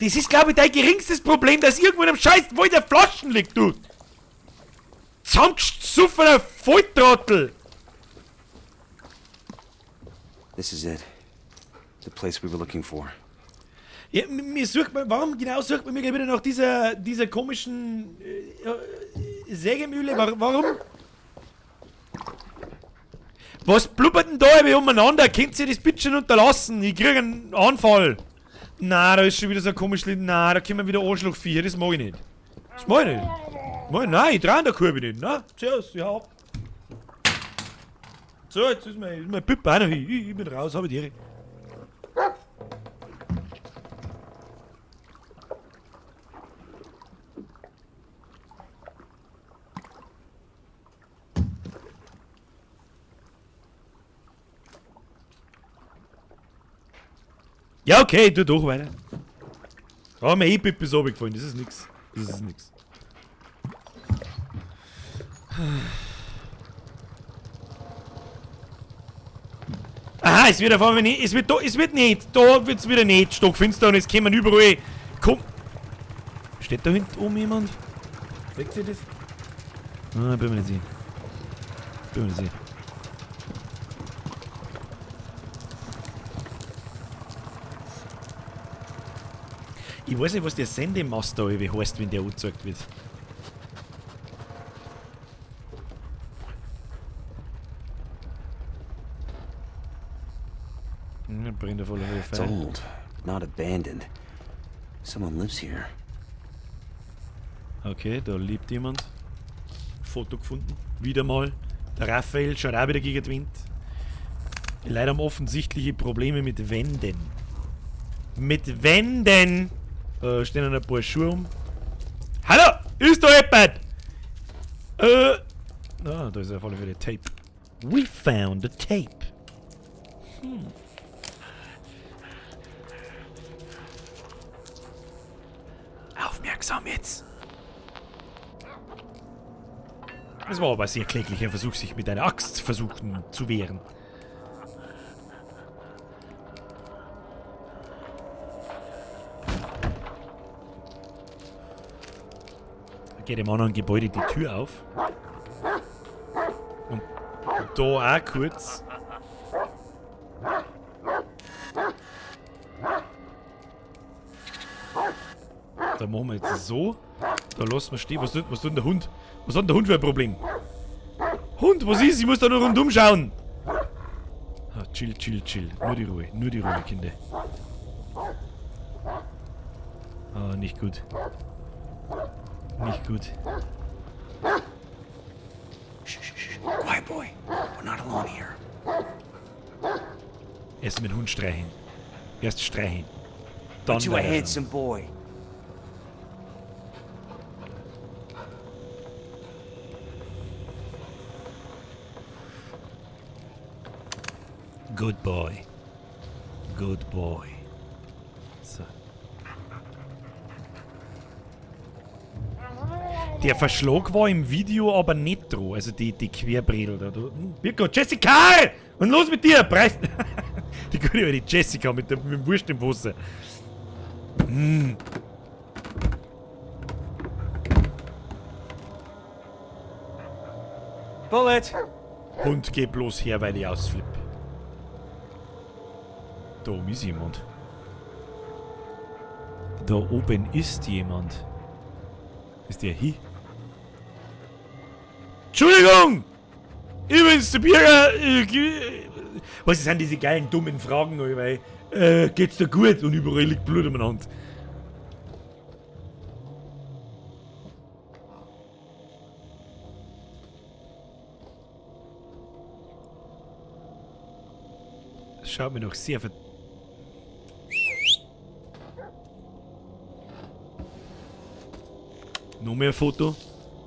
Das ist, glaube ich, dein geringstes Problem, dass irgendwo in einem Scheiß wo in der Flaschen liegt, du! Zusammengesuffener Volltrottel! This is it. The place we were looking for. Ja, mir sucht man, warum genau sucht man mir wieder nach dieser komischen Sägemühle? Warum? Was blubbert denn da umeinander? Könnt ihr das bitte schon unterlassen? Ich krieg einen Anfall. Na, da ist schon wieder so ein komisches Lied. Na, da kommen wir wieder Arschlochviecher. Das mag ich nicht. Das mag ich nicht. Nein, ich trau der Kurve nicht. Na, servus, ich hau ab. So, jetzt ist mein Pippa auch noch hin. Ich bin raus, hab ich die. Ja, okay, tu doch weiter. Da haben mir eh Pippi so runtergefallen, das ist nix. Das ist nix. Aha, es wird auf einmal nicht, es wird da, es wird nicht, da wird's wieder nicht stockfinster und es kommen überall. Komm. Steht da hinten oben jemand? Seht ihr das? Ah, bin mir nicht sicher. Bin mir nicht sicher. Ich weiß nicht, was der Sendemast da irgendwie heißt, wenn der angezeigt wird. Brennt auf alle Fälle It's old, but not abandoned. Someone lives here. Okay, da lebt jemand. Foto gefunden. Wieder mal. Der Raphael schaut auch wieder gegen den Wind. Leider haben offensichtliche Probleme mit Wänden. Mit Wänden! Stehen ein paar Schuhe um. Hallo! Ist da jemand? Ah, da ist auf alle Fälle Tape. We found the tape. Aufmerksam jetzt! Es war aber ein sehr kläglicher Versuch, sich mit einer Axt versuchen zu wehren. Da geht im anderen Gebäude die Tür auf. Und da auch kurz. Da machen wir jetzt so. Da lassen wir stehen. Was tut denn der Hund? Was hat denn der Hund für ein Problem? Hund, was ist? Ich muss da nur rundum schauen. Ah, chill, chill, chill. Nur die Ruhe, Kinder. Ah, nicht gut. Nicht gut. Shh, shh, shh. Quiet, boy. We're not alone here. Erst mit dem Hund streichen. Erst streichen. Dann Aren't you a weiter. handsome boy? Good boy. Good boy. So. Der Verschlag war im Video aber nicht dran. Also die Querbredel da. Birko, Jessica! Und los mit dir! Preis! Die gute alte Jessica mit dem Wurst im Wasser. Mm. Bullet! Hund, geh bloß her, weil ich ausflipp. Da oben ist jemand. Da oben ist jemand. Ist der hier? Entschuldigung! Übrigens, der Bürger. Was sind diese geilen, dummen Fragen? Weil, geht's dir gut? Und überall liegt Blut umeinander. Das schaut mir noch sehr ver... Noch mehr Foto.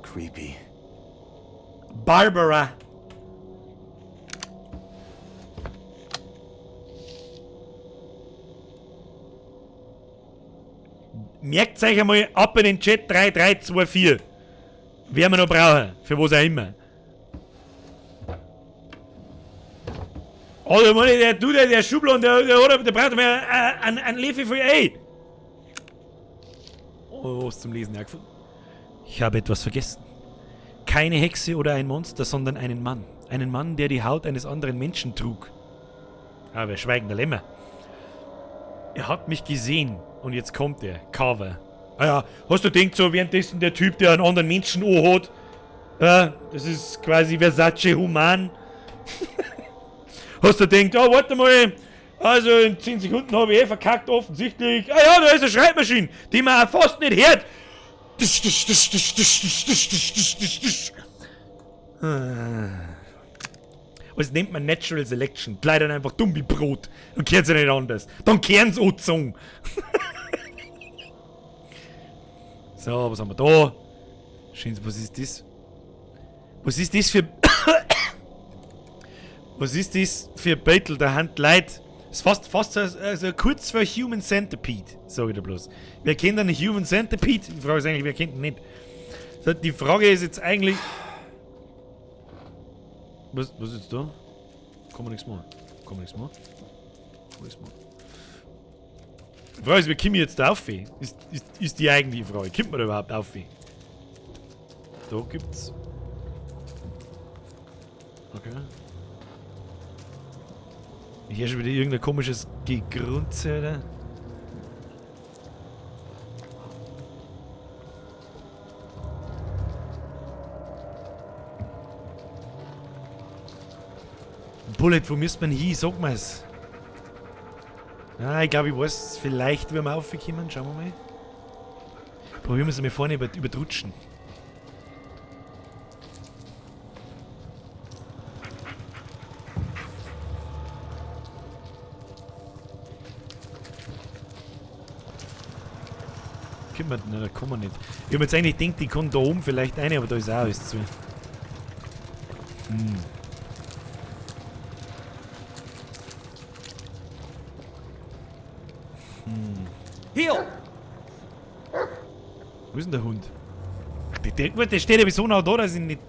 Creepy. Barbara. Merkt euch einmal ab in den Chat 3324. Werden wir noch brauchen. Für was auch immer. Oh, der der Schubladen, der braucht mir einen Löffel für ey. Oh, was zum Lesen hergefunden. Ich habe etwas vergessen. Keine Hexe oder ein Monster, sondern einen Mann. Einen Mann, der die Haut eines anderen Menschen trug. Aber schweigender Lämmer. Er hat mich gesehen und jetzt kommt er. Carver. Ah ja, hast du gedacht, so währenddessen der Typ, der einen anderen Menschen anhat? Ja, das ist quasi Versace Human. Hast du gedacht, oh, warte mal, also in 10 Sekunden habe ich eh verkackt, offensichtlich. Ah ja, da ist eine Schreibmaschine, die man auch fast nicht hört. Was nennt man Natural Selection? Die Leute sind einfach dumm wie Brot. Dann kehren sie nicht anders. Dann kehren sie angezogen. So, was haben wir da? Schön, was ist das? Was ist das für... Was ist das für Beutel der Hand Leid? Ist fast so, also kurz vor Human Centipede, sag ich da bloß. Wer kennt denn Human Centipede? Die Frage ist eigentlich, wer kennt ihn nicht? So, die Frage ist jetzt eigentlich... Was ist jetzt da? Kann man nichts machen. Kann man nichts machen. Kann man nichts machen. Die Frage ist, wie komme ich jetzt da auf? Ist die eigentliche Frage. Kommt man da überhaupt auf? Da gibt's... Okay. Hier ist schon wieder irgendein komisches Gegrunze, oder? Bullet, wo müsste man hin? Sag mal's. Ah, ich glaube, ich weiß vielleicht, wie wir raufkommen. Schauen wir mal. Probieren wir es mal vorne überdrutschen. Nein, da kann man nicht. Ich hab jetzt eigentlich gedacht, ich kann da oben vielleicht rein, aber da ist auch alles zu. Hm. Hm. Heel! Wo ist denn der Hund? Der steht ja so nah da, dass ich nicht.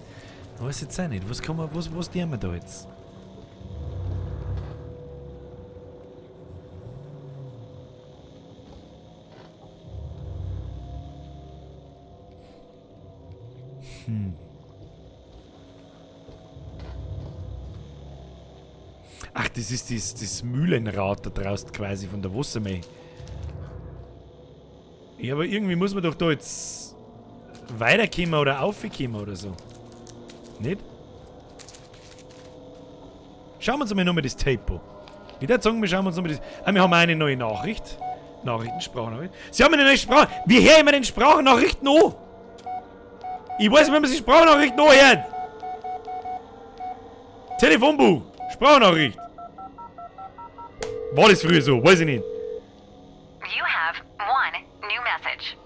Weiß jetzt auch nicht. Was kann man, was tun wir da jetzt? Hm. Ach, das ist das Mühlenrad da draußen quasi von der Wassermühle. Ja, aber irgendwie muss man doch da jetzt weiterkommen oder aufkommen oder so. Nicht? Schauen wir uns einmal nochmal das Tape an. Ich würde sagen, wir schauen uns nochmal das... Ah, wir haben eine neue Nachricht. Nachrichten, Sprachnachricht. Sie haben eine neue Sprache. Wie hören wir denn Sprachnachrichten an? Ich weiß nicht, wie man sich Sprachnachrichten anhört. Telefonbuch. Sprachnachricht. War das früher so? Weiß ich nicht. You have one new message.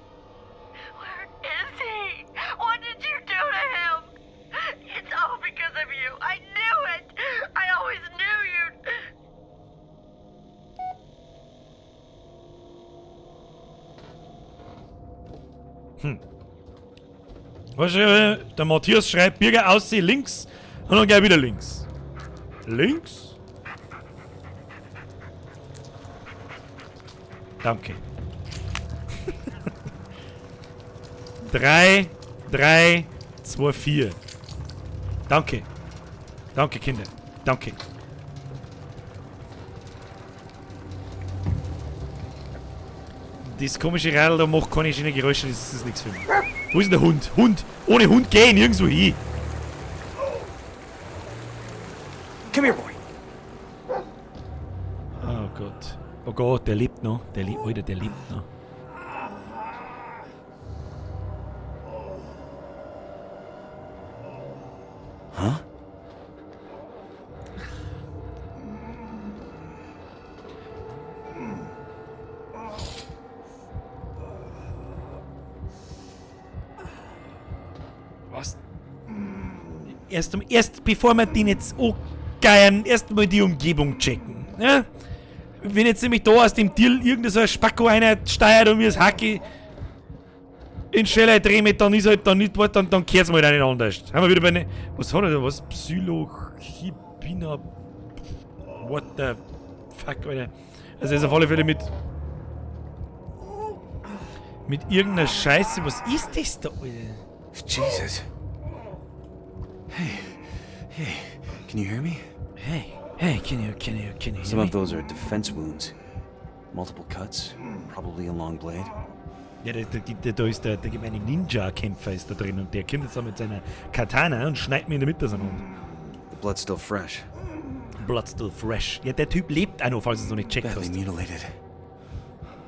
Where is he? What did you do to him? It's all because of you. I knew it. I always knew you'd. Was, der Matthias schreibt, Birger aussehen links und dann gleich wieder links. Links? Danke. 3, 3, 2, 4. Danke. Danke, Kinder. Danke. Das komische Radl da macht keine schönen Geräusche, das ist nichts für mich. Wo ist denn der Hund? Hund! Ohne Hund geh ich nirgendwo hin! Come here, boy. Oh Gott. Oh Gott, der lebt noch. Der lebt, Alter, der lebt noch. Huh? Was? Erst bevor wir den jetzt angeiern, erst mal die Umgebung checken. Ja? Wenn jetzt nämlich da aus dem Deal irgendein so ein Spacko einer steuert und mir das Hacke in Scheller dreht, dann ist halt dann nicht, dann kehrt's mal halt nicht anders. Haben wir wieder bei ne, was hat er da? Was? Psylochibina? What the fuck, Alter. Also er ist auf alle Fälle mit irgendeiner Scheiße. Was ist das da, Alter? Jesus. Hey, hey, can you hear me? Hey, hey, can you hear Some me? of those are defense wounds. Multiple cuts, probably a long blade. Ja, da ist der gemeine Ninja-Kämpfer ist da drin und der kommt jetzt da mit seiner Katana und schneidet mir in der Mitte auseinander. The blood's still fresh. Blood's still fresh. Ja, der Typ lebt auch noch, falls du es noch nicht checkt Badly hast. mutilated.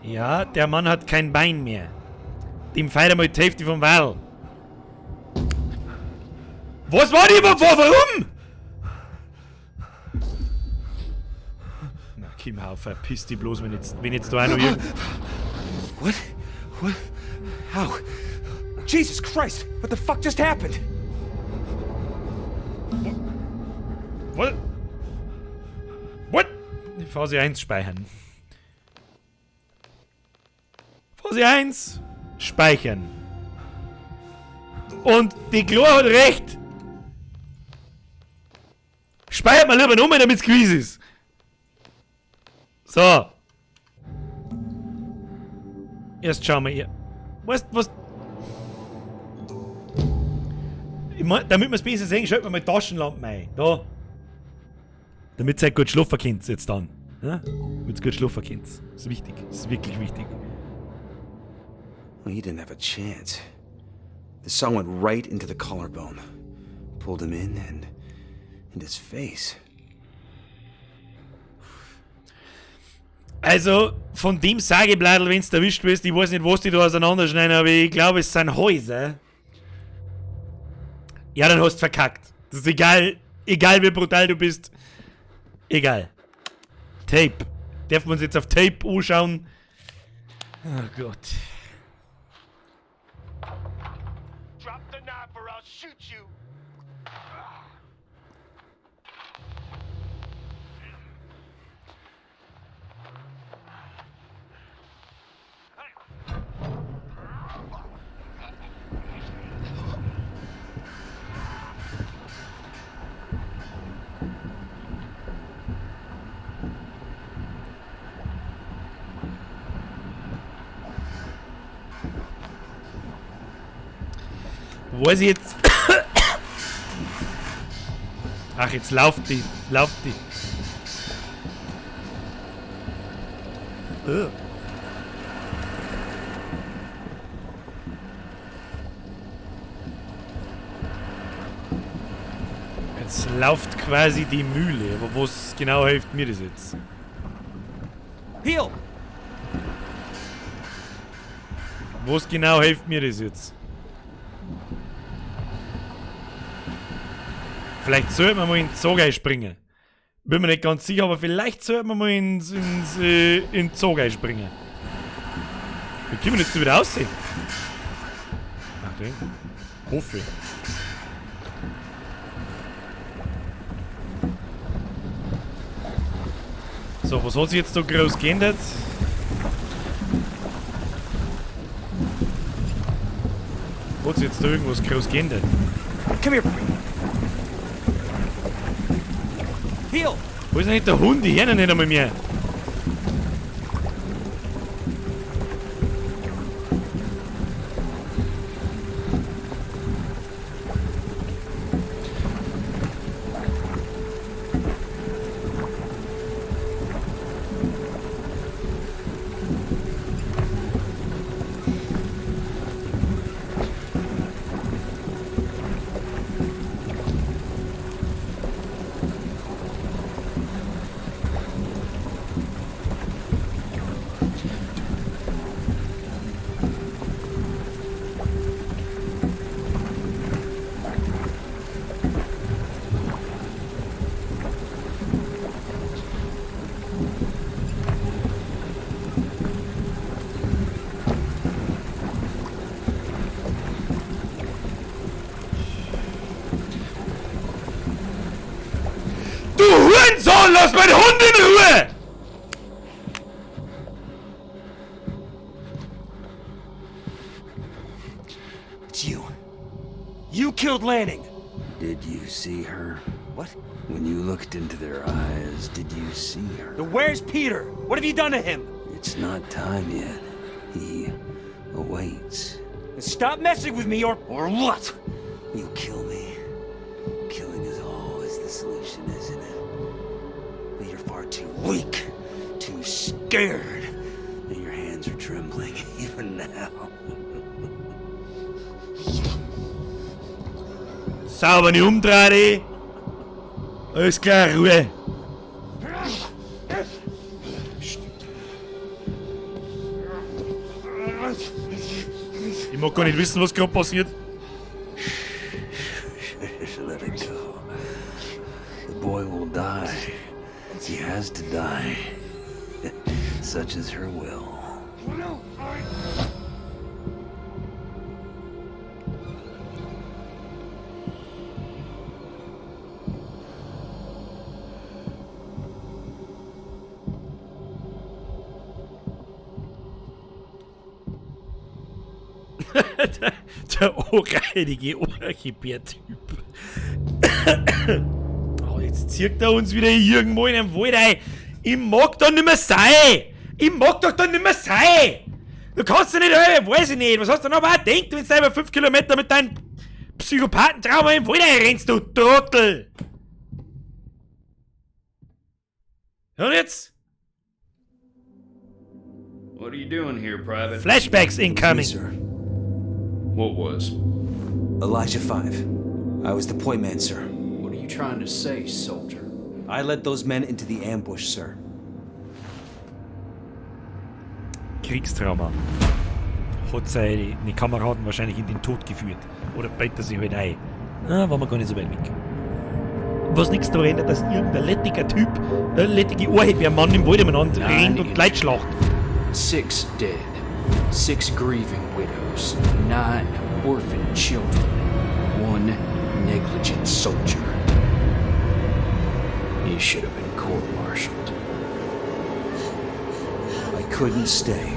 Ja, der Mann hat kein Bein mehr. Dem feiert einmal die Hälfte vom Wal. Was war die? Warum? Na, Kim Hau, verpiss dich bloß, wenn jetzt da auch noch irgend... What? What? How? Jesus Christ! What the fuck just happened? What? What? Phase 1 speichern. Phase 1 speichern. Und die Chlor hat recht! Speichert mal lieber nochmal, damit's gewiss ist. So. Erst schauen wir ihr. Weißt was? Ich mein, damit wir's besser sehen, schalten wir mal Taschenlampen ein. Da. Damit ihr gut schlafen könnt jetzt dann. Ja? Damit ihr gut schlafen könnt. Das ist wichtig. Das ist wirklich wichtig. Well, he didn't have a chance. The saw went right into the collarbone. Pulled him in and in his face. Also, von dem Sagebladel, wenn's du erwischt wirst, ich weiß nicht, was die da auseinanderschneiden, aber ich glaube, es sind Häuser. Ja, dann hast du verkackt. Das ist egal, egal wie brutal du bist. Egal. Tape. Dürfen wir uns jetzt auf Tape anschauen? Oh Gott. Drop the knife or I'll shoot you. Weiß ich jetzt. Ach, jetzt lauft die. Lauft die. Jetzt läuft quasi die Mühle, aber was genau hilft mir das jetzt? Heel! Was genau hilft mir das jetzt? Vielleicht sollte man mal in den Zug einspringen. Bin mir nicht ganz sicher, aber vielleicht sollte man mal in den Zug einspringen. Wie können wir jetzt wieder aussehen? Ach, den. Hoffe ich. So, was hat sich jetzt da groß geändert? Hat sich jetzt da irgendwas groß geändert? Come here. Heel! Wo ist denn nicht der Hund? Ich höre ihn nicht einmal mehr. Du Hurensohn, lass meinen Hund in Ruhe! It's you. You killed Lanning. Did you see her? What? When you looked into their eyes, did you see her? Where's Peter? What have you done to him? It's not time yet. He awaits. Stop messing with me or... Or what? You kill me. Killing is always the solution, isn't it? But you're far too weak, too scared, and your hands are trembling even now. Sauber nicht umdrehen. Alles klar, Ruhe. Ich mag gar nicht wissen, was gerade passiert. Let it go. The boy will die. He has to die. Such is her will. Der ohrreidige Orchibär-Typ. Oh, jetzt zieht er uns wieder irgendwo in den Wald rein. Ich mag da nimmer sein. Ich mag doch da nimmer sein. Du kannst doch nicht, weiß ich nicht. Was hast du denn aber auch gedacht, wenn du über 5 Kilometer mit deinem Psychopathentrauma im Wald reinrennst, du Trottel? Und jetzt? What are you doing here, Private? Flashbacks incoming. Me, sir. What was? Elijah 5. I was the point man, sir. What are you trying to say, soldier? I led those men into the ambush, sir. Kriegstrauma. Hat seine Kameraden wahrscheinlich in den Tod geführt. Oder beißt er sich halt ein. Ah, waren wir gar nicht so weit weg. Was nichts daran ändert, dass irgendein lettiger Typ, ein lettiger Ohrhebermann im Wald umeinander rennt und Leute schlacht. 6 dead, 6 grieving widows, 9 orphan children, 1 negligent soldier. You should have been court-martialed. I couldn't stay.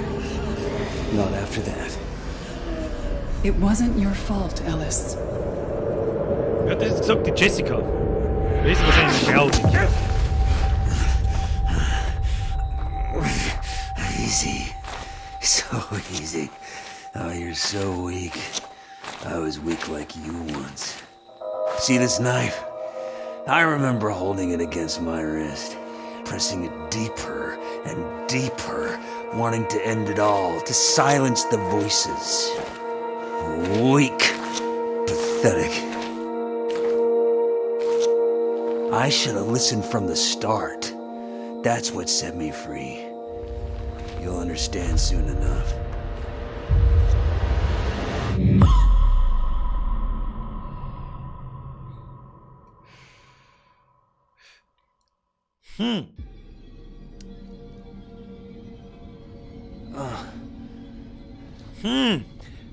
Not after that. It wasn't your fault, Ellis. Wer hat das jetzt gesagt? Die Jessica. Das ist wahrscheinlich eine Frau. Easy. So easy. Oh, you're so weak. I was weak like you once. See this knife? I remember holding it against my wrist, pressing it deeper and deeper, wanting to end it all, to silence the voices. Weak. Pathetic. I should have listened from the start. That's what set me free. You'll understand soon enough.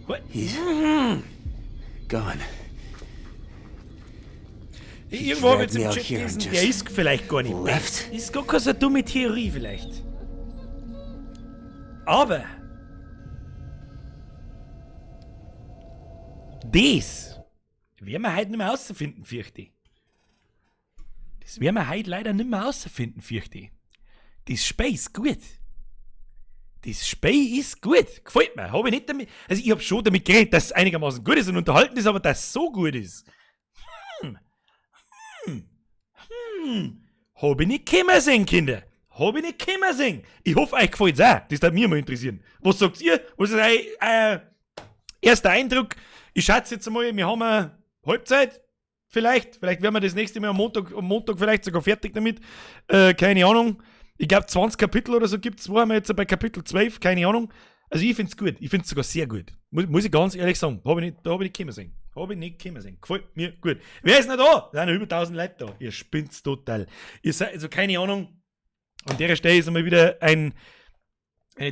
What? He's gone. Irgendwo habe ich jetzt dragged im me out Chat here gelesen, and der just ist vielleicht gar nicht left. bad. Ist gar keine so dumme Theorie vielleicht. Aber das werden wir heute nicht mehr herausfinden, fürchte ich. Das werden wir heute leider nicht mehr herausfinden, fürchte ich. Das Spiel ist gut. Das Spiel ist gut. Gefällt mir. Hab ich nicht damit. Also ich hab schon damit gerechnet, dass es einigermaßen gut ist und unterhalten ist, aber dass es so gut ist. Hab ich nicht kommen sehen, Kinder. Hab ich nicht kommen sehen. Ich hoffe, euch gefällt's auch. Das würde mich mal interessieren. Was sagt ihr? Was ist euer erster Eindruck? Ich schätze jetzt einmal, wir haben eine Halbzeit. Vielleicht. Vielleicht werden wir das nächste Mal am Montag vielleicht sogar fertig damit. Keine Ahnung. Ich glaub, 20 Kapitel oder so gibt's. Wo haben wir jetzt bei Kapitel 12? Keine Ahnung. Also ich find's gut. Ich find's sogar sehr gut. Muss ich ganz ehrlich sagen. Hab ich nicht, da hab ich nicht kommen sehen. Hab ich nicht kommen sehen. Gefällt mir gut. Wer ist noch da? Da sind noch über 1000 Leute da. Ihr spinnt's total. Ihr seid, also keine Ahnung. An der Stelle ist einmal wieder eine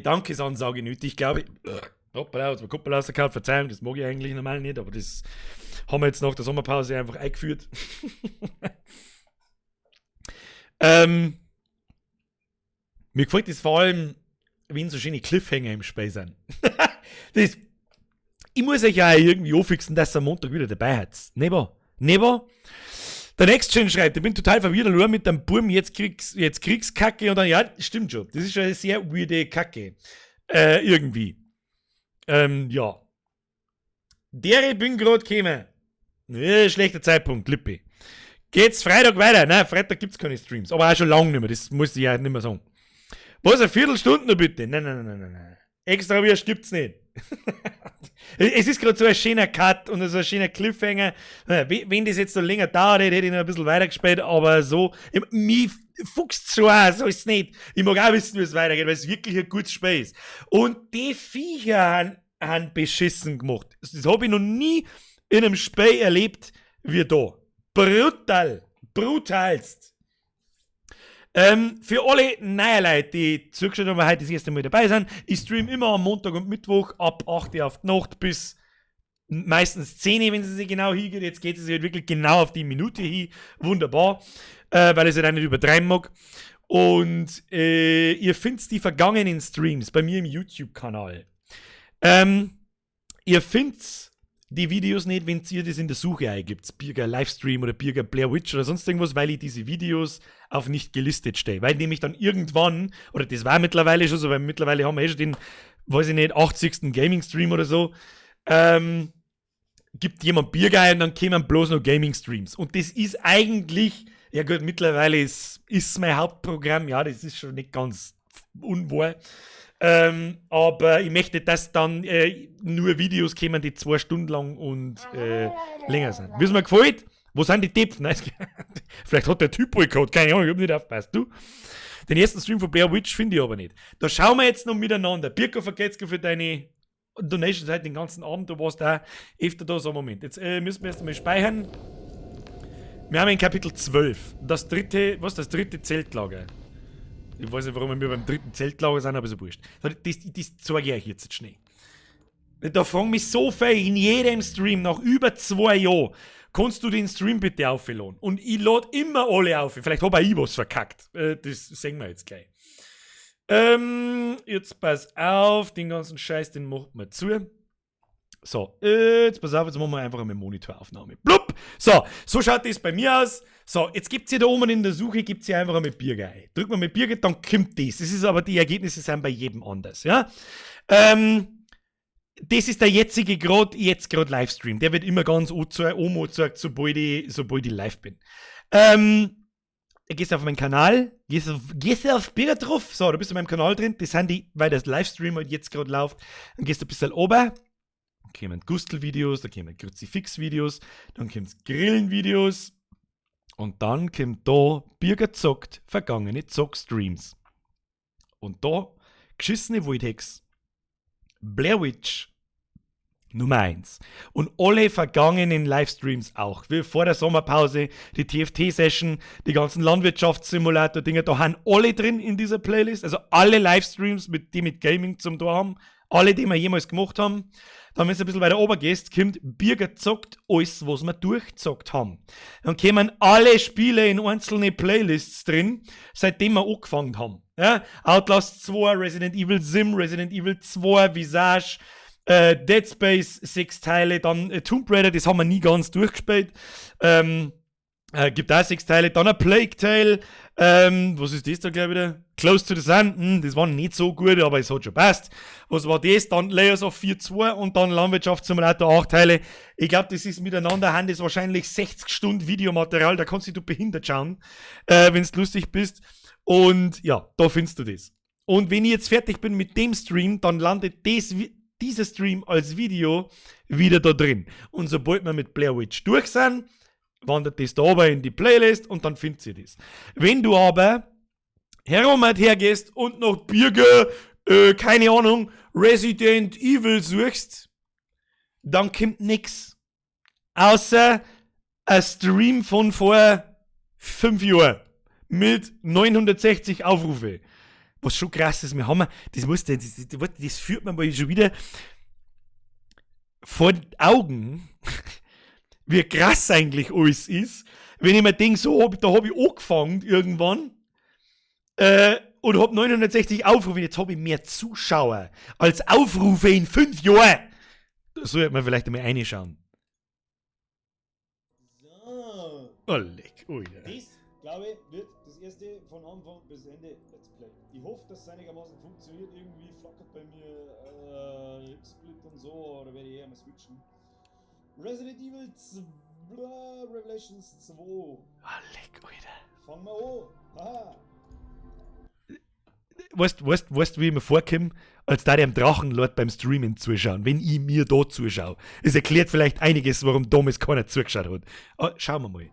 Dankesansage nötig, glaube ich. Hoppala, jetzt mal Kuppel rausgehauen. Verzeihung, das mag ich eigentlich normal nicht, aber das haben wir jetzt nach der Sommerpause einfach eingeführt. Mir gefällt das vor allem, wenn so schöne Cliffhanger im Spiel sind. Das, ich muss euch ja auch irgendwie anfixen, dass ihr am Montag wieder dabei seid. Nicht wahr? Nicht wahr? Der Next Gen schreibt, ich bin total verwirrt, allein mit dem Burm, jetzt Kriegskacke und dann, ja, stimmt schon. Das ist schon eine sehr weirde Kacke. Irgendwie. Ja. Der bin grad gekommen. Ja, schlechter Zeitpunkt, Lippe. Geht's Freitag weiter? Nein, Freitag gibt's keine Streams. Aber auch schon lange nicht mehr, das muss ich ja nicht mehr sagen. Was, eine Viertelstunde noch bitte? Nein, nein, nein, nein, nein. Extra Wurst gibt's nicht. Es ist grad so ein schöner Cut und so ein schöner Cliffhanger. Wenn das jetzt noch länger dauert, hätte ich noch ein bisschen weitergespielt, aber so, mich fuchst schon auch, so ist's nicht. Ich mag auch wissen, wie es weitergeht, weil es wirklich ein gutes Spiel ist. Und die Viecher haben beschissen gemacht. Das hab ich noch nie in einem Spiel erlebt wie da. Brutal. Brutalst. Für alle neue Leute, die zugeschaut haben, heute das erste Mal dabei sind, ich stream immer am Montag und Mittwoch ab 8 Uhr auf die Nacht bis meistens 10 Uhr, wenn sie sich genau hingeht. Jetzt geht es sich halt wirklich genau auf die Minute hin. Wunderbar, weil ich es halt auch nicht übertreiben mag. Und ihr findet die vergangenen Streams bei mir im YouTube-Kanal. Ihr findet die Videos nicht, wenn ihr das in der Suche eingibt. Birger Livestream oder Birger Blair Witch oder sonst irgendwas, weil ich diese Videos auf nicht gelistet stelle. Weil nämlich dann irgendwann, oder das war mittlerweile schon so, weil mittlerweile haben wir eh schon den, weiß ich nicht, 80. Gaming-Stream oder so, gibt jemand Birger ein und dann kämen bloß noch Gaming-Streams. Und das ist eigentlich, ja gut, mittlerweile ist mein Hauptprogramm, ja, das ist schon nicht ganz unwahr. Aber ich möchte, dass dann nur Videos kämen, die 2 Stunden lang und länger sind. Wie es mir gefällt? Wo sind die Tepfen? Nein, vielleicht hat der Typ wohl gehabt, keine Ahnung, ich hab nicht aufgepasst. Du? Den ersten Stream von Blair Witch finde ich aber nicht. Da schauen wir jetzt noch miteinander. Birko, vergeht's für deine Donations heute den ganzen Abend, du warst da öfter da. So, Moment. Jetzt müssen wir erst einmal speichern. Wir haben in Kapitel 12. Das dritte, was? Das dritte Zeltlager. Ich weiß nicht, warum wir beim dritten Zeltlager sind, aber so wurscht. Das zeige ich euch jetzt schnell. Da fragen mich so viel in jedem Stream nach über 2 Jahren, kannst du den Stream bitte aufladen? Und ich lade immer alle auf. Vielleicht hab auch ich was verkackt. Das sehen wir jetzt gleich. Jetzt pass auf, den ganzen Scheiß, den macht man zu. So, jetzt pass auf, jetzt machen wir einfach eine Monitoraufnahme. Blub! So, so schaut das bei mir aus. So, jetzt gibt's hier da oben in der Suche, gibt's hier einfach einmal Birger ein. Drückt man mit Birger, dann kommt das. Das ist aber, die Ergebnisse sind bei jedem anders, ja. Das ist der jetzige grad, jetzt grad Livestream. Der wird immer ganz oben angezeigt, sobald ich live bin. Gehst auf meinen Kanal, gehst auf Birger drauf. So, da bist du in meinem Kanal drin. Das sind die, weil das Livestream halt jetzt grad läuft. Dann gehst du ein bisschen runter. Dann kommen Gustel-Videos, dann kommen Kruzifix-Videos, dann kommen Grillen-Videos Und dann kommt da Birger zockt vergangene Zockstreams. Und da geschissene Waldhex, Blair Witch Nummer 1. Und alle vergangenen Livestreams auch. Wie vor der Sommerpause, die TFT-Session, die ganzen Landwirtschaftssimulator-Dinger, da haben alle drin in dieser Playlist. Also alle Livestreams, die mit Gaming zum Tor haben. Alle, die wir jemals gemacht haben. Dann, wenn du ein bisschen weiter oben gehst, kommt Birger zockt alles, was wir durchgezockt haben. Dann kommen alle Spiele in einzelne Playlists drin, seitdem wir angefangen haben. Ja? Outlast 2, Resident Evil Sim, Resident Evil 2, Visage, Dead Space, 6 Teile, dann Tomb Raider, das haben wir nie ganz durchgespielt. Gibt auch 6 Teile, dann ein Plague Tale, was ist das da gleich wieder? Close to the Sun, das war nicht so gut, aber es hat schon passt. Was war das? Dann Layers of Fear 2 und dann Landwirtschaftssimulator 8 Teile. Ich glaub, das ist miteinander, haben das wahrscheinlich 60 Stunden Videomaterial, da kannst du dich behindert schauen, wenn's lustig bist. Und ja, da findest du das. Und wenn ich jetzt fertig bin mit dem Stream, dann landet dieser Stream als Video wieder da drin. Und sobald wir mit Blair Witch durch sind, wandert das da oben in die Playlist und dann findet ihr das. Wenn du aber herum hergehst und nach Birger, keine Ahnung, Resident Evil suchst, dann kommt nix. Außer ein Stream von vor 5 Jahren mit 960 Aufrufe. Was schon krass ist, wir haben, das muss, das, das, das, das führt man mal schon wieder vor Augen, wie krass eigentlich alles ist. Wenn ich mir denk, so, da hab ich angefangen irgendwann, und hab 960 Aufrufe, jetzt hab ich mehr Zuschauer als Aufrufe in 5 Jahren. Da sollte man vielleicht einmal reinschauen. So. Oh, leck, Alter. Das, glaube ich, wird das erste von Anfang bis Ende Let's Play. Ich hoffe, dass es einigermaßen funktioniert. Irgendwie flackert bei mir XSplit und so, oder werde ich eher mal switchen. Resident Evil 2, Revelations 2. Ah, leck, Alter. Fangen wir an. Haha. Weißt, wie ich mir vorkomme, als da der am Drachenlord beim Streamen zuschauen, wenn ich mir da zuschaue. Es erklärt vielleicht einiges, warum damals keiner zugeschaut hat. Aber schauen wir mal.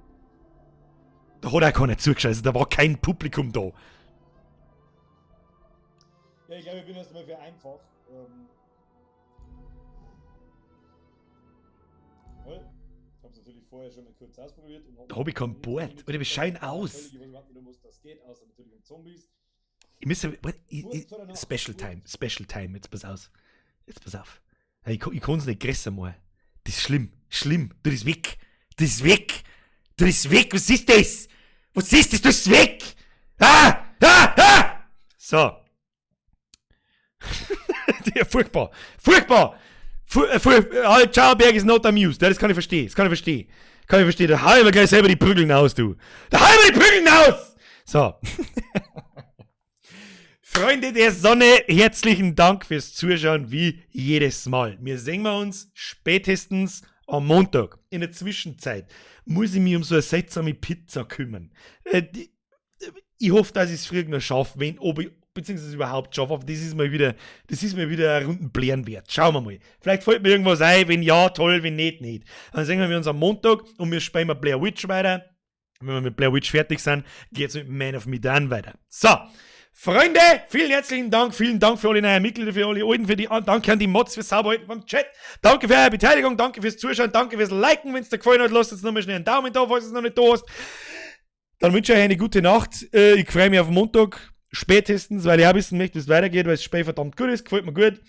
Da hat auch keiner zugeschaut, also da war kein Publikum da. Ja, ich glaube, ich bin erstmal für einfach. Ich hab's natürlich vorher schon mal kurz ausprobiert und hab Da hab ich kein Board. Oder wir schauen aus. Völlig, ich weiß überhaupt nicht, um was das geht, außer natürlich um Zombies. Ich muss ja, warte, ich, ich, Special Time, Special Time, jetzt pass aus. Jetzt pass auf. Ja, ich kann's nicht größer machen. Das ist schlimm, schlimm. Du bist weg. Du bist weg. Du bist weg. Was ist das? Was ist das? Du bist weg. Ah! Ah! Ah! So. Ja, furchtbar. Furchtbar. Ciao, Berg is not amused. Ja, das kann ich verstehen. Das kann ich verstehen. Kann ich verstehen. Da hau ich mir gleich selber die Prügeln aus, du. Da hau ich mir die Prügeln aus! So. Freunde der Sonne, herzlichen Dank fürs Zuschauen wie jedes Mal. Wir sehen wir uns spätestens am Montag. In der Zwischenzeit muss ich mich um so eine seltsame Pizza kümmern. Ich hoffe, dass ich es früh noch schaffe, wenn, ob ich, beziehungsweise überhaupt schaffe, aber das ist mal wieder eine Runden Blären wert. Schauen wir mal. Vielleicht fällt mir irgendwas ein, wenn ja, toll, wenn nicht, nicht. Dann sehen wir uns am Montag und wir spielen mal Blair Witch weiter. Wenn wir mit Blair Witch fertig sind, geht's mit Man of Medan weiter. So. Freunde, vielen herzlichen Dank, vielen Dank für alle neuen Mitglieder, für alle Alten, danke an die Mods fürs Sauberhalten vom Chat, danke für eure Beteiligung, danke fürs Zuschauen, danke fürs Liken, wenn's dir gefallen hat, lasst uns nochmal schnell einen Daumen da, falls du es noch nicht da hast. Dann wünsche ich euch eine gute Nacht, ich freue mich auf Montag, spätestens, weil ich auch wissen möchte, wie es weitergeht, weil das Spiel verdammt gut ist, gefällt mir gut.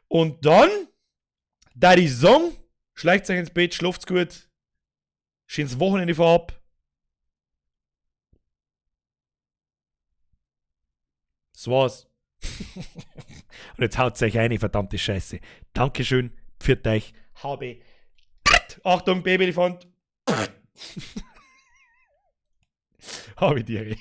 Und dann, da ich sagen, schleicht euch ins Bett, schlaft's gut, schönes Wochenende vorab. Das war's. Und jetzt haut's euch eine, verdammte Scheiße. Dankeschön, pfiat euch, habe. Achtung, Babyelefant. Habe die Ehre.